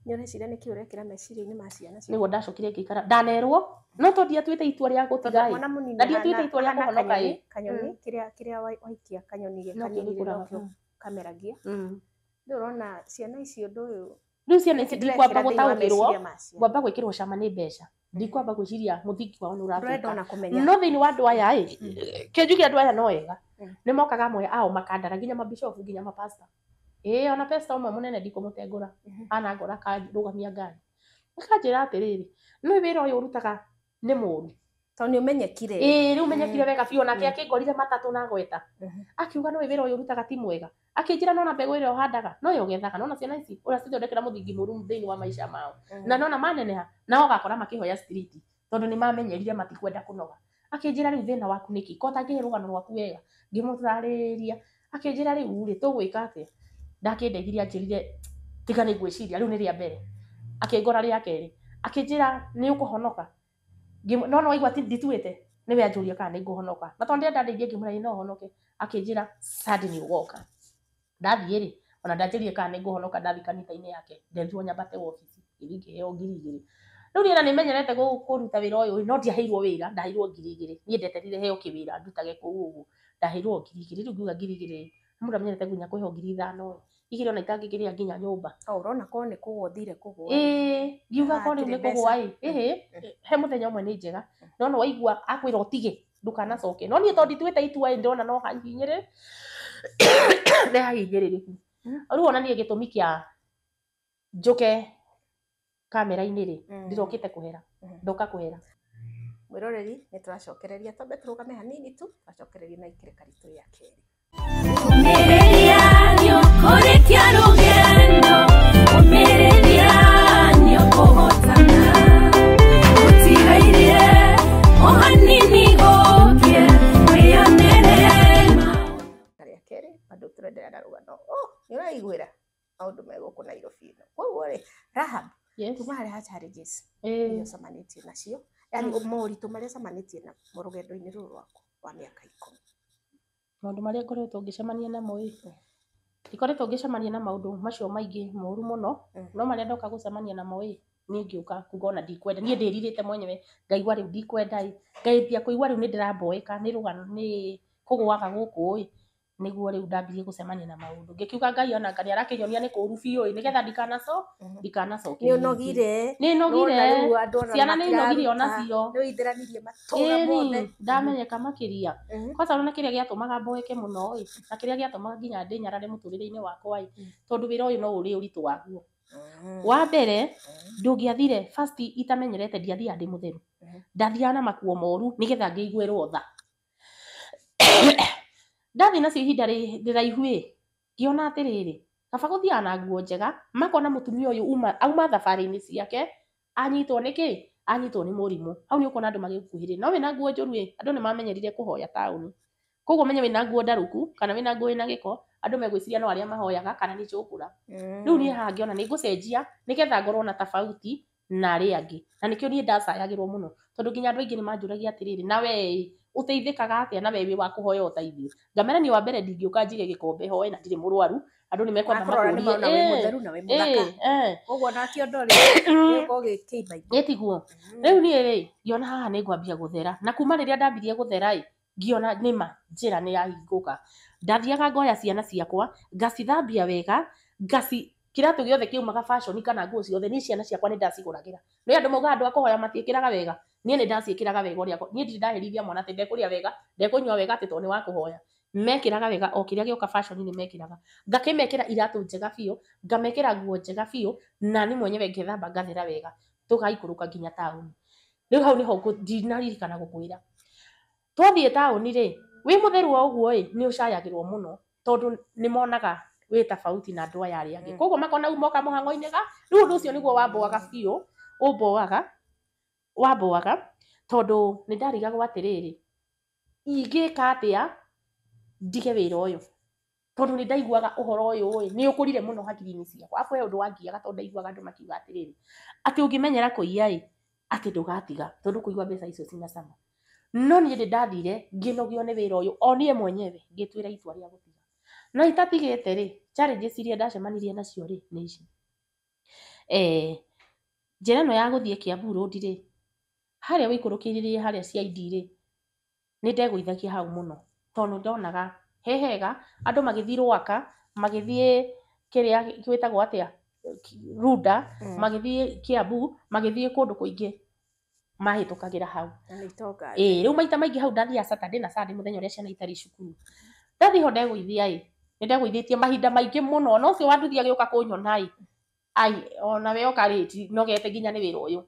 Nĩ ũreciria nĩkĩ ũrekĩra meciria-inĩ ma ciana ciaku? Nĩguo ndacokire ngĩikara ndanerwo, no tondũ ndiatuĩte itua rĩa gũtiga ĩ, na ndiatuĩte itua rĩa kũhonoka ĩ. Kanyoni kĩrĩa waikia kanyoni kanini nokĩo kameragia. Rĩu ũrona ciana ici ũndũ ũyũ Rĩu ciana ici ndikwamba gũtaũkĩrwo, ngwamba gwĩkĩrwo cama nĩ mbeca, ndikwamba gwĩciria mũthingi wao nĩ ũrathũka. No thĩinĩ wa andũ aya ĩ, kĩnjuge andũ aya no ega, nĩ mokaga amwe ao makandara nginya mabishofu nginya mapasta. Ĩĩ ona pasta ũmwe mũnene ndikũmũtengũra, anangora akarũgamia ngari akanjĩra atĩrĩrĩ, nĩ wĩra ũyũ ũrutaga nĩ mũru tondũ nĩ ũmenyekire. Ĩĩ rĩu menyekire wega biũ, onake akĩngorire matatũ na gweta akiuga no wĩra ũyũ ũrutaga ti mwega, akĩnjĩra nona mbegũ ĩrĩa ũhandaga noyo ũgethaga, nona ciana ici ũracithondekera mũthingi mũru thĩinĩ wa maica mao, na nona maneneha nao ũgakora makĩhoya street tondũ nĩ mamenyerire matikwenda kũnoga. Akĩnjĩra rĩu thĩna waku nĩkĩ, ko ũtangĩhe rũgano rwaku wega, ngĩmũtarĩria. Akĩnjĩra rĩu rĩ tũgwĩka atĩa, ndakĩndeithirie anjĩrire tiga nĩ ngwĩciria rĩu nĩ rĩa mbere, akĩngora rĩa kerĩ akĩnjĩra nĩ ũkũhonoka, no no waigua ndituĩte nĩwe anjũria kana nĩ ngũhonoka, na tondũ ndĩrenda ndeithie ngĩmwĩra no honoke, akĩnjĩra Sunday nĩ ũgoka. Ndathiĩ rĩ ona ndanjĩrire kana nĩ ngũhonoka, ndathiĩ kanitha-inĩ yake nderirwo nyambate wabici ngĩthiĩ ngĩheo 2,000. Rĩu niĩ ona nĩmenyerete kũruta wĩra ũyũ, no ndiaheirwo wĩra, ndaheirwo 2,000. Niĩ ndeterire heo kĩwĩra ndutage kũu ũguo, ndaheirwo 2,000. Rĩu ngiuga 2,000 mũndũ amenyerete nginya kũheo 5,000 igĩrĩ ona itangĩkĩrĩa nginya nyũmba. Ũrona korwo nĩ kũgũa ũthire kũgũa. Ĩĩ ngiuga korwo rĩu nĩ kũgũa ĩ, ĩhĩ he mũthenya ũmwe nĩ njega, no no waigua akwĩra ũtige ndũkanacoke, no niĩ tondũ ndituĩte itua ĩ ndĩrona no hahinyĩrĩrĩku, nĩ hahinyĩrĩrĩku. Rĩu ona niĩ gĩtũmi kĩa njũke kamera-inĩ rĩ, ndirokĩte kũhera, ndoka kũhera. Mwĩroreri nĩ tũracokereria, twambe tũrũgame hanini tu, tũracokereria na ikereka ritũ rĩa kerĩ. Ũmĩrĩria nĩũkũrĩkia rũgendo, ũmĩrĩria nĩũkũhotana, ũtigaire o hanini gũkĩe wĩyonere maũndũ. Rĩa kerĩ bado tũrenderea na rũgano. Oh, nĩ ũraiguĩra maũndũ me gũkũ Nairobi ĩno. Koguo rĩ, Rahab, kuma harĩa ha challenges iria ũcemanĩtie nacio, yani moritũ marĩa ũcemanĩtie namo rũgendo-inĩ rũrũ rwaku rwa mĩaka 10. Maũndũ marĩa ngoretwo ngĩcemania namo ĩ, ndikoretwo ngĩcemania na maũndũ macio maingĩ moru mũno, no marĩa ndoka gũcemania namo ĩ, niĩ ngĩũka kuga ona ndikwenda, niĩ ndĩrirĩte mwenyewe ngaigua rĩu ndikwenda ĩ, ngaambia kũigua rĩu nĩ ndĩramboeka nĩ rũgano nĩ kũgũaga gũkũ ĩ, nĩguo rĩu ndambirie gũcemania na maũndũ, ngĩkiuga Ngai ona anga nĩ arakĩnyonia nĩ kũru biũ ĩ, nĩgetha ndikanacoke. Nĩ ũnogire. Nĩ nogire. Ciana nĩ inogire onacio. Nĩ ũithĩranirie matũra mothe. Ndamenyeka makĩria. Kwanza ona kĩrĩa gĩatũmaga mboeke mũno ĩ, na kĩrĩa gĩatũmaga nginya ndĩnyarare mũtũrĩre-inĩ wakwa ĩ, tondũ wĩra ũyũ no ũrĩ ũritũ waguo. Wa mbere ndũngĩathire first itamenyerete ndiathiaga ndĩ mũtheru, ndathiaga na makuo moru nĩgetha ngĩiguĩrwo tha. Ndathiĩ nacio ihinda rĩraihu ĩ, ngĩona atĩrĩrĩ, kaba gũthiaga na nguo njega, makona mũtumia ũyũ auma thabarĩ-inĩ ciake anyitwo nĩ kĩ, anyitwo nĩ mũrimũ, hau nĩ ũkuona andũ magĩgũkuhĩrĩria, no wĩna nguo njũru ĩ, andũ nĩ mamenyerire kũhoya taũni, Koguo menye wĩna nguo ndarũku kana wĩna nguo ĩna gĩko, andũ megwĩciria no arĩa mahoyaga kana nĩ njũkũra. Rĩu niĩ haha ngĩona nĩ ngũcenjia nĩgetha ngorwo na tofauti na arĩa angĩ. Na nĩkĩo niĩ ndacayagĩrwo mũno, tondũ nginya andũ aingĩ nĩ manjũragia atĩrĩrĩ, na we ĩ ũteithĩkaga atĩa na we wĩ wa kũhoya o ta ithuĩ? Ngamera niĩ wa mbere ndingĩũka njige gĩkombe hoe na ndirĩ mũrwaru, andũ nĩ mekwamba Makũrora nĩ makũrie. mona wĩ mũtheru na wĩ mũthaka. Koguo na kĩondo rĩ, gĩgũkorwo gĩkĩimba. Ĩ tiguo. Rĩu niĩ rĩ, ngĩona haha nĩ ngwambia gũthera. Na kuma rĩrĩa ndambirie gũthera ĩ, ngĩona nĩma njĩra nĩ yahingũka. Ndathiaga ngoya ciana ciakwa, ngacithambia wega, ngaci kĩratũ gĩothe kĩaumaga fashion kana nguo ciothe, niĩ ciana ciakwa nĩ ndacigũragĩra. Nĩ andũ maugaga andũ a kũhoya matiĩkĩraga wega. Niĩ nĩ ndaciĩkĩraga wega ũrĩa, niĩ ndirĩ ndaherithia mwana atĩ ndekũrĩa wega, ndekũnyua wega atĩ tondũ nĩ wa kũhoya. Mekĩraga wega o kĩrĩa gĩoka fashion nĩ mekĩraga. Ngakĩmekĩra iratũ njega biũ, ngamekĩra nguo njega biũ, na niĩ mwenyewe ngethamba ngathera wega, tũgaikũrũka nginya taũni. Rĩu hau nĩho ndinaririkana gũkwĩra. Twathiĩ taũni rĩ, wĩ mũtheru o ũguo ĩ, nĩ ũcayagĩrwo mũno tondũ nĩ monaga wĩ tofauti na andũ aya arĩa angĩ. Koguo makona moka mũhang'o-inĩ ga, rĩu ũndũ ũcio nĩguo wamboaga biũ, ũmboaga, wamboaga tondũ nĩ ndarigagwo atĩrĩrĩ, ingĩka atĩa ndige wĩra ũyũ? Tondũ nĩ ndaiguaga ũhoro ũyũ ĩ, nĩ ũkũrire mũno hakiri-inĩ ciakwa. Arabu he ũndũ wangiaga tondũ ndaiguaga andũ makiuga atĩrĩrĩ, atĩ ũngĩmenyera kũiya ĩ, atĩ ndũgatiga tondũ kũigua mbeca icio cina cama. No niĩ nĩ ndathire ngĩnogio nĩ wĩra ũyũ o niĩ mwenyewe ngĩtuĩra itua rĩa gũtiga. No itatigĩte rĩ, challenges iria ndacemanirie nacio rĩ nĩ ici. Njĩra ĩno ya gũthiĩ Kiambu Road rĩ, harĩa ũikũrũkĩrĩrie harĩa CID rĩ, nĩ ndegũithagia hau mũno tondũ ndonaga he hega andũ magĩthiĩ Rwaka, magĩthiĩ kĩrĩa gwĩtagwo atĩa, Runda, magĩthiĩ Kiambu, magĩthiĩ kũndũ kũingĩ mahĩtũkagĩra hau. Ĩĩ, rĩu maita maingĩ hau ndathiaga Saturday na Sunday mũthenya ũrĩa ciana itarĩ cukuru. Ndathiĩ ho ndegũithia ĩ, nĩ ndegũithĩtie mahinda maingĩ mũno, na ũcio wa nduthi agĩũka kũnyona ĩ, ai ona we oka rĩti nogete nginya nĩ wĩra ũyũ.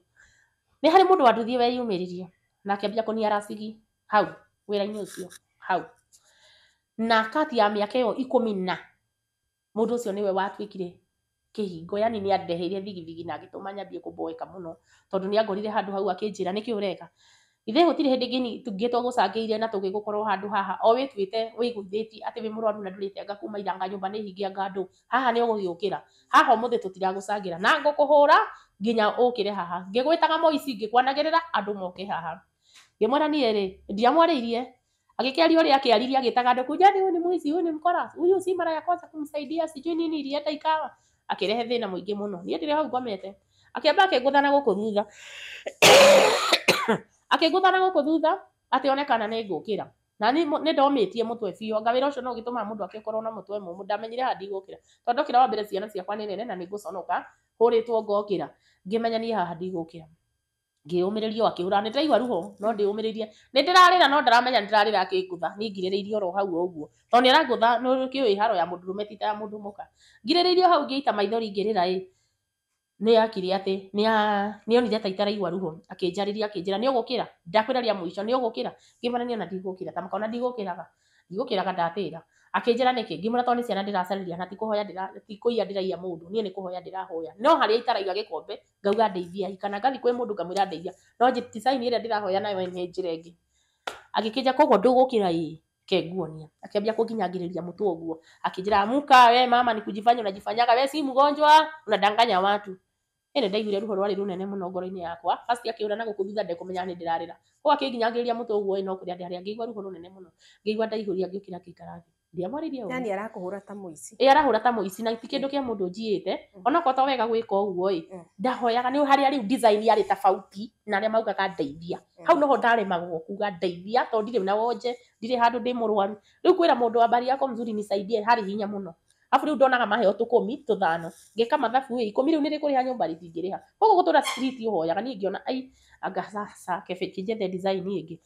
Nĩ harĩ mũndũ wa nduthi weyumĩririe na akĩambia kũniara cigi hau wĩra-inĩ ũcio hau. Na kati ya mĩaka ĩyo 10 na mũndũ ũcio nĩwe watuĩkire kĩhingo, yani nĩ andeheire thigithigi na agĩtũma nyambie kũboeka mũno tondũ nĩ angorire handũ hau akĩnjĩra nĩkĩ ũreka. Ithe gũtirĩ hĩndĩ ĩngĩ twagũcangĩire na tũgĩgũkorwo handũ haha o wĩtuĩte wĩigũithĩtie atĩ wĩ mũrwaru na ndũrĩte anga kuma ira anga nyũmba nĩ hinge anga ndũ haha nĩ ũgũgĩũkĩra haha ũmũthĩ tũtiragũcangĩra na ngũkũhũra nginya ũkĩre haha. Ngĩgwĩtaga mũici ngĩkwanagĩrĩra andũ moke haha. Ngĩmwĩra niĩ rĩ ndiamwarĩirie, agĩkĩaria ũrĩa akĩaririe agĩtaga andũ kujani huyu ni mwizi, huyu ni mkora, huyu si mara ya kwanza kumsaidia, sijui nini ilienda ikawa. Akĩrehe thĩna mũingĩ mũno. Niĩ ndĩrĩ hau ngomete. Akĩamba akĩngũtha na gũkũ thutha. Akĩngũtha na gũkũ thutha atĩ one kana nĩ ngũkĩra. Na niĩ nĩ ndomĩtie mũtwe biũ. Anga wĩra ũcio no ũgĩtũmaga mũndũ agĩkorwo na mũtwe mũmũ. Ndamenyire haha ndigũkĩra. Tondũ ndokĩra wa mbere ciana ciakwa nĩ nene na nĩ ngũconoka hũrĩtwo ngokĩra. Ngĩmenya niĩ haha ndigũkĩra. Ngĩyũmĩrĩria o akĩhũra. Nĩ ndĩraigua ruo no ndĩyũmĩrĩirie. Nĩ ndĩrarĩra no ndaramenya nĩ ndĩrarĩra akĩngũtha. Niĩ ngirĩrĩirie oro hau o ũguo. Tondũ nĩ arangũtha nĩ ũkĩũĩ haro ya mũndũrũme ti ta ya mũndũ mũka. Ngirĩrĩirie o hau ngĩita maithori ngĩrĩra ĩ, nĩ yakire atĩ nĩ onire ta itaraigua ruo. Akĩnjarĩria akĩnjĩra nĩ ũgũkĩra? Ndakwĩra rĩa mũico nĩ ũgũkĩra? Ngĩmwĩra niĩ ona ndigũkĩra. Ta makona ndigũkĩraga. Ndigũkĩraga ndatĩra. Akĩnjĩra nĩkĩ? Ngĩmwĩra tondũ nĩ ciana ndĩracarĩria na ti kũhoya ti kũiya ndĩraiya mũndũ. Niĩ nĩ kũhoya ndĩrahoya. No harĩa itaraiga gĩkombe ngauga ndeithiai kana ngathiĩ kwĩ mũndũ ngamwĩra ndeithia. No design ĩrĩa ndĩrahoya nayo nĩ njĩra ĩngĩ. Agĩkĩnja koguo ndũgũkĩra ĩ ke nguonia. Akĩambia kũnginyangĩrĩria mũtwe ũguo. Akĩnjĩra amuka we mama ni kujifanya unajifanyaga we si mgonjwa unadanganya watu. Ĩĩ ndaiguire ruho rwarĩ rũnene mũno ngoro-inĩ yakwa. First akĩũra na gũkũ thutha ndekũmenya nĩ ndĩrarĩra. Koguo akĩnginyangĩrĩria mũtwe ũguo ĩ no kũrĩa ndĩrarĩra. Ngĩigua ruho rũnene mũno. Ngĩigua ndaihũria ngĩũkĩra ngĩikara thĩ. Ndiamwarĩirie ũru. Yani arakũhũra ta mũici. Ĩ arahũra ta mũici na ti kĩndũ kĩa mũndũ njiĩte. Onokorwo to wega gwĩka ũguo ĩ, ndahoyaga nĩ harĩa rĩu design yarĩ tofauti na arĩa maugaga ndeithia. Hau noho ndaremagwo kuga ndeithia tondũ ndirĩ na wonje, ndirĩ handũ ndĩ mũrwaru. Rĩu kwĩra mũndũ habari yako mzuri nisaidie harĩ hinya mũno. Arabu rĩu ndonaga maheo tũkũmi tũthano. Ngĩka mathabu ĩ, 10 rĩu nĩ rĩkũrĩha nyũmba rĩtingĩrĩha. Koguo gũtũra street ũhoyaga niĩ ngĩona ai anga sasa kebe kĩnjethe design ĩngĩ.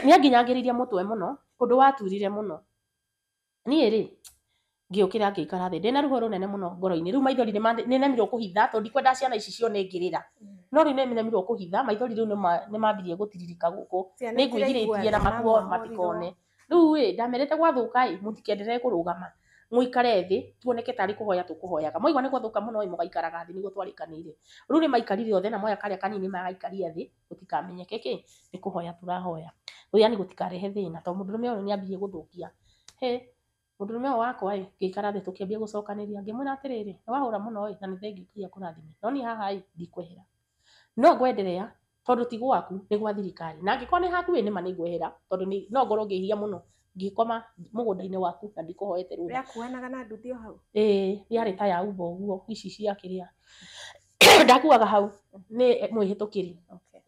Nĩ anginyangĩrĩirie mũtwe mũno, ũndũ waturire mũno. Niĩ rĩ, ngĩũkĩra ngĩikara thĩ ndĩna ruo rũnene mũno ngoro-inĩ. Rĩu maithori nĩ nemirwo kũhitha tondũ ndikwenda ciana ici cione ngĩrĩra. No rĩu nĩ nemirwo kũhitha, maithori rĩu nĩ mambirie gũtiririka gũkũ. Ciana Nĩ ngwĩgirĩtie na itiraigua makuo mama matikone. Rĩu ĩ, ndamerĩte gwathũka ĩ, mũtikenderere kũrũgama. Mũikare thĩ, tuoneke tarĩ kũhoya tũkũhoyaga. Mwaigua nĩ gwathũka mũno ĩ, mũgaikaraga thĩ nĩguo twarĩkanĩire. Rĩu nĩ maikarire othe na moya karĩa kanini magaikaria thĩ, gũtikamenyeke kĩ, nĩ kũhoya tũrahoya. Yani gũtikarehe thĩna tondũ mũndũrũme ũyũ nĩambie gũthũkia. He mũndũrũme ũyũ wakwa ĩ, ngĩikara thĩ tũkĩambia gũcokanĩria, ngĩmwĩra atĩrĩrĩ, nĩ wahũra mũno ĩ, na nĩ thengiũ Ngai akũrathime, no niĩ haha ĩ ndikwehera, no ngwenderea tondũ ti gwaku, nĩ gwa thirikari, na angĩkorwo nĩ haku ĩ, nĩma nĩ ngwehera tondũ no ngorwo ngĩhia mũno ngĩkoma mũgũnda-inĩ waku na ndikũhoete rũtha. Rĩakuanaga na nduthi o hau? Ĩĩ, yarĩ ta ya Uber ũguo, ici cia kĩrĩa ndakuaga hau nĩ mwĩhĩtũkĩri.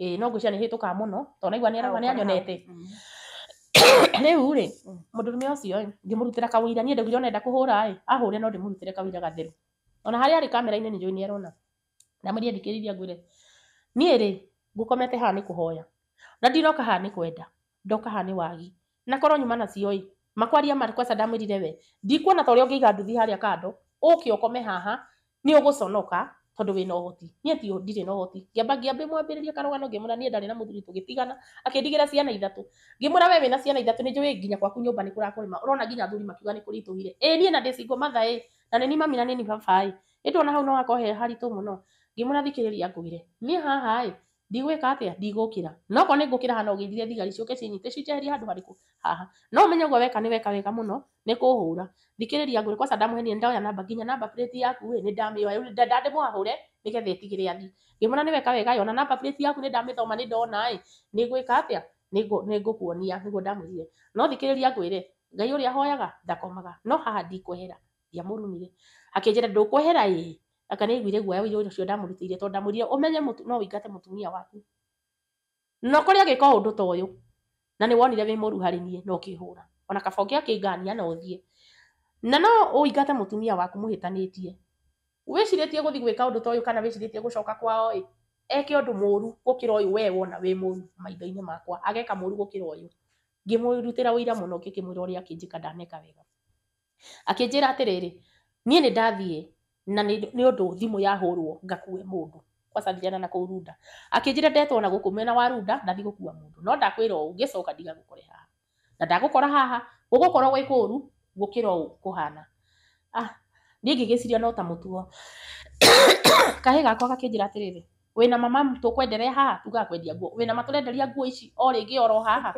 Ĩĩ, no ngwĩciria nĩ hĩtũkaga mũno tondũ naigua nĩ anyonete. Rĩu rĩ, mũndũrũme ũcio ĩ, ngĩmũrutĩra kawĩra, niĩ ndaugire ona enda kũhũra ĩ, ahũre no ndĩmũrutĩre kawĩra gatheru. Ona harĩa arĩ kamera-inĩ nĩ njũĩ nĩ arona. Ndamwĩrire thikĩrĩria ngwĩre, niĩ rĩ, ngũkomete haha nĩ kũhoya, na ndinoka haha nĩ kwenda, ndoka haha nĩ wagi. Na korwo nyuma nacio ĩ, makwaria ma kwanza ndamwĩrire we, ndikuona ta ũrĩa ũngĩiga nduthi harĩa kando, ũke ũkome haha, nĩ ũgũconoka tondũ wĩna ũhoti. Niĩ ti ndirĩ na ũhoti. Ngĩamba ngĩmwambĩrĩria karũgano ngĩmwĩra niĩ ndarĩ na mũthuri tũgĩtigana, akĩndigĩra ciana ithatũ. Ngĩmwĩra we wĩna ciana ithatũ nĩ njũĩ nginya gwaku nyũmba nĩ kũrakũrĩma, ũrona nginya athuri makiuga nĩ kũritũhire. Ĩĩ niĩ na ndĩ single mother ĩ, na nĩ niĩ mami na nĩ niĩ baba ĩ. Ĩ ndona hau no hakorwo he haritũ mũno. Ngĩmwĩra thikĩrĩria ngwĩre, niĩ haha ĩ, ndigwĩka atĩa, ndigũkĩra. No korwo nĩ ngũkĩra haha no ũgĩrire thigari ciũke cinyite cinjeherie handũ harĩkũ haha. No ũmenye ũguo weka nĩ weka wega mũno, nĩ kũhũra. Thikĩrĩria ngwĩre, kwanza ndamũhenia ndoya namba nginya namba plate yaku ĩ, nĩ ndamĩoya, rĩu ndamũhahũre nĩgetha ĩtigĩre athiĩ. Ngĩmwĩra nĩ weka wega ĩ, ona namba plate yaku nĩ ndamĩthoma nĩ ndona ĩ, nĩ ngwĩka atĩa, nĩ ngũkuonia, nĩguo ndamwĩrire. No thikĩrĩria ngwĩre, Ngai ũrĩa hoyaga ndakomaga, no haha ndikwehera. Ndiamũrumire. Akĩnjĩra ndũkwehera ĩ, anga nĩ aiguire guoya ũira ũcio ndamũrutĩire tondũ ndamwĩrire ũmenye no ũingate mũtumia waku. No kũrĩa agĩka ũndũ ta ũyũ, na nĩ wonire wĩ mũru harĩ niĩ na ũkĩhũra. Ona kaba ũngĩakĩngania na ũthiĩ. Na no ũingate mũtumia waku mũhĩtanĩtie. Wĩcirĩtie gũthiĩ gwĩka ũndũ ta ũyũ kana wĩcirĩtie gũcoka kwao ĩ, eke ũndũ mũru gũkĩra ũyũ we wona wĩ mũru maitho-inĩ makwa, ageka mũru gũkĩra ũyũ. Ngĩmũrutĩra ũira mũno ngĩkĩmwĩra ũrĩa akĩnjĩka ndaneka wega. Akĩnjĩra atĩrĩrĩ, niĩ nĩ ndathiĩ na nĩ ũndũ thimũ yahũrwo ngakue mũndũ. Kwanza thirana na kũu Runda. Akĩnjĩra ndetwo na gũkũ mwena wa Runda ndathiĩ gũkua mũndũ. No ndakwĩra ũũ ngĩcoka ndigagũkore haha. Na ndagũkora haha gũgũkorwo gwĩ kũru gũkĩra ũũ kũhana. Ah, niĩ ngĩgĩciria no ta mũtugo. Kahĩĩ gakwa gakĩnjĩra atĩrĩrĩ, wĩna mama tũkwenderea haha, tugaga kwendia nguo. Wĩna ma tũrenderia nguo ici o rĩngĩ oro haha.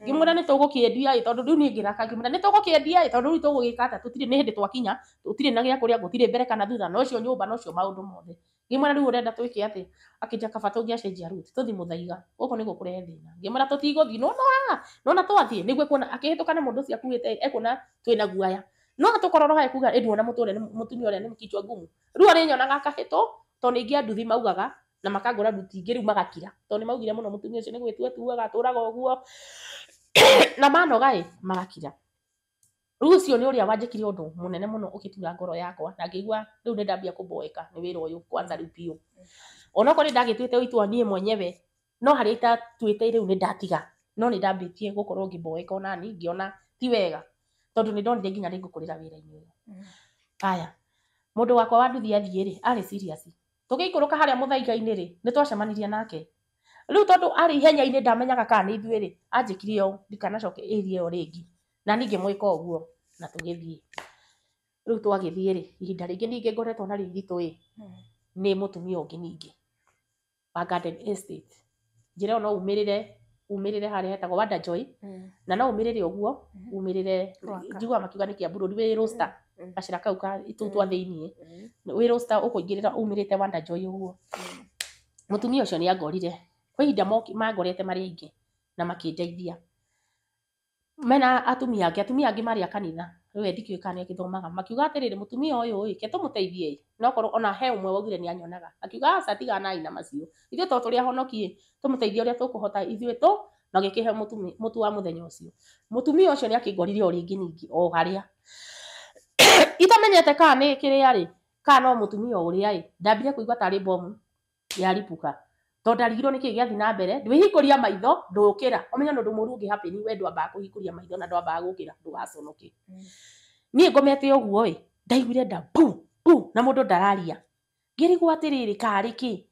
Ngĩmwĩra nĩ tũgũkĩendia ĩ, tondũ rĩu niĩ ngĩraka ngĩmwĩra nĩ tũgũkĩendia ĩ, tondũ rĩu tũgũgĩka atĩa, tũtirĩ nĩ hĩndĩ twakinya, tũtirĩ na gĩa kũrĩa, gũtirĩ mbere kana thutha, no cio nyũmba no cio maũndũ mothe. Ngĩmwĩra rĩu ũrenda twĩke atĩa, akĩnjĩra kaba tũngĩacenjia route tũthiĩ Mũthaiga, gũkũ nĩguo kũrehe thĩna. Ngĩmwĩra tũtigũthiĩ, nĩwona haha, nĩwona twathiĩ, nĩguo ekuona akĩhĩtũka na mũndũ ũcio akuĩte ekuona twĩna guaya. No tũkorwo haha ekuga ĩ nduona mũtumia ũrĩa nĩ kichwa ngumu. Rĩu arĩnyonaga akahĩtwo tondũ nĩ ingĩ a nduthi maugaga na makangũra nduthi ingĩ rĩu magakira tondũ nĩ maugire mũno mũtumia ũcio nĩ gwĩtua atuaga atũraga ũguo na manoga ĩ magakira. Rĩu ũcio nĩ ũrĩa wanjĩkire ũndũ mũnene mũno ũgĩtura ngoro yakwa na ngĩigua rĩu nĩ ndambia kũboeka nĩ wĩra ũyũ kwanza rĩu biũ. Onokorwo nĩ ndagĩtuĩte itua niĩ mwenyewe no harĩa itatuĩte rĩu nĩ ndatiga, no nĩ ndambĩtie gũkorwo ngĩboeka onani ngĩona ti wega tondũ nĩ ndonire nginya nĩ ngũkũrĩra wĩra-inĩ ũyũ. Aya, mũndũ wakwa wa nduthi athiĩ rĩ, arĩ serious. Tũgĩikũrũka harĩa Mũthaiga-inĩ rĩ, nĩ twacemanirie nake. Rĩu tondũ arĩ ihenya-inĩ ndamenyaga kana nĩ ithuĩ rĩ, anjĩkire ũũ ndikanacoke area ĩyo rĩngĩ. Na niĩ ngĩmwĩka ũguo na tũgĩthiĩ. Rĩu twagĩthiĩ rĩ, ihinda rĩngĩ ningĩ ngoretwo narĩo iritũ ĩ, nĩ mũtumia ũngĩ ningĩ wa Garden Estate. Njĩra ĩyo no umĩrĩre harĩa hetagwo Wonder Joy, na no umĩrĩre ũguo, umĩrĩre njiguaga makiuga nĩ Kiambu Road wĩ Roaster, gacĩra kau ka tũu twa thĩiniĩ, wĩ Roaster ũkũingĩrĩra umĩrĩte Wonder Joy ũguo. Mũtumia ũcio nĩ angorire, kwĩ ihinda mangorete marĩ aingĩ na makĩndeithia. Mena atumia angĩ marĩ a kanitha, rĩu we ndikĩũĩ kana nĩ agĩthomaga, makiuga atĩrĩrĩ mũtumia ũyũ ĩ, ke tũmũteithie ĩ, no korwo ona he ũmwe waugire nĩ anyonaga, akiuga aca tiganai na macio, ithuĩ to tũrĩ ahonoki ĩ, tũmũteithie ũrĩa tũkũhota ithuĩ tũ, magĩkĩhe mũtu wa mũthenya ũcio. Mũtumia ũcio nĩ akĩngorire o rĩngĩ ningĩ o harĩa. Itamenyete kana nĩ kĩrĩa rĩ, kana no mũtumia ũrĩa ĩ, ndambire kũigua tarĩ bomu yaripuka. Tondũ ndarigirwo nĩkĩ gĩathiĩ na mbere, ndwĩhingũria maitho ndũkĩra. Ũmenye nĩ ũndũ mũũru ũngĩ happen we ndwambaga kũhingũria maitho na ndwambaga gũkĩra ndũgaconoke. Niĩ ngomete ũguo ĩ, ndaiguire nda bu bu na mũndũ ndararia. Ngĩrigwo atĩrĩrĩ karĩ kĩ?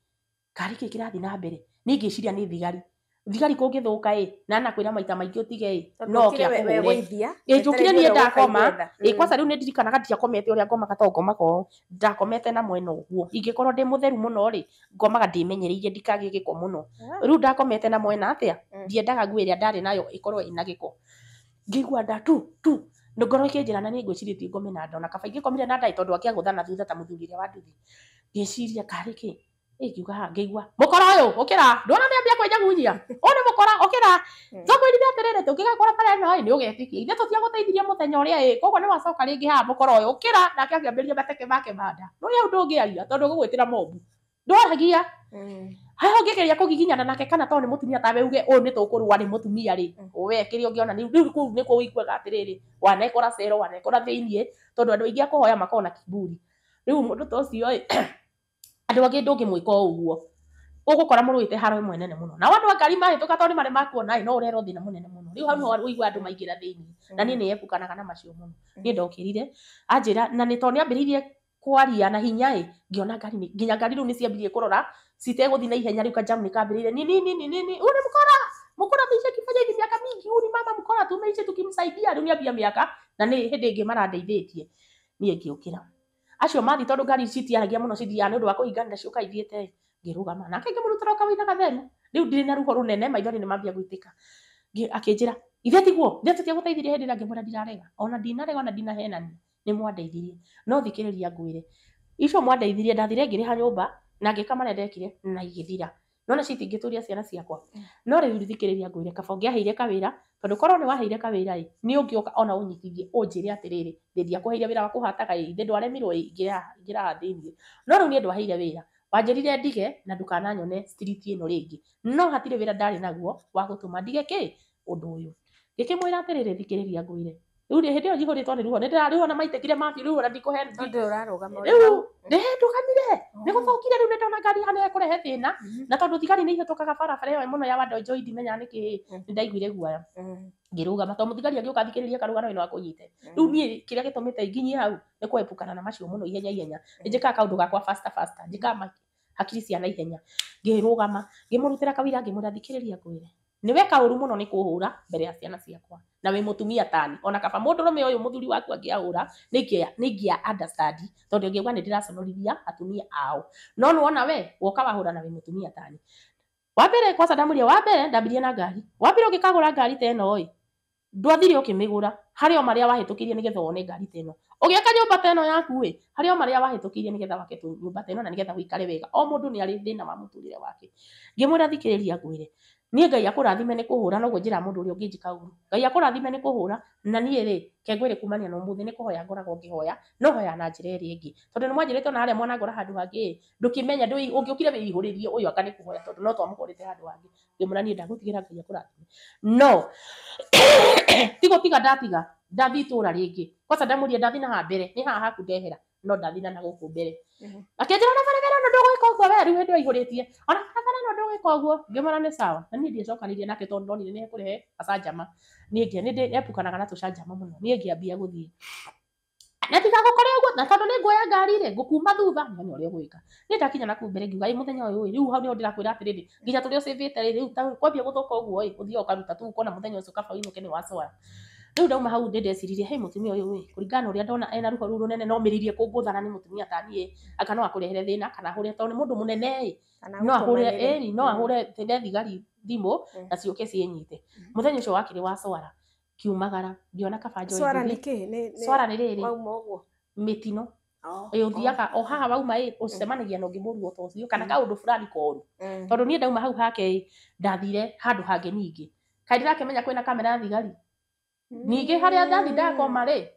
Karĩ kĩ kĩrathiĩ na mbere? Niĩ ngĩciria nĩ thigari. Thigari kũngĩthũka ĩ na nakwĩra maita maingĩ ũtige ĩ no oke akũhũre. Ĩ njũkire niĩ ndakoma ĩ kwanza rĩu nĩ ndirikanaga ndiakomete ũrĩa ngomaga to ngomaga ũũ ndakomete na mwena ũguo ingĩkorwo ndĩ mũtheru mũno rĩ ngomaga ndĩmenyereire ndikagĩe gĩko mũno rĩu ndakomete na mwena atĩa ndiendaga nguo ĩrĩa ndarĩ nayo ĩkorwo ĩna gĩko ngĩigua nda tu tu ngoro ĩkĩnjĩra na nĩ ngwĩcirĩtie ngome na nda ona kaba ingĩkomire na nda ĩ tondũ akĩagũtha na thutha ta mũthuri ũrĩa wa nduthi ngĩciria karĩ kĩ ngiuga haha ngĩigua mũkora ũyũ ũkĩra ndwona nĩambia kwĩnyagunyia ũyũ nĩ mũkora ũkĩra twakwĩrire atĩrĩrĩ tũngĩgakora bara ĩno ĩ nĩ ũgetĩkia ithe tũtiagũteithirie mũthenya ũrĩa ĩ koguo nĩ wacoka rĩngĩ haha mũkora ũyũ ũkĩra nake akĩambĩrĩria mateke make ma nda no hau ndũngĩaria tondũ ũgũgwĩtĩra mobu ndwaragia haha ũngĩgeria kũgiginyana nake kana tondũ nĩ mũtumia tawe uge ũyũ nĩ tũkũrũa nĩ mũtumia rĩ we kĩrĩa ũngĩona rĩu kũu nĩkuo ũiguaga atĩrĩrĩ wanekora cero wanekora thĩiniĩ tondũ andũ aingĩ a kũhoya makoragwo na kiburi rĩu mũndũ ta ũcio ĩ andũ angĩ ndũngĩmwĩka o ũguo ũgũkora mũrũĩte haro ĩmwe nene mũno nao andũ a ngari mahĩtũka tondũ nĩ marĩ makuona ĩ no ũrerwo thĩna mũnene mũno rĩu hau nĩho ũigua andũ maingĩra thĩiniĩ na niĩ nĩyebukanaga na macio mũno niĩ ndokĩrire anjĩra na nĩ tondũ nĩambĩrĩirie kwaria na hinya ĩ ngĩona ngari nginya ngari rĩu nĩciambirie kũrora citegũthiĩ na ihenya rĩu kajamu nĩkambĩrĩire nini nini nini huyu ni mkora mkora ameisha akifanya hivi miaka mingi huyu ni mama mkora tumeishi tukimsaidia rĩu nĩambia mĩaka na nĩ hĩndĩ ĩngĩ marandeithĩtie niĩ ngĩũkĩra acio mathi tondũ ngari citiaragia mũno cithiaga nĩ ũndũ wa kũhinganĩra ciũka ithiĩte ngĩrũgama nake ngĩmũrutĩra kawĩra gatheru rĩu ndirĩ na ruho rũnene maithori nĩmambia gwĩtĩka akĩnjĩra ithe tiguo ithe tũtiagũteithirie hĩndĩ ĩrĩa ngĩmwĩra ndirarega ona ndinarega ona ndinahenania nĩ mwandeithirie no thikĩrĩria ngwĩre icio mwandeithirie ndathire ngĩrĩha nyũmba na ngĩka marĩa ndekire na igĩthira nona citingĩtũria ciana ciakwa no rĩu thikĩrĩria ngwĩre kaba ũngĩaheire kawĩra tondũ korwo nĩ waheire kawĩra ĩ nĩ ũngĩũka ona ũnyitithie ũnjĩre atĩrĩrĩ thĩ ndiakũheire wĩra wa kũhataga ĩ ithe ndwaremirwo ĩ ingĩra haha thĩiniĩ no rĩu niĩ ndwaheire wĩra wanjĩrire ndige na ndũkananyone street ĩno rĩngĩ no hatirĩ wĩra ndarĩ naguo wa gũtũma ndige kĩ ũndũ ũyũ ngĩkĩmwĩra atĩrĩrĩ thikĩrĩria ngwĩre rĩu hĩndĩ ĩyo njihũrĩtwo nĩ ruo nĩndĩrarĩhwo na maitĩkire mabiũ rĩu ona ndikũhe rĩu ndũgamire nĩgũthũkire rĩu nĩndona ngari haha nĩekũrehe thĩna na tondũ thigari nĩihĩtũkaga barabara ĩyo mũno ya Wandonjoi ndimenyaga nĩkĩ nĩndaiguire guoya ngĩrũgama tondũ mũthigari angĩũka athikĩrĩrie karũgano ĩno akũnyite rĩu niĩ kĩrĩa gĩtũmĩte nginyie hau nĩ kũepukana na macio mũno ihenya ihenya nĩnjĩkaga kaũndũ gakwa faster faster njĩkaga hakiri cia naihenya ngĩrũgama ngĩmũrutĩra kawĩra ngĩmwĩra thikĩrĩria ngwĩre nĩ weka ũru mũno nĩ kũhũra mbere ya ciana ciakwa na wĩ mũtumia tani ona kaba mũndũrũme ũyũ mũthuri waku angĩahũra nĩingĩa understand tondũ angĩuga nĩ ndĩraconorithia atumia ao no nĩwona we woka wahũra na wĩ mũtumia tani wa mbere kwanza ndamwĩrire wa mbere ndambirie na ngari wa mbere ũngĩkagũra ngari ta ĩno ĩ ndwathire ũkĩmĩgũra harĩ o marĩa wahĩtũkĩirie nĩgetha wone ngari ta ĩno ũgĩaka nyũmba ta ĩno yaku ĩ harĩ o marĩa wahĩtũkĩirie nĩgetha wake nyũmba ta ĩno na nĩgetha ũikare wega o mũndũ nĩ arĩ thĩna wa mũtũrĩre wake ngĩmwĩra thikĩrĩria ngwĩre niĩ Ngai akũrathime nĩ kũhũra noguo njĩraga mũndũ ũrĩa ũngĩnjĩka ũru Ngai akũrathime nĩ kũhũra na niĩ rĩ ke ngwĩre kumania na ũmũthĩ nĩ kũhoya ngoragwo ngĩhoya no hoya na njĩra ĩrĩa ĩngĩ tondũ nĩ mwanjĩrĩte ona harĩa mwanangora handũ hangĩ ĩ ndũkĩmenya ũngĩũkire wĩihũrĩrie ũyũ anga nĩ kũhoya tondũ no twamũkorete handũ hangĩ ngĩmwĩra niĩ ndagũtigĩra Ngai akũrathime no tigũtiga ndatiga ndathiĩ itũra rĩngĩ kwanza ndamũria ndathi na haha mbere nĩ haha haku ndehera no ndathi na gũkũ mbere akĩnjĩra ona barabara ĩno ndũgwĩka ũguo we rĩu hĩndĩ ĩyo aihũrĩtie ona barabara ĩno ndũgwĩka ũguo ngĩmwĩra nĩ sawa na niĩ ndiacokanĩirie nake tondũ ndonire nĩ ekũrehe gacanjama niĩ nĩepukanaga na tũcanjama mũno niĩ ngĩambia gũthiĩ na tigagũkore ũguo na tondũ nĩ nguoya ngari rĩ ngũkuma thutha nyone ũrĩa ũgwĩka niĩ ndakinya na kũu mbere ngiuga ĩ mũthenya ũyũ ĩ rĩu hau nĩho ndĩrakwĩra atĩrĩrĩ nginya tũrĩa ũcĩvĩte rĩ rĩu ta kwambia gũthũka ũguo ĩ ũthiaga ũkaruta tu ũkona mũthenya ũcio kaba ũinũke nĩ wacora rĩu ndauma hau nĩ ndeciririe he mũtumia ũyũ ĩ kũringana na ũrĩa ndona ena ruho rũu rũnene no mĩrĩirie kũngũthana nĩ mũtumia ta niĩ anga no akũrehere thĩna kana ahũre tondũ nĩ mũndũ mũnene ĩ no ahũre ĩni no ahũre tene thigari thimũ na ciũke ciĩnyite mũthenya ũcio wakĩrĩ wa cwara kiumagara ngĩona kaba njoe Swara nĩ kĩ? Nĩ swara nĩ rĩrĩ wauma ũguo mĩtino ũthiaga o haha wauma ĩ ũcemanagia na ũngĩ mũru o ta ũcio kana kaũndũ fulani koru tondũ niĩ ndauma hau hake ĩ ndathire handũ hangĩ ningĩ kaĩ ndirakĩmenya kwĩna kamera ya thigari ningĩ harĩa ndathi ndakoma rĩ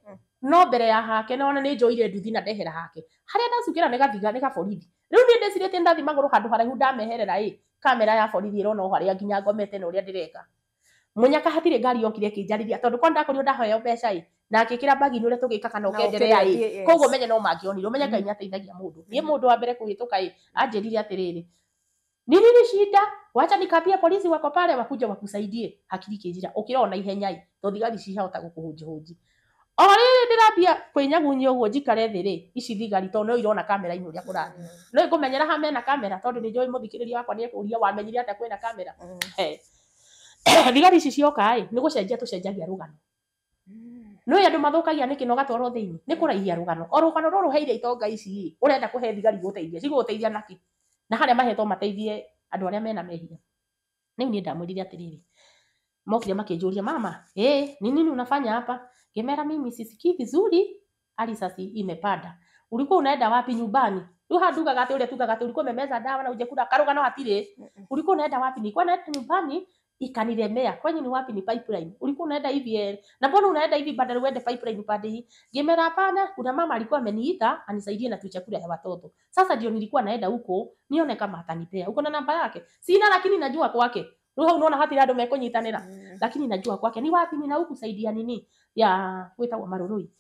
no mbere ya hake nona nĩ njoire nduthi na ndehera hake harĩa ndacukĩra nĩ gathiga nĩ gaborithi rĩu niĩ ndĩcirĩtie ndathi magũrũ handũ haraihu ndameherera ĩ kamera ya borithi ĩrona o harĩa nginya ngomete na ũrĩa ndĩreka mũnyaka hatirĩ ngari yokire ĩkĩnjarĩria tondũ kwa ndakorirwo ndaheo mbeca ĩ na akĩkĩra bagi-inĩ ũrĩa tũgĩkaga na ũkenderea ĩ koguo menye no mangĩonire ũmenye Ngai nĩateithagia mũndũ niĩ mũndũ wa mbere kũhĩtũka ĩ anjĩrire atĩrĩrĩ ni nini shida wacha nikambia polisi wako pale wakuja wakusaidie hakiri kĩnjĩra ũkĩra ona ihenya ĩ tondũ thigari cihota gũkũhũnjihũnji o rĩrĩ ndĩrambia kwĩnyagunyia ũguo njikare thĩ rĩ ici thigari tondũ no irona kamera-inĩ ũrĩa kũrathiĩ no ĩkũmenyera ha mena kamera tondũ nĩ njũĩ mũthikĩrĩria wakwa nĩ ekũria wamenyire atĩa kwĩna kamera. Thigari ici cioka ĩ nĩ gũcenjia tũcenjagia rũgano. No andũ mathũkagia nĩkĩ na ũgatwarwo thĩinĩ nĩ kũraihia rũgano. O rũgano rũrũ ũheire itonga ici ĩ ũrenda kũhe thigari gũteithia cigũgũteithia nakĩ? Na harĩa mahetwo mateithie andũ arĩa mena mehia. Rĩu niĩ ndamwĩrire atĩrĩrĩ, mokire makĩnjũria mama, eh, ni nini unafanya hapa? Ngĩmera mimi sisikii vizuri, ulcers imepanda. Ulikuwa unaenda wapi nyumbani? Rĩu haha ndugaga atĩ ũrĩa tugaga atĩ ulikuwa umemeza dawa na hujakula karũgano hatirĩ. Ulikuwa unaenda wapi? Nilikuwa naenda nyumbani ikanilemea. Kwenyu ni wapi? Ni Pipeline. Ulikuwa unaenda hivi eh? Na mbona unaenda hivi badala uende Pipeline pande hii? Ngĩmera hapana, kuna mama alikuwa ameniita anisaidie na tuchakula ya watoto. Sasa ndio nilikuwa naenda huko nione kama atanipea. Uko na namba yake? Sina, lakini najua kwake. Rĩu hau nona hatirĩ andũ mekũnyitanĩra. Lakini najua kwake ni wapi, ni na huku saidia nini ya gwĩtagwo Marurui.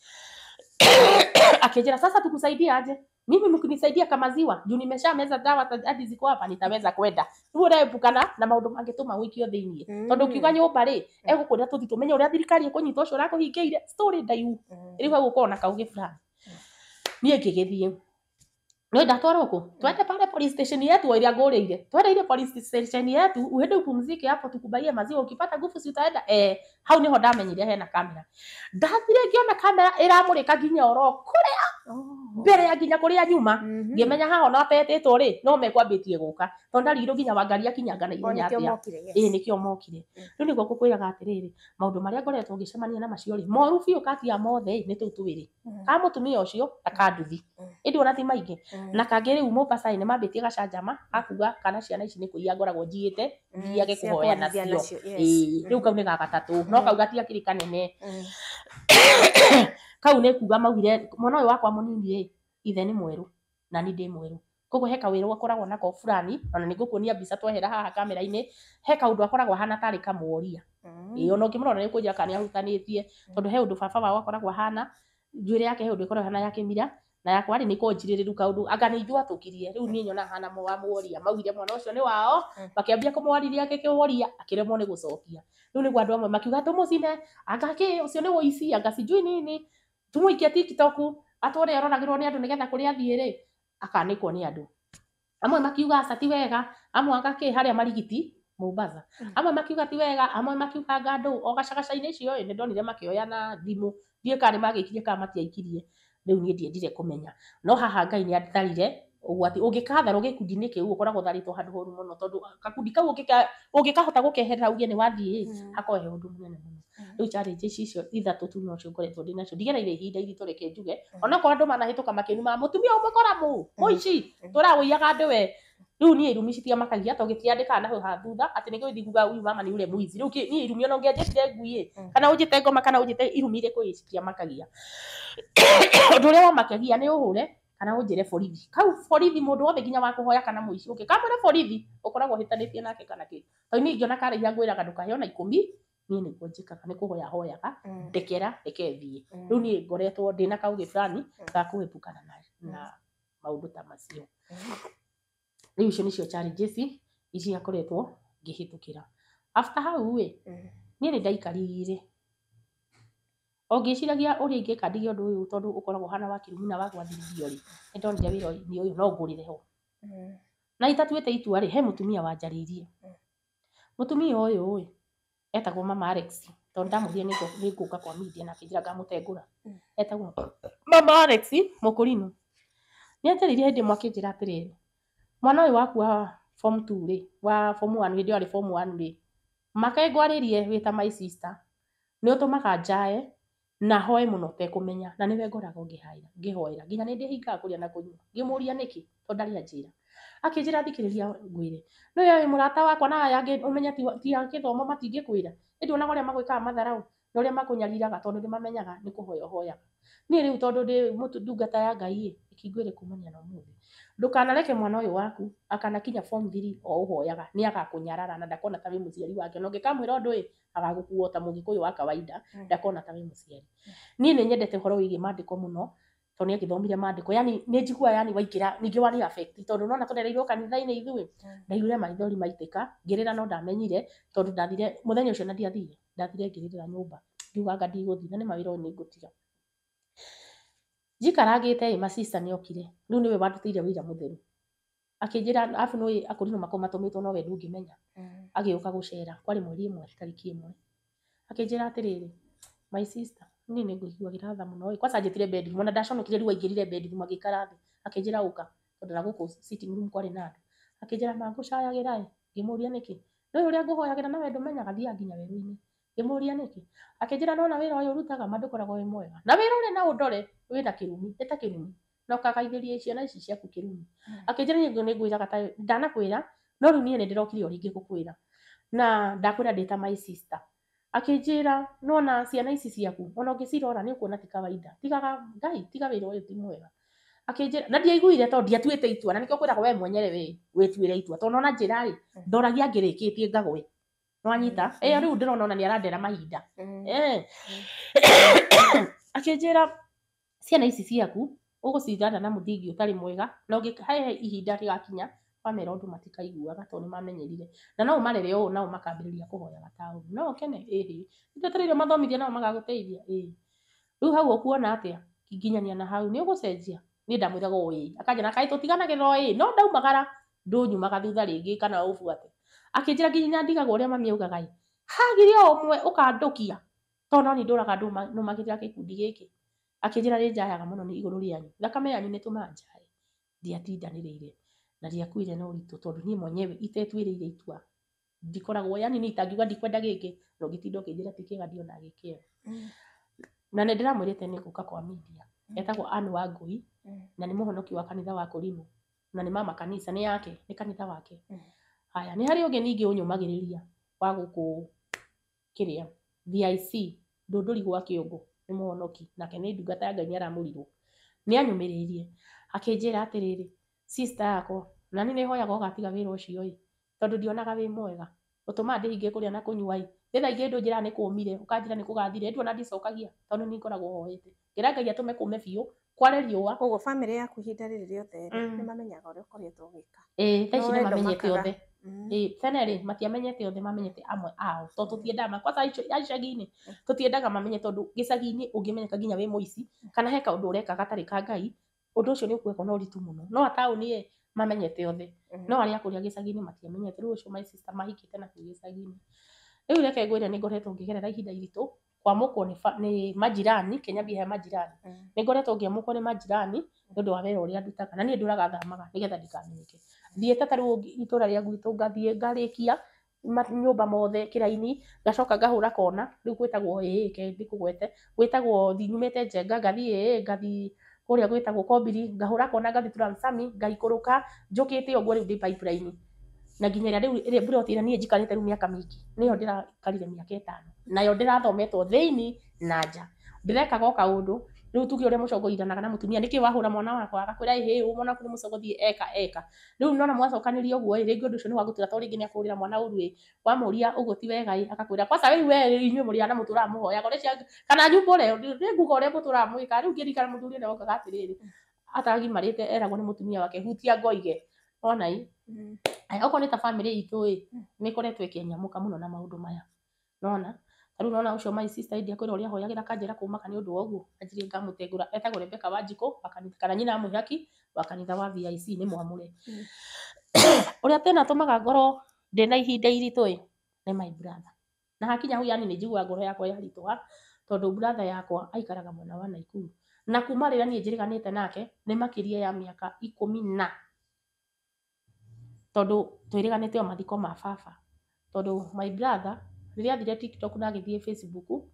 Akĩnjĩra sasa tukusaidie aje? Mimi mkinisaidia kama ziwa juu nimesha meza dawa hadi ziko hapa nitaweza kwenda. Rĩu ũreepukana na maũndũ mangĩtũma ũikio thĩiniĩ. Tondũ ũkiuga nyũmba rĩ, egũkwĩra tũthiĩ tũmenye ũrĩa thirikari ĩkũnyita ũcio ũrakũhingĩire story ndaihu. Rĩu hau ũkorwo na kaũgĩ fulani. Niĩ ngĩgĩthiĩ. Nĩ ndatwarwo kũ? Twende pale police station yetu ĩrĩa ngũrĩire. Twende ile police station yetu uende upumzike hapo tukubaie maziwa ukipata nguvu si utaenda. Eh, hau niho ndamenyire hena kamera. Ndathire ngĩona kamera ĩramũrĩka nginya oro kũrĩa mbere ya nginya kũrĩa nyuma. Ngĩmenya haha ona atetĩtwo rĩ no mekwambĩtie gũka tondũ ndarigirwo nginya Wangari akinyanga na ihenya atĩa. Ĩĩ nĩkĩo mokire. Rĩu nĩguo ngũkwĩraga atĩrĩrĩ, maũndũ marĩa ngoretwo ngĩcemania na macio rĩ, moru biũ kati ya mothe ĩ nĩ tũu twĩrĩ. Ka mũtumia ũcio na ka nduthi. Ĩndĩ ona ti maingĩ. Na kangĩ rĩu Mombasa nĩ mambĩtie gacanjama gakuga kana ciana ici nĩ kũiya ngoragwo njiĩte thiage kũhoya nacio. Ĩĩ rĩu kau nĩ ga gatatũ no kau gatiakĩrĩ kanene. Kau nĩ kuga maugire mwana ũyũ wakwa mũnini ĩ ithe nĩ mwerũ na niĩ ndĩ mwerũ. Koguo he kawĩra akoragwo nako fulani ona nĩ ngũkuonia mbica twehera haha kamera-inĩ he kaũndũ akoragwo ahana tarĩ kamworia. Ĩĩ ona ũngĩmũrora nĩ ũkũnjĩra kana nĩ ahutanĩtie tondũ he ũndũ baba wao akoragwo ahana njuĩrĩ yake he ũndũ ĩkoragwo ĩhana ya kĩmira na yakwa rĩ nĩ ĩkoragwo njirĩrĩru kaũndũ anga nĩ ithuĩ atũkirie rĩu niĩ nyonaga hana wa mworia maugire mwana ũcio nĩ wao makĩambia kũmwarĩria akĩkĩworia akĩremwo nĩ gũcokia. Rĩu nĩguo andũ amwe makiuga tũmũcine anga kĩ ũcio nĩ wũici anga sijui nini tũmũikie TikTok atũre aroragĩrwo nĩ andũ nĩgetha kũrĩa athiĩ rĩ akanĩkwo nĩ andũ. Amwe makiuga aca ti wega, amwe anga kĩ harĩa Marigiti Mombasa. Amwe makiuga ti wega, amwe makiuga anga andũ o gacagaca-inĩ icio ĩ nĩ ndonire makĩoya na thimũ ndiũĩ kana nĩ magĩikirie kana matiaikirie. Rĩu niĩ ndiendire kũmenya. No haha Ngai nĩ atharire ũgwati ũngĩkatharwo gĩkundi-inĩ kĩu ũkoragwo ũtharĩtwo handũ horu mũno tondũ gakundi kau ũngĩkahota gũkeherera uge nĩ wathiĩ ĩ hakoragwo he ũndũ mũnene mũno. Rĩu challenges icio ithatũ tu nocio ngoretwo ndĩ nacio ndigereire ihinda iritũ reke njuge onokorwo andũ manahĩtũka makĩnumaga mũtumia ũmwe koramũ mũici tũrawũiyaga andũ we. Rĩu niĩ irumi citiamakagia tondũ gĩtiandĩkaga na hau ha thutha atĩ nĩkĩo gĩthiĩ kuga huyu mama ni yule mwizi. Rĩu niĩ irumi ona ũngĩanjĩtire ngui ĩ kana ũnjĩte ngoma kana ũnjĩte irumi irĩkũ ĩ citiamakagia. Ũndũ ũrĩa wamakagia nĩ ũhũre kana ũnjĩre borithi. Kau borithi mũndũ wothe nginya wa kũhoya kana mũici ũngĩkamwĩra borithi ũkoragwo ũhĩtanĩtie nake kana kĩ. Tondũ niĩ ingĩona karaiha ngwĩraga ndũkahe ona ikũmi niĩ nĩguo njĩkaga nĩ kũhoya hoyaga ndekera reke thiĩ. Rĩu niĩ ngoretwo ndĩna kaũgĩ fulani ga kũepukana na maũndũ ta macio. Rĩu icio nĩcio challenges iria ngoretwo ngĩhĩtũkĩra. After hau ĩ niĩ nĩ ndaikarire o ngĩciragia ũrĩa ingĩka ndige ũndũ ũyũ tondũ ũkoragwo ũhana wa kĩrumi na wa gwathĩrĩrio rĩ nĩ ndonire wĩra-inĩ ũyũ no ngũrĩre ho. Na itatuĩte itua rĩ he mũtumia wanjarĩirie. Mũtumia ũyũ ĩ etagwo mama Alex tondũ ndamwĩrire nĩ ngũka kwa media na akĩnjĩra ngamũtengũra. Etagwo mama Alex Mũkũrinũ. Nĩ anjarĩirie hĩndĩ ĩmwe akĩnjĩra atĩrĩrĩ mwana ũyũ waku wa form 2 rĩ wa form 1 hĩndĩ ĩyo arĩ form 1 rĩ make ngwarĩrie wĩ ta my sister nĩ ũtũmaga njae na hoe mũno ũtekũmenya na nĩwe ngoragwo ngĩhoera nginya nĩ ndĩhingaga kũrĩa na kũnyua. Ngĩmũria nĩkĩ tondũ ndarĩ anjĩra. Akĩnjĩra thikĩrĩria ngwĩre nĩ ũĩ wĩ mũrata wakwa na aya angĩ ũmenye ti a gĩthomo matingĩkwĩra ĩndĩ onaga ũrĩa magwĩkaga matharau na ũrĩa makũnyariraga tondũ nĩ mamenyaga nĩ kũhoya ũhoyaga. Niĩ rĩu tondũ ndĩ ndungata ya Ngai ĩ reke ngwĩre kumania na ũmũthĩ ndũkanareke mwana ũyũ waku akanakinya form 3 o ũhoyaga nĩ agakũnyarara na ndakona ta wĩ mũciari wake na ũngĩkamwĩra ũndũ ĩ agagũkua o ta mũgĩkũyũ wa kawaida ndakona ta wĩ mũciari. Niĩ nĩ nyendete ũhoro wĩgiĩ maandĩko mũno tondũ nĩ angĩthomire maandĩko yani nĩ njiguaga yani waingĩra ningĩ wani affect tondũ nona tũrereirwo kanitha-inĩ ithuĩ ndaiguire maithori maitĩka ngĩrĩra no ndamenyire tondũ ndathire mũthenya ũcio na ndiathire ndathire ngĩrĩrĩra nyũmba ngiuga anga ndigũthiĩ na nĩ mawĩra ũyũ nĩ ngũtiga. Njikarangĩte ĩ ma sister nĩ okire rĩu nĩwe wandutĩire wĩra mũtheru. Akĩnjĩra arabu nĩ akũrinũ makoo matũmĩtwo nowe ndũngĩmenya. Agĩũka gũcera kwarĩ mweri ĩmwe tarĩki ĩmwe. Akĩnjĩra atĩrĩrĩ, my sister, niĩ nĩ ngũiguagĩra tha mũno ĩ. Kwanza anjĩtire bedroom ona ndaconokire rĩu aingĩrire bedroom agĩikara thĩ. Akĩnjĩra ũka tondũ na gũkũ sitting room kwarĩ na andũ. Akĩnjĩra ma ngũcayagĩra ĩ. Ngĩmũria nĩkĩ. Nĩũĩ ũrĩa ngũhoyagĩra nawe ndũmenyaga thiaga nginya werũ-inĩ. Ngĩmũria nĩkĩ. Akĩnjĩra nĩwona wĩra ũyũ ũrutaga ma ndũkoragwo wĩ mwega. Na wĩra ũrĩa na ũndore wĩna kĩrumi, nĩ ta kĩrumi. Na ũkagaithĩria ciana ici ciaku kĩrumi. Akĩnjĩra niĩ nĩngwĩraga ta ndanakwĩra no rĩu niĩ nĩndĩrokire o rĩngĩ gũkwĩra. Na ndakwĩra ndĩ ta my sister. Akĩnjĩra nĩwona ciana ici ciaku ona ũngĩcirora nĩ ũkuona ti kawaida. Tigaga Ngai tiga wĩra ũyũ ti mwega. Akĩnjĩra na ndiaiguire tondũ ndiatuĩte itua na nĩkĩo ngwĩraga we mwenyewe we wĩtuĩre itua tondũ nona njĩra rĩ ndoragia ngĩrĩkĩtie ngagwe. Nĩwanyita? Ĩyo rĩu ndĩrona ona nĩarandera mahinda. Akĩnjĩra ciana ici ciaku ũgũcigana na mũthingi ũtarĩ mwega na ũngĩkahe ihinda rĩgakinya wamera ũndũ matikaiguaga tondũ nĩmamenyerire. Na no ũmarere ũũ nao makambĩrĩria kũhoyaga taũni. No ũkene? Ĩhĩ. Nĩndwetereire ũmathomithie nao magagũteithia? Ĩĩ. Rĩu hau ũkuona atĩa? Nginyania na hau nĩ ũgũcenjia? Niĩ ndamwĩraga o ĩĩ. Akanjĩra kaĩ tũtiganagĩra o ĩĩ. No ndaumagara ndũnyumaga thutha rĩngĩ kana ũbuate. Akĩnjĩra nginya ndigagwo ũrĩa mami augaga ĩ. Hagire o ũmwe ũkandũkia tondũ no niĩ ndũraga nũmagĩrĩra gĩkundi gĩkĩ. Akĩnjĩra nĩ njayaga mũno nĩ igũrũ rĩanyu. Thakame yanyu nĩ ĩtũmaga njaye. Ndiatindanĩrĩire na ndiakuire na ũritũ tondũ niĩ mwenyewe itetuĩrĩire itua. Ndikoragwo yani niĩ itangiuga ndikwenda gĩkĩ na ũngĩtinda ũkĩnjĩra ti kĩega ndionaga gĩ kĩega. Na nĩ ndĩramwĩrĩte nĩ ngũka kwa media. Etagwo Ann Wangui na nĩ mũhonoki wa kanitha wa Kũrimũ na nĩ mama kanitha nĩ yake nĩ kanitha wake. Haya nĩ harĩ ũngĩ ningĩ ũnyũmagĩrĩria wa gũkũ kĩrĩa VIC Ndũndũri gwa Kĩongo nĩ mũhonoki nake nĩ ndungata ya Ngai nĩ aramũrirwo. Nĩ anyũmĩrĩirie akĩnjĩra atĩrĩrĩ sister yakwa na niĩ nĩhoyaga ũgatiga wĩra ũcio ĩ tondũ ndionaga wĩ mwega. Ũtũmaga ndĩhinge kũrĩa na kũnyua ĩ. Nĩ thaa ingĩ ndũnjĩraga nĩ kũmire ũkanjĩra nĩ kũgathire ĩndĩ ona ndicokagia tondũ nĩ ngoragwo hoete. Ngĩra Ngai atũme kũme biũ kware riũa. Koguo bamĩrĩ yaku ihinda rĩrĩ rĩothe rĩ, nĩ mamenyaga ũrĩa ũkoretwo ũgĩka. Ĩĩ thaa ici No nĩ wendo mamenyete makaga. othe. Ĩĩ tene rĩ matiamenyete othe mamenyete amwe ao tondũ tũtiendaga kwanza icagi-inĩ tũtiendaga mamenye tondũ gĩcagi-inĩ ũngĩmenyeka nginya wĩ mũici kana he kaũndũ ũreka gatarĩ ka Ngai ũndũ ũcio nĩ ũkuoywo na ũritũ mũno. No a taũni ĩ mamenyete othe. No arĩa a kũrĩa gĩcagi-inĩ matiamenyete. Rĩu ũcio my sister mahikĩte na kũu gĩcagi-inĩ. Rĩu reke ngwĩre nĩ ngoretwo ngĩgerera ihinda iritũ kwamũkwo nĩ majirani kĩnyambie he majirani. Nĩ ngoretwo ngĩamũkwo nĩ majirani nĩ ũndũ wa wĩra ũrĩa ndutaga na niĩ ndũraga thamaga nĩgetha ndikamenyeke. Thiĩte ta rĩu itũra rĩa gwitũ ngathiĩ ngarĩkia nyũmba mothe kĩraini ngacoka ngahũra kona rĩu gwĩtagwo ĩĩ ke ndikũgwete gwĩtagwo nyumĩte Njenga ngathiĩ ĩĩ ngathiĩ kũrĩa gwĩtagwo Kombiri ngahũra kona ngathiĩ Transami ngaikũrũka njũkĩte ũguo rĩu ndĩ pipeline. Na nginya ĩrĩa rĩu ĩrĩa plot ĩrĩa niĩ njikarĩte rĩu mĩaka mĩingĩ nĩyo ndĩrakarire mĩaka ĩtano nayo ndĩrathometwo thĩinĩ na nja. Ndĩrekaga o kaũndũ rĩu tuge ũrĩa mũcongoiranaga na mũtumia nĩkĩ wahũra mwana wakwa agakwĩra ĩhĩ mwana waku nĩ mũcogothie eka eka. Rĩu nona mwacokanĩria ũguo ĩ rĩngĩ ũndũ ũcio nĩ wagũtura tondũ rĩngĩ nĩ akũhũrĩra mwana ũru ĩ wamũria ũguo ti wega ĩ agakwĩra kwanza rĩu we inyuĩ mũrĩ ana mũtũraga mũhoyaga ũrĩa kana nyumbũre nĩ nguga ũrĩa mũtũraga mwĩkaga. Rĩu ngĩririkana mũthuri ũrĩa wokaga atĩrĩrĩ atagimarĩte eragwo nĩ mũtumia wake hutia ngoige wona ĩ. Aya okorwo nĩ ta bamĩrĩ itũ ĩ nĩ ĩkoretwo ĩkĩnyamũka mũno na maũndũ maya. Nona ta rĩu nona ũcio my sister hĩndĩ ĩrĩa ũrĩa ahoyagĩra akanjĩra kũmaka nĩ ũndũ wa ũguo anjirie ngamũtengũra etagwo Rebecca Wanjikũ wa kanitha kana nyina Mwĩhaki wa kanitha wa VIC nĩ mwamũre. Ũrĩa tena atũmaga ngorwo ndĩna ihinda iritũ ĩ nĩ my brother. Na hakinya hau yani nĩ njiguaga ngoro yakwa yaritũha tondũ brother yakwa aikaraga mwena wa Naikuru. Na kuma rĩrĩa niĩ njĩrĩganĩte nake nĩ makĩria ya mĩaka ikũmi na tondũ twĩrĩganĩte o mathiko ma baba. Tondũ my brother rĩrĩa athire TikTok na agĩthiĩ Facebook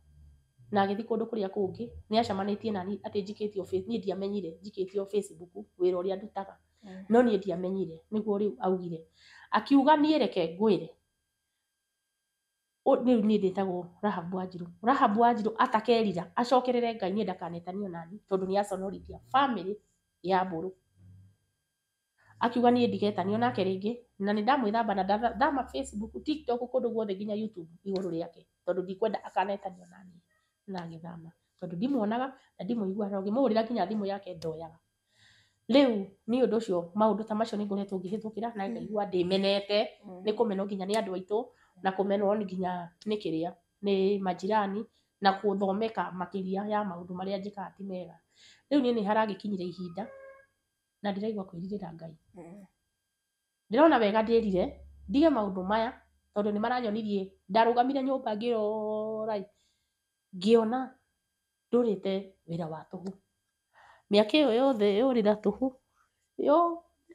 na agĩthiĩ kũndũ kũrĩa kũngĩ nĩ acemanĩtie nani atĩ njikĩtio niĩ ndiamenyire njikĩtio Facebook wĩra ũrĩa ndutaga. No niĩ ndiamenyire nĩguo rĩu augire. Akiuga niĩ reke ngwĩre rĩu niĩ ndĩtagwo Rahab Wanjirũ. Rahab Wanjirũ atakerira acokerere Ngai niĩ ndakanetanio nani tondũ nĩ aconorithia family ya Mbũrũ. Akiuga niĩ ndigetanio nake rĩngĩ na nĩ ndamwĩthamba na ndathama Facebook, TikTok kũndũ guothe nginya YouTube igũrũ rĩake tondũ ndikwenda akanetanio nani na agĩthama tondũ ndimuonaga na ndimũiguaga na ũngĩmũhũrĩra nginya thimũ yake ndoyaga. Rĩu nĩ ũndũ ũcio maũndũ ta macio nĩ ngoretwo ngĩhĩtũkĩra na ngaigua ndĩmenete nĩ kũmenwo nginya nĩ andũ aitũ na kũmenwo nginya nĩ kĩrĩa nĩ majirani na gũthomeka makĩria ya maũndũ marĩa njĩkaga ti mega. Rĩu niĩ nĩ haragĩkinyire ihinda na ndĩraigua kwĩrirĩra Ngai. Ndĩrona wega ndĩrire ndige maũndũ maya tondũ nĩ maranyonirie ndarũgamire nyũmba ngĩrora ĩ ngĩona ndũrĩte wĩra wa tũhũ. Mĩaka ĩyo yothe yũrĩra tũhũ yothe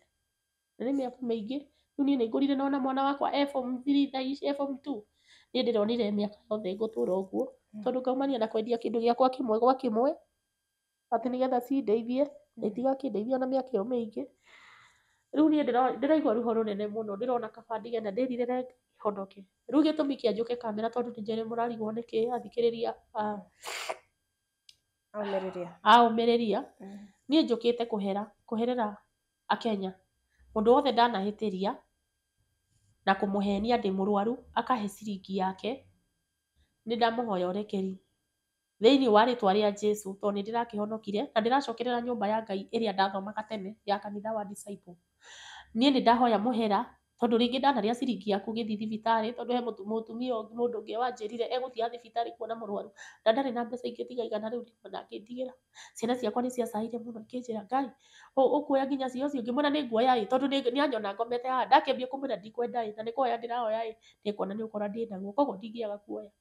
na nĩ mĩaka mĩingĩ. Rĩu niĩ nĩ ngũrire nona mwana wakwa e form 3 thaa ici e form 2. Niĩ ndĩronire mĩaka yothe ngũtũra ũguo tondũ ngaumania na kwendia kĩndũ gĩakwa kĩmwe gwa kĩmwe atĩ nĩgetha cindeithie na itigakĩndeithia ona mĩaka ĩyo mĩingĩ. Rĩu niĩ ndĩraigua ruo rũnene mũno ndĩrona kaba ndige na ndĩrirĩre Ngai honoke. Rĩu gĩtũmi kĩa njũke kamera tondũ nĩ njũĩ nĩ mũrarigwo nĩkĩ athikĩrĩria a ũmĩrĩria. Niĩ njũkĩte kũhera kũherera akenya mũndũ wothe ndanahĩtĩria na kũmũhenia ndĩ mũrwaru akahe ciringi yake nĩ ndamũhoya ũrekeri thĩinĩ wa rĩtwa rĩa Jesu tondũ nĩ ndĩrakĩhonokire na ndĩracokerera nyũmba ya Ngai ĩrĩa ndathomaga tene ya kanitha wa Disciple. Niĩ nĩ ndahoya mũhera tondũ rĩngĩ ndanarĩa ciringi yaku ũgĩthiĩ thibitarĩ tondũ he mũtumia mũndũ ũngĩ wanjĩrire egũthiaga thibitarĩ kuona mũrwaru na ndarĩ na mbeca ingĩ tiga igana rĩu rĩmwe na akĩndigĩra. Ciana ciakwa nĩ ciacaire mũno ikĩnjĩra Ngai ũkuoya nginya cio ũcio ngĩmwĩra nĩ nguoya ĩ tondũ nĩ anyona ngomete haha ndakĩambia kũmwĩra ndikwenda ĩ na nĩ kũhoya ndĩrahoya ĩ nĩekuona nĩ ũkora ndĩnaguo koguo ndingĩaga kuoya.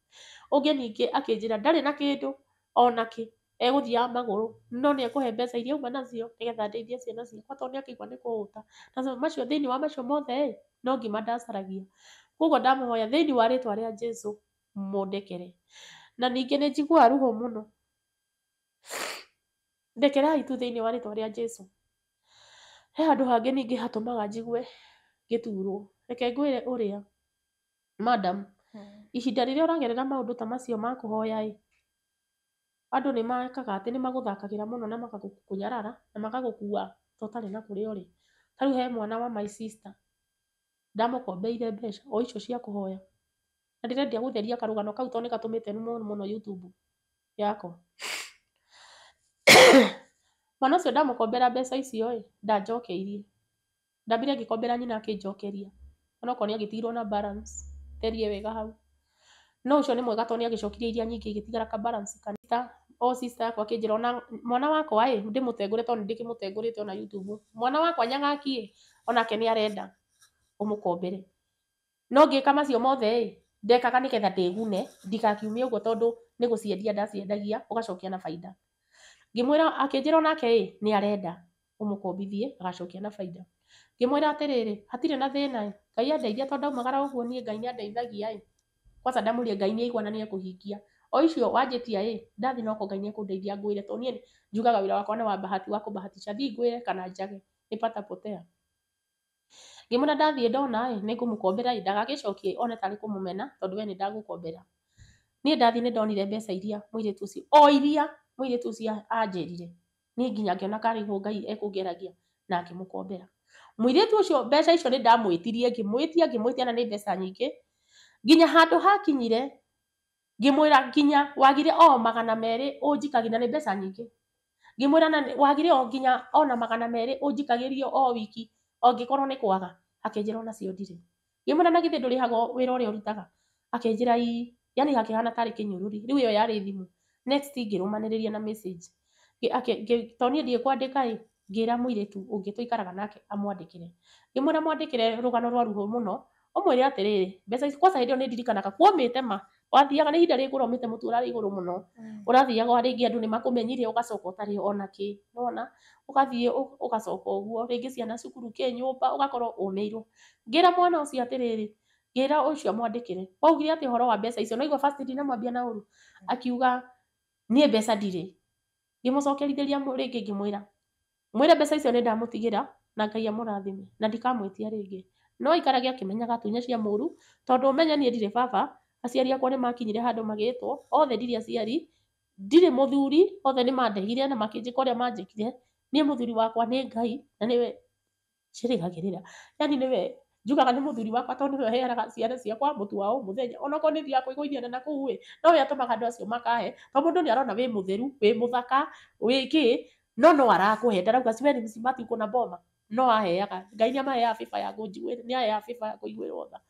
Ũngĩ ningĩ akĩnjĩra ndarĩ na kĩndũ ona kĩ egũthiaga magũrũ no nĩ ekũhe mbeca iria auma nacio nĩgetha ndeithie ciana ciakwa tondũ nĩ akĩigua nĩ kũhũta. Na macio thĩinĩ wa macio mothe ĩ no ngima ndacaragia. Koguo ndamũhoya thĩinĩ wa rĩtwa rĩa Jesu mũndekere. Na ningĩ nĩ njiguaga ruo mũno. Ndekerai tu thĩinĩ wa rĩtwa rĩa Jesu. He handũ hangĩ ningĩ hatũmaga njigue ngĩturwo. Reke ngwĩre ũrĩa madam, ihinda rĩrĩa ũragerera maũndũ ta macio ma kũhoya ĩ andũ nĩ mekaga atĩ nĩ magũthakagĩra mũno na magakũnyarara na magagũkua ta ũtarĩ na kũrĩa ũrĩ. Ta rĩu he mwana wa my sister ndamũkombeire mbeca o icio cia kũhoya na ndĩrenda gũtheria karũgano kau tondũ nĩ gatũmĩte numwo mũno YouTube yakwa. Mwana ũcio ndamũkombera mbeca icio ĩ ndanjokeirie. Ndambire ngĩkombera nyina akĩnjokeria onokorwo nĩ agĩtigirwo na balance therie wega hau. No ũcio nĩ mwega tondũ nĩ agĩcokirie iria nyingĩ igĩtigara ka balance kanini. O sister yakwa akĩnjĩra ona mwana wakwa ĩ ndĩmũtengũre tondũ nĩ ndĩkĩmũtengũrĩte ona YouTube. Mwana wakwa Nyagaki ĩ onake nĩ arenda ũmũkombere. No ngĩka macio mothe ĩ ndekaga nĩgetha ndĩgune ndikakiume ũguo tondũ nĩ gũciendia ndaciendagia ũgacokia na baida. Ngĩmwĩra akĩnjĩra onake ĩ nĩ arenda ũmũkombithie agacokia na baida. Ngĩmwĩra atĩrĩrĩ hatirĩ na thĩna ĩ Ngai andeithia tondũ ndaumagara ũguo niĩ Ngai nĩ andeithagia ĩ kwanza ndamwĩrire Ngai nĩ aigua na nĩ ekũhingia. O icio wanjĩtia ĩ ndathiĩ noko Ngai nĩ ekũndeithia ngwĩre tondũ niĩ njugaga wĩra wakwa nĩ wa bahati wa kũbahatisha thiĩ ngwĩre kana njage nĩ pata potea. Ngĩmwĩra ndathiĩ ndona ĩ nĩ ngũmũkombera ĩ ndagagĩcokie one tarĩ kũmũmena tondũ we nĩ ndagũkombera. Niĩ ndathiĩ nĩ ndonire mbeca iria mũirĩtu ũcio o iria mũirĩtu ũcio anjĩrire niĩ nginya ngĩona karĩ guo Ngai ekũngeragia na ngĩmũkombera. Mũirĩtu ũcio mbeca icio nĩ ndamwĩtirie ngĩmwĩtia ngĩmwĩtia na nĩ mbeca nyingĩ nginya handũ hakinyire ngĩmwĩra nginya wagire o 200 ũnjikagĩria na nĩ mbeca nyingĩ. Ngĩmwĩra na wagire o nginya ona 200 ũnjikagĩrio o wiki ongĩkorwo nĩ kwaga. Akĩnjĩra onacio ndirĩ. Ngĩmwĩra na githĩ ndũrĩhagwo wĩra ũrĩa ũrutaga? Akĩnjĩra ii. Yani hakĩhana tarĩ kĩnyũrũri. Rĩu ĩyo yarĩ thimũ. Next ngĩrũmanĩrĩria na message. Tondũ niĩ ndiũĩ kwandĩka ĩ ngĩra mũirĩtu ũngĩ tũikaraga nake amwandĩkĩre. Ngĩmwĩra mwandĩkĩre rũgano rwa ruo mũno ũmwĩre atĩrĩrĩ mbeca ici kwanza hĩndĩ ĩyo nĩ ndirikanaga kuomĩte ma wathiaga nĩ ihinda rĩrĩ kũromĩte mũtu ũrarĩ igũrũ mũno ũrathiaga rĩngĩ andũ nĩ makũmenyire ũgacoka ũtarĩ ona kĩ nĩwona ũgathiĩ ũgacoka ũguo rĩngĩ ciana cukuru kĩ nyũmba ũgakorwo ũmĩirwo. Ngĩra mwana ũcio atĩrĩrĩ ngĩra ũcio amwandĩkĩre waugire atĩ ũhoro wa mbeca icio naigua first ndinamwambia na ũru akiuga niĩ mbeca ndirĩ. Ngĩmũcokerithĩria rĩngĩ ngĩmwĩra mwĩre mbeca icio nĩ ndamũtigĩra na Ngai amũrathime na ndikamwĩtia rĩngĩ. No aikarage akĩmenyaga tunya cia mũru tondũ ũmenye niĩ ndirĩ baba aciari akwa nĩ makinyire handũ magĩtwo othe ndirĩ aciari ndirĩ mũthuri othe nĩ mandegire na makĩnjĩka ũrĩa manjĩkire. Niĩ mũthuri wakwa nĩ Ngai na nĩwe njĩrĩgagĩrĩra yani nĩwe njugaga nĩ mũthuri wakwa tondũ nĩwe ũheanaga ciana ciakwa mũtu wa o mũthenya onokorwo nĩ thiaga kwĩgũithia na kũu ĩ nowe atũmaga andũ acio makahe tondũ mũndũ nĩ arona wĩ mũtheru wĩ mũthaka wĩ kĩ no no arakũhe ndarauga we ni msimati uko na boma no aheaga Ngai nĩ amaheaga favor ya kũnjiguĩra nĩ aheaga favor ya kũiguĩrwo tha.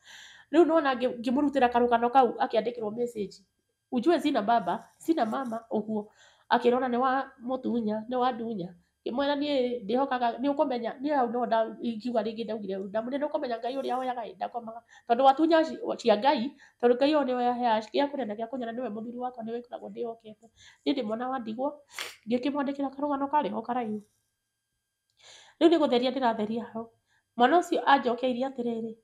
Rĩu nĩwona ngĩmũrutĩra karũgano kau akĩandĩkĩrwo message ujue sina baba sina mama ũguo akĩrona nĩ wa mũtunya nĩ wa ndunya. Ngĩmwĩra niĩ ndĩhokaga nĩ ũkũmenya niĩ hau no ingiuga rĩngĩ ndaugire ũru. Ndamwĩrire nĩ ũkũmenya Ngai ũrĩa hoyaga ĩ ndakomaga. Tondũ watunya cia Ngai, tondũ Ngai ũyũ nĩwe aheaga gĩa kũrĩa na gĩa kũnyua na nĩwe mũthuri wakwa nĩwe ngoragwo ndĩhokete. Niĩ ndĩ mwana wa ndigwa, ngĩkĩmwandĩkĩra karũgano karĩ ho karaihu. Rĩu nĩ gũtheria ndĩratheria hau. Mwana ũcio anjokeirie atĩrĩrĩ,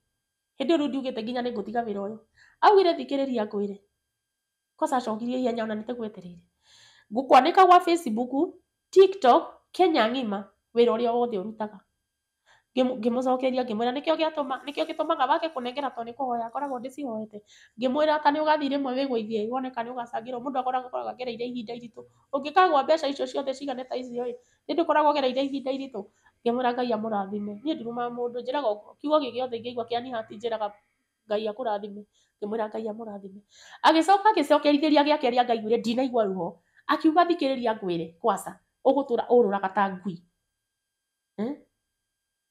hĩndĩ ĩyo rĩu ndiugĩte nginya nĩ ngũtiga wĩra ũyũ. Augire thikĩrĩria ngwĩre. Kwanza acokirie ihenya ona nĩtagwetereire. Ngũkwanĩka gwa Facebook, TikTok, Kenya ng'ima wĩra ũrĩa wothe ũrutaga. Ngĩmũcokeria ngĩmwĩra nĩkĩo gĩatũma nĩkĩo gĩtũmaga wage kũnengera tondũ nĩ kũhoya ngoragwo ndĩcihoete. Ngĩmwĩra ta nĩ ũgathiĩ rĩmwe wĩgũithie wone kana nĩ ũgacangĩrwo mũndũ akoragwo agereire ihinda iritũ. Ũngĩkagũa mbeca icio ciothe cigane ta icio ĩ, nĩ ndũkoragwo ũgereire ihinda iritũ. Ngĩmwĩra Ngai amũrathime. Niĩ ndirumaga mũndũ njĩraga kiugo gĩothe ingĩigua kĩa Nihati njĩraga Ngai akũrathime. Ngĩmwĩra Ngai amũrathime. Agĩcoka agĩcokerithĩria gĩa kerĩ angaiguire ndinaigua ruo. Akiuga thikĩrĩria ngwĩre kwanza ũgũtũra ũrũraga ta ngui.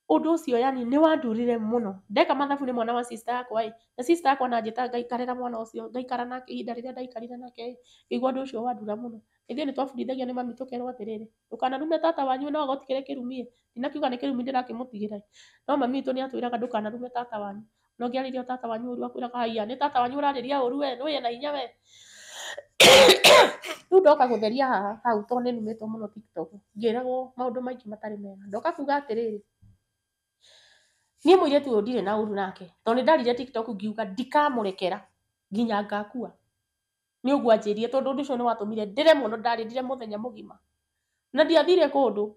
Ũndũ ũcio yani nĩ wandurire mũno. Ndeka mathabu nĩ mwana wa sister yakwa ĩ, na sister yakwa na anjĩta ngaikarĩra mwana ũcio, ngaikara nake ihinda rĩrĩa ndaikarire nake ĩ, ngĩigua ũndũ ũcio wandura mũno. Ithuĩ nĩ twabundithagio nĩ mami tũkerwo atĩrĩrĩ, ndũkanarume tata wanyu no agũtigĩre kĩrumi ĩ, ndinakiuga nĩ kĩrumi ndĩrakĩmũtigĩra ĩ, no mami witũ nĩ atwĩraga ndũkanarume tata wanyu. Na ũngĩarĩria tata wanyu ũru akwĩraga haiya nĩ tata wanyu ũrarĩria ũru we, nĩũĩ ena hinya we. Rĩu ndoka gũtheria haha hau tondũ nĩ numĩtwo mũno TikTok, ngĩragwo maũndũ maingĩ matarĩ mega. Ndoka kuga atĩrĩrĩ, niĩ mũirĩtu ũyũ ndirĩ na ũru nake tondũ nĩ ndarire TikTok ngiuga ndikamũrekera nginya ngakua. Nĩ ũguo anjĩrire tondũ ũndũ ũcio nĩ watũmire ndĩre mũno, ndarĩrire mũthenya mũgima. Na ndiathire kũndũ,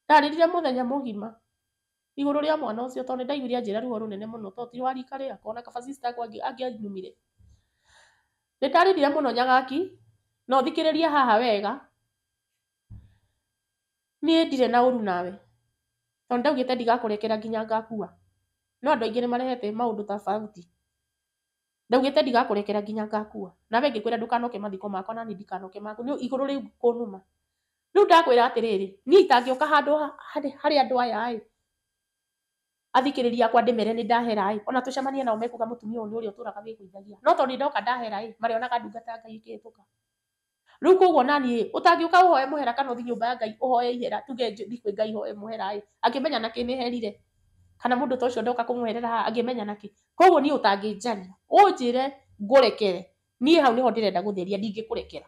ndarĩrire mũthenya mũgima igũrũ rĩa mwana ũcio tondũ nĩ ndaiguire anjĩra ruo rũnene mũno tondũ ti wa rika rĩakwa ona kaba sister yakwa angĩanumire. Nĩ ndarĩrire mũno Nyagaki, na ũthikĩrĩrie haha wega, niĩ ndirĩ na ũru nawe tondũ ndaugĩte ndigakũrekera nginya ngakua. No andũ aingĩ nĩ marehete maũndũ tofauti. Ndaugĩte ndigakũrekera nginya ngakua. Nawe ngĩkwĩra ndũkanoke mathiko makwa na niĩ ndikanoke maku nĩ igũrũ rĩu kũnuma. Rĩu ndakwĩra atĩrĩrĩ, niĩ itangĩũka handũ harĩ andũ aya ĩ, athikĩrĩria akwa ndĩmere nĩ ndahera ĩ, ona tũcemanie nao mekuga mũtumia ũyũ nĩ ũrĩa ũtũraga wĩgũithagia. No tondũ nĩ ndoka ndahera ĩ, marĩonaga ndungata ya Ngai ĩkĩhĩtũka. Rĩu koguo naniĩ ũtangĩũka ũhoe mũhera kana ũthiĩ nyũmba ya Ngai ũhoe ihera tuge thiĩ kwĩ Ngai hoe mũhera ĩ, angĩmenya nakĩ nĩ herire. Kana mũndũ ta ũcio ndoka kũmũherera haha angĩmenya nakĩ. Koguo niĩ ũtangĩnjaria ũnjĩre ngũrekere, niĩ hau nĩho ndĩrenda gũtheria, ndingĩkũrekera.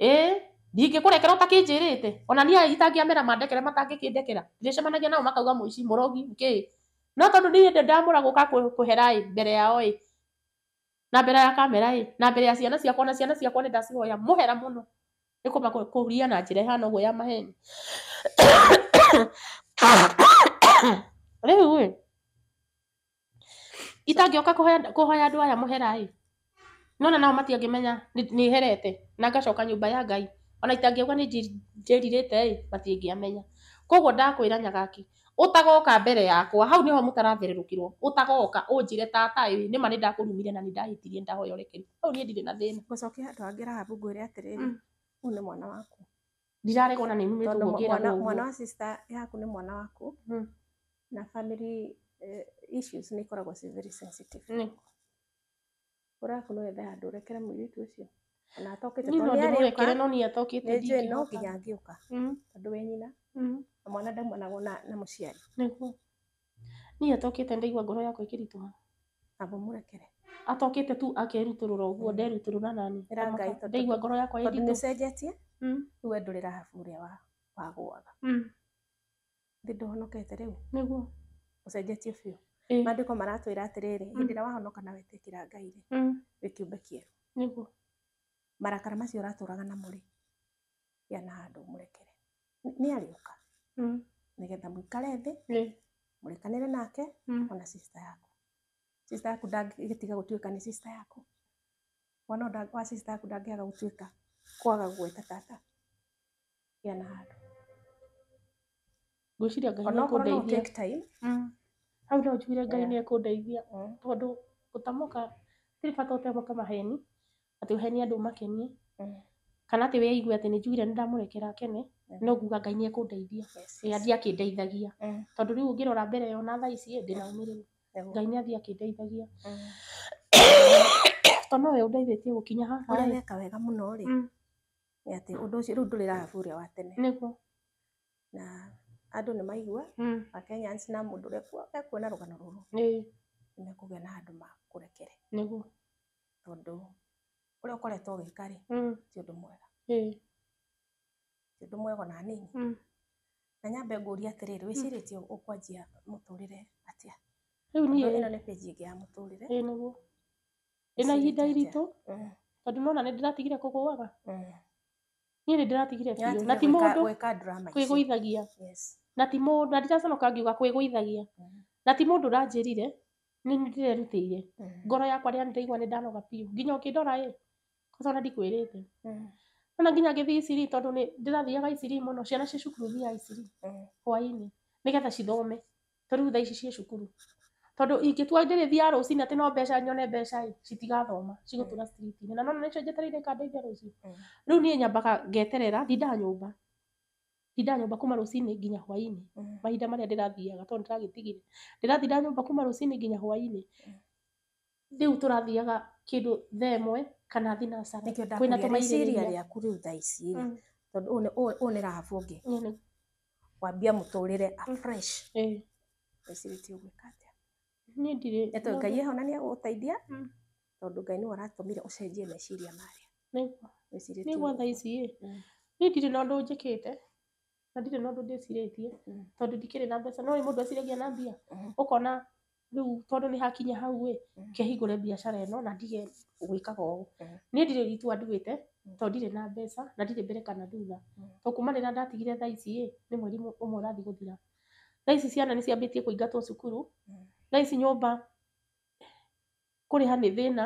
Ĩĩ ndingĩkũrekera ũtakĩnjĩrĩte. Ona niĩ itangĩamera mandekere matangĩkĩndekera. Ndĩcemanagia nao makauga mũici, mũrogi, kĩ. No tondũ niĩ ndĩ ndamũra gũka kũhera ĩ mbere yao ĩ, na mbere ya kamera ĩ, na mbere ya ciana ciakwa, na ciana ciakwa nĩ ndacihoya mũhera mũno nĩ kũria na njĩra ĩhana ũguo ya maheni. Rĩu ĩ, itangĩũka kũhoya andũ aya mũhera ĩ, nona nao matiangĩmenya nĩ herete na ngacoka nyũmba ya Ngai. Ona itangĩuga nĩ njĩrirĩte ĩ, matingĩamenya. Koguo ndakwĩra Nyagaki, ũtagoka mbere yakwa, hau nĩho mũtarathererũkĩrwo, ũtagoka ũnjĩre tata ĩ, nĩma nĩ ndakũrumire na nĩ ndahĩtirie nĩ ndahoya ũrekeri. Hau niĩ ndirĩ na thĩna. Ngũcokia handũ hangĩ Rahabu ngwĩre atĩrĩrĩ, ũyũ nĩ mwana waku. Ndiraregwo na nĩ numĩtwo Tondũ ũguo ngĩragwo ũguo. mwana wa sister yaku nĩ mwana waku na family issues nĩ ikoragwo ci very sensitive. Ngoro yaku no yethe handũ ũrekere mũirĩtu ũcio ona atokĩte Niĩ no tondũ nĩ ndĩmũrekere arĩũka, no niĩ atokĩte nĩ njũĩ no ndingĩhota. nginya angĩũka tondũ wĩ nyina na mwana ndaumanagwo na mũciari. Nĩguo. Niĩ atokĩte ndaigua ngoro yakwa ĩkĩritũha. Amba ũmũrekere. Atokĩte tu akerutũrũra ũguo nderutũrũra nani. Ĩra Ngai tondũ Ndaigua ngoro yakwa tondũ nĩ ĩritũ. ũcenjetie rĩu we ndũrĩ Rahabu ũrĩa wagũaga. Thĩ ndũhonokete rĩu Nĩguo. ũcenjetie biũ. Ĩĩ. Maandĩko maratwĩra atĩrĩrĩ, hĩndĩ ĩrĩa wahonoka na wetĩkĩra Ngai rĩ, wĩ kĩũmbe kĩerũ. Nĩguo. Marakara macio ũratũraga namo rĩ, gĩa na handũ ũmũrekere. Nĩ arĩũka nĩgetha mũikare thĩ mũrekanĩre nake ona sister yaku. Sister yaku ndangĩtiga gũtuĩka nĩ sister yaku. Mwana wa sister yaku ndangĩaga gũtuĩka kwaga gũgwĩta tata. Gĩa na handũ. Ngwĩciria Ngai nĩ Onokorwo no ekũndeithia. take time. Hau no njugire Ngai Yeah. nĩ ekũndeithia tondũ gũtamũka tirĩ bata ũtamũke maheni atĩ ũhenie andũ makenie kana atĩ we aigue atĩ nĩ njugire nĩ ndamũrekera akene no nguga Ngai nĩ ekũndeithia. Yes, Ĩ yes. athiĩ akĩndeithagia tondũ rĩu ũngĩrora mbere ĩyo na thaa ici ĩ, ndĩna ũmĩrĩru. Ngai nĩ athiĩ akĩndeithagia tondũ nowe ũndeithĩtie gũkinya haha Ũrĩa ĩ. weka wega mũno rĩ, nĩ atĩ ũndũ ũcio rĩu ndũrĩ Rahabu ũrĩa wa tene. Nĩguo. Na andũ nĩ maigua Kenyans na mũndũ ũrĩa ekuona rũgano rũrũ nĩ mekũgĩa na handũ makũrekere. Nĩguo. Tondũ ũrĩa ũkoretwo ũgĩka rĩ, ti ũndũ mwega. Ti ũndũ mwega ona hanini. Na nyambe ngũrie atĩrĩrĩ, wĩcirĩtie ũkwanjia mũtũrĩre atĩa? Rĩu niĩ ĩno nĩ page ĩngĩ ya mũtũrĩre. Ĩĩ nĩguo. Ndĩna ihinda iritũ tondũ nona nĩ ndĩratigire kũgũaga. Niĩ nĩ ndĩratigire biũ. Na ti mũndũ kwĩgũithagia. Na ti mũndũ, na ndiraconoka ngiuga kwĩgũithagia. Na ti mũndũ ũranjĩrire, nĩ ndĩrerutĩire. Ngoro yakwa rĩrĩa ndĩraigua nĩ ndanoga biũ. Nginya ũkĩndora ĩ, kwanza ona ndikwĩrĩte. Ona nginya ngĩthiĩ Isiri tondũ nĩ ndĩrathiaga Isiri mũno, ciana cia cukuru thiaga Isiri hwaĩ-inĩ nĩgetha cithome. Tondũ rĩu thaa ici ciĩ cukuru. Tondũ ingĩtua ndĩrĩthiaga rũcinĩ atĩ no mbeca nyone mbeca ĩ, citigathoma, cigũtũra street-inĩ. Na nona nĩcio njetereire ikandeithia rũciũ. Rĩu niĩ nyambaga ngeterera, ndindaga nyũmba. Ndindaga nyũmba kuma rũcinĩ nginya hwaĩ-inĩ. Mahinda marĩa ndĩrathiaga tondũ ndĩragĩtigire. Ndĩratinda nyũmba kuma rũcinĩ nginya hwaĩ-inĩ. Rĩu tũrathiaga kĩndũ thaa ĩmwe kana thinacara. Nĩkĩo ndakũria rĩciria rĩaku rĩu thaa ici rĩ, tondũ ũyũ nĩ Rahabu ũngĩ. Wambia mũtũrĩre afresh. Wĩcirĩtie ũgwĩka atĩa? Niĩ ndirĩ. Nĩ tondũ Ngai eho na nĩ egũgũteithia, tondũ Ngai nĩwe ũratũmire ũcenjie meciria marĩa. Nĩguo thaa ici ĩ, niĩ ndirĩ na ũndũ njĩkĩte na ndirĩ na ũndũ ndĩcirĩtie tondũ ndikĩrĩ na mbeca. No mũndũ eciragia na mbia, ũkona rĩu tondũ nĩ hakinya hau ĩ, kĩhingũre biacara ĩno na ndige gwĩkaga ũũ. Niĩ ndirĩ itua nduĩte tondũ ndirĩ na mbeca na ndirĩ mbere kana thutha. Tondũ kuma rĩrĩa ndatigire thaa ici ĩ, nĩ mweri ũmwe ũrathiĩ gũthira. Thaa ici ciana nĩ ciambĩtie kũingatwo cukuru. Thaa ici nyũmba kũrĩha nĩ thĩna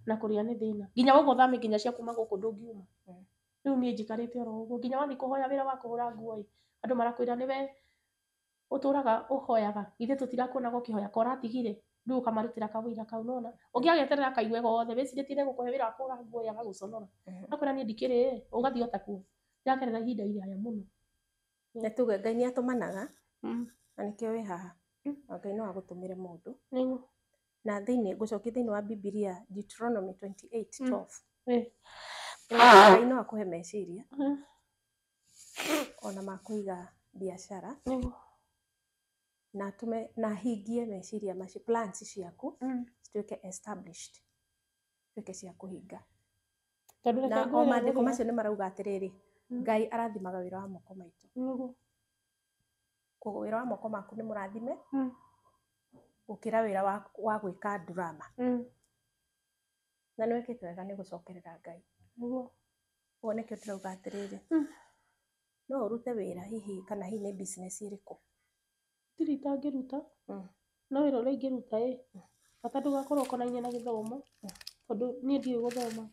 na kũrĩa nĩ thĩna. Nginya ũguo thame nginya cia kuma gũkũ ndũngiuma. Rĩu niĩ njikarĩte oro ũguo nginya wathiĩ kũhoya wĩra wa kũhũra nguo ĩ, andũ marakwĩra nĩwe ũtũraga ũhoyaga, ithuĩ tũtirakuonaga ũkĩhoya ka ũratigire, rĩu ũkamarutĩra kawĩra kau nona. Ũngĩageterera kaigue gothe wĩcirĩtie nĩegũkũhe wĩra wa kũhũra nguo ĩ, agagũconora. Akwĩra niĩ ndikĩrĩ ĩ, ũgathiĩ o takuo. Ndĩragerera ihinda iraya mũno. Nĩ tuge Ngai nĩ atũmanaga na nĩkĩo wĩ haha. Na Ngai no agũtũmĩre mũndũ. Na thĩinĩ ngũcokia thĩinĩ wa Bibilia Deuteronomy 28:12. Ngai no akũhe meciria ona ma kũiga biacara na atũme na ahingie meciria macio, plans ciaku cituĩke established, cituĩke cia kũhinga. Na o maandĩko macio nĩ marauga atĩrĩrĩ, Ngai arathimaga wĩra wa moko maitũ. Koguo wĩra wa moko maku nĩ mũrathime gũkĩra wĩra wa gwĩka drama. Na nĩ wĩkĩte wega nĩ gũcokerera Ngai. Ũguo nĩkĩo ndĩrauga atĩrĩrĩ, no ũrute wĩra hihi kana hihi nĩ business ĩrĩkũ? Ndirĩ itangĩruta, no wĩra ũrĩa ingĩruta ĩ, bata ndũgakorwo ũkonainie na gĩthomo, tondũ niĩ ndiũĩ gũthoma.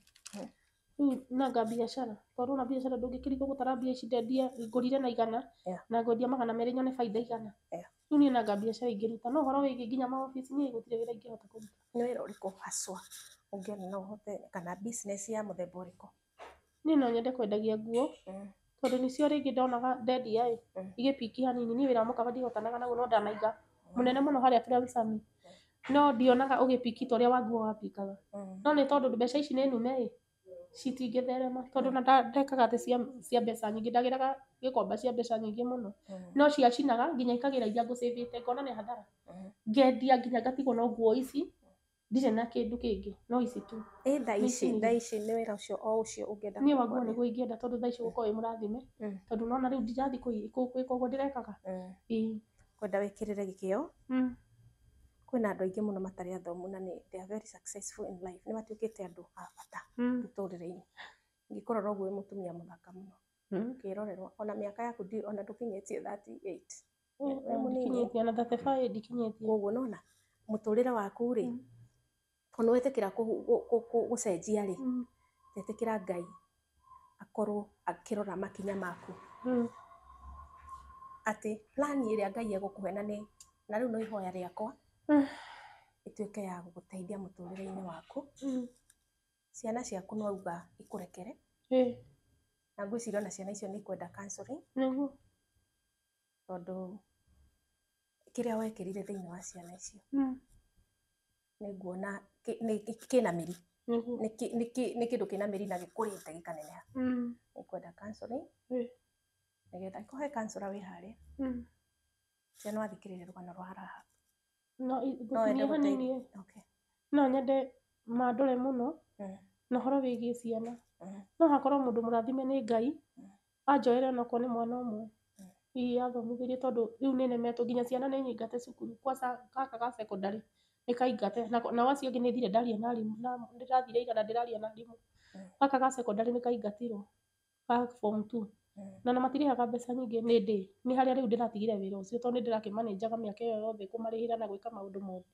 Rĩu nanga biacara, tondũ ona biacara ndũngĩkĩrigwo gũtara mbia ici ndendia ngũrire na 100 na ngwendia 200 nyone baida 100. Rĩu niĩ nanga biacara ingĩruta, no ũhoro wĩgiĩ nginya maobici niĩ gũtirĩ wĩra ingĩhota kũruta. Nĩ wĩra ũrĩkũ haswa ũngĩona no ũhote kana business ya mũthemba ũrĩkũ? Niĩ no nyende kwendagia nguo, tondũ nĩcio rĩngĩ ndonaga ndendia ĩ, igĩpiki hanini. Niĩ wĩra wa mũkawa ndihotanaga naguo no ndanaiga mũnene mũno harĩa Transami. No ndionaga ũgĩpiki ta ũrĩa wa nguo wapikaga. No nĩ tondũ mbeca ici nĩ nume ĩ, citingĩtherema tondũ na ndekaga atĩ cia mbeca nyingĩ, ndagĩraga gĩkomba cia mbeca nyingĩ mũno. No ciacinaga nginya ikagĩra iria ngũcĩvĩte ngona nĩ hathara. Ngendia nginya ngatigwo no nguo ici, ndirĩ na kĩndũ kĩngĩ no ici tu. Ĩ thaa ici, thaa ici nĩ wĩra ũcio o ũcio ũngĩenda? Niĩ wa nguo nĩguo ingĩenda tondũ thaa ici ũgũkorwo wĩ mũrathime, tondũ nona rĩu ndirathiĩ gwĩka ũguo ndĩrekaga. Kwenda wĩkĩrĩre gĩkĩo. Kwĩna andũ aingĩ mũno matarĩ athomu na nĩ they are very successful in life. Nĩ matuĩkĩte andũ a bata mũtũrĩre-inĩ. Ingĩkũrora ũguo wĩ mũtumia mũthaka mũno. Ũkĩrorerwo ona mĩaka yaku ona ndũkinyĩtie 38. Wĩ mũnini. Ndikinyĩtie ona 35 ndikinyĩtie. Koguo nona mũtũrĩre waku rĩ, ona wetĩkĩra gũcenjia rĩ, etĩkĩra Ngai akorwo akĩrora makinya maku. Atĩ plan ĩrĩa Ngai egũkũhe na nĩ na rĩu no ihoya rĩakwa ĩtuĩke ya gũgũteithia mũtũrĩre-inĩ waku. Ciana ciaku no auga ikũrekere. Na ngwĩciria ona ciana icio nĩ ikwenda counseling. Tondũ kĩrĩa wekĩrire thĩinĩ wa ciana icio nĩ nguona kĩna mĩri. Nĩ kĩndũ kĩna mĩri na gĩkũrĩte gĩkaneneha. Nĩ ikwenda counseling. Nĩgetha ĩkũhe kansũra wĩ harĩa. Cia no athikĩrĩrie rũgano rwa Rahab. No No wende ngũtinie hanini. Gũteithia. Okay. No nyende mandore mũno na ũhoro wĩgiĩ ciana. No hakorwo mũndũ mũrathime nĩ Ngai anjoere onokorwo nĩ mwana ũmwe, hihi athomithĩrie, tondũ rĩu nĩ nemetwo nginya ciana nĩ nyingate cukuru. Kwanza gaka ga secondary nĩ kaingate, nao acio angĩ nĩ thire ndaria na arimũ, na ndĩrathire ira na ndĩraria na arimũ. Gaka ga secondary nĩ kaingatirwo ga form 2, na matirĩhaga mbeca nyingĩ. Nĩ ndĩ nĩ harĩa rĩu ndĩratigire wĩra ũcio, tondũ nĩ ndĩrakĩmanĩnjaga mĩaka ĩyo yothe kũmarĩhĩra na gwĩka maũndũ mothe.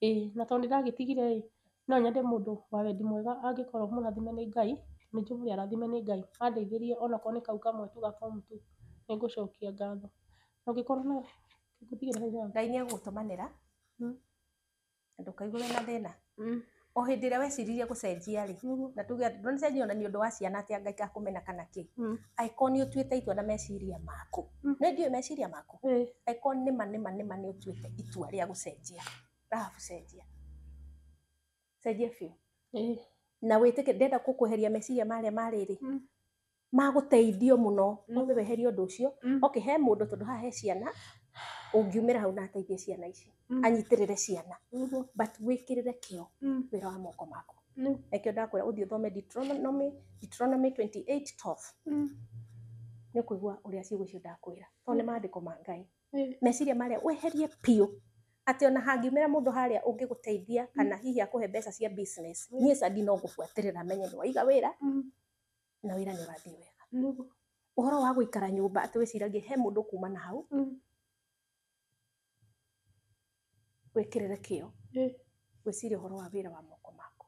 Ĩĩ, na tondũ nĩndagĩtigire ĩ, no nyende mũndũ wa wendi mwega, angĩkorwo mũrathime nĩ Ngai, nĩ njũĩ mũrĩ arathime nĩ Ngai, andeithĩrie onokorwo nĩ kau kamwe tu ga form 2, nĩ ngũcokia ngatho. Na ũngĩkorwo na ngũtigĩra hau haha. Ngai nĩ egũgũtũmanĩra na ndũkaigue wĩna thĩna. O hĩndĩ ĩrĩa weciririe gũcenjia rĩ, na tuge atĩ ndũnacenjia ona nĩ ũndũ wa ciana atĩ Ngai akũmena kana kĩ, angĩkorwo nĩ ũtuĩte itua na meciria maku, nĩ ndiũĩ meciria maku, angĩkorwo nĩma nĩma nĩma nĩ ũtuĩte itua rĩa gũcenjia, Rahab, cenjia, cenjia biũ. Na wĩtĩke ndenda gũkweheria meciria marĩa marĩrĩ magũteithio mũno, wambe weherie ũndũ ũcio. Okay, he mũndũ, tondũ haha he ciana, ũngiumĩra hau na ateithie ciana ici, anyitĩrĩre ciana, but wĩkĩrĩre kĩo wĩra wa moko maku. Nakĩo ndakwĩra ũthiĩ ũthome Deuteronomy 28:12. Nĩ ũkũigua ũrĩa ciugo icio ndakwĩra, tondũ nĩ maandĩko ma Ngai. Meciria marĩa weherie biũ, atĩ ona hangiumĩra mũndũ harĩa ũngĩgũteithia kana hihi akũhe mbeca cia business, niĩ Sandi no ngũbuatĩrĩra menye nĩ waiga wĩra na wĩra nĩ ũrathiĩ wega. Ũhoro wa gũikara nyũmba atĩ wĩciragie he mũndũ kuma na hau, wĩkĩrĩre kĩo gwĩciria ũhoro wa wĩra wa moko maku.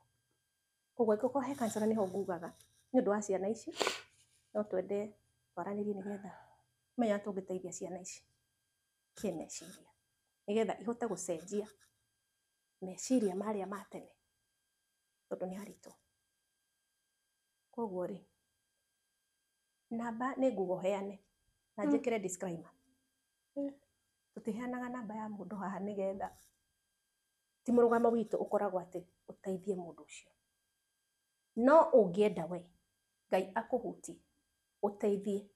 Koguo angĩkorwo he kansũra, nĩho ngugaga nĩ ũndũ wa ciana ici, no twende twaranĩrie nĩgetha menya tũngĩteithia ciana ici kĩmeciria, nĩgetha ihote gũcenjia meciria marĩa ma tene, tondũ nĩ haritũ. Koguo rĩ, namba nĩ nguga ũheane na njĩkĩre disclaimer. Tũtiheanaga namba ya mũndũ haha, nĩgetha ti mũrũgamo witũ ũkoragwo atĩ ũteithie mũndũ ũcio. No ũngĩenda we Ngai akũhutie ũteithie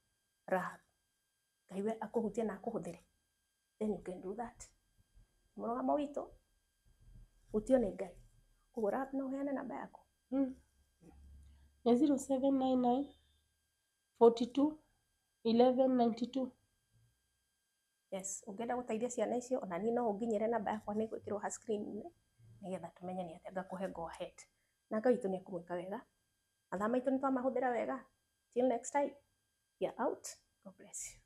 Rahab, Ngai we akũhutie na akũhũthĩre, then you can do that. Mũrũgamo witũ hutio nĩ Ngai. Koguo Rahab, no ũheane namba yaku. Nĩ 0799 42 11 92. Yes, ũngĩenda gũteithia ciana icio, ona niĩ no ũnginyĩre, namba yakwa nĩ gwĩkĩrwo ha screen-inĩ, nĩgetha tũmenye nĩ atĩa ngakũhe go ahead. Na Ngai witũ nĩ ekũmwĩka wega. Mathaa maitũ nĩ twamahũthĩra wega. Till next time, we are out. God bless you.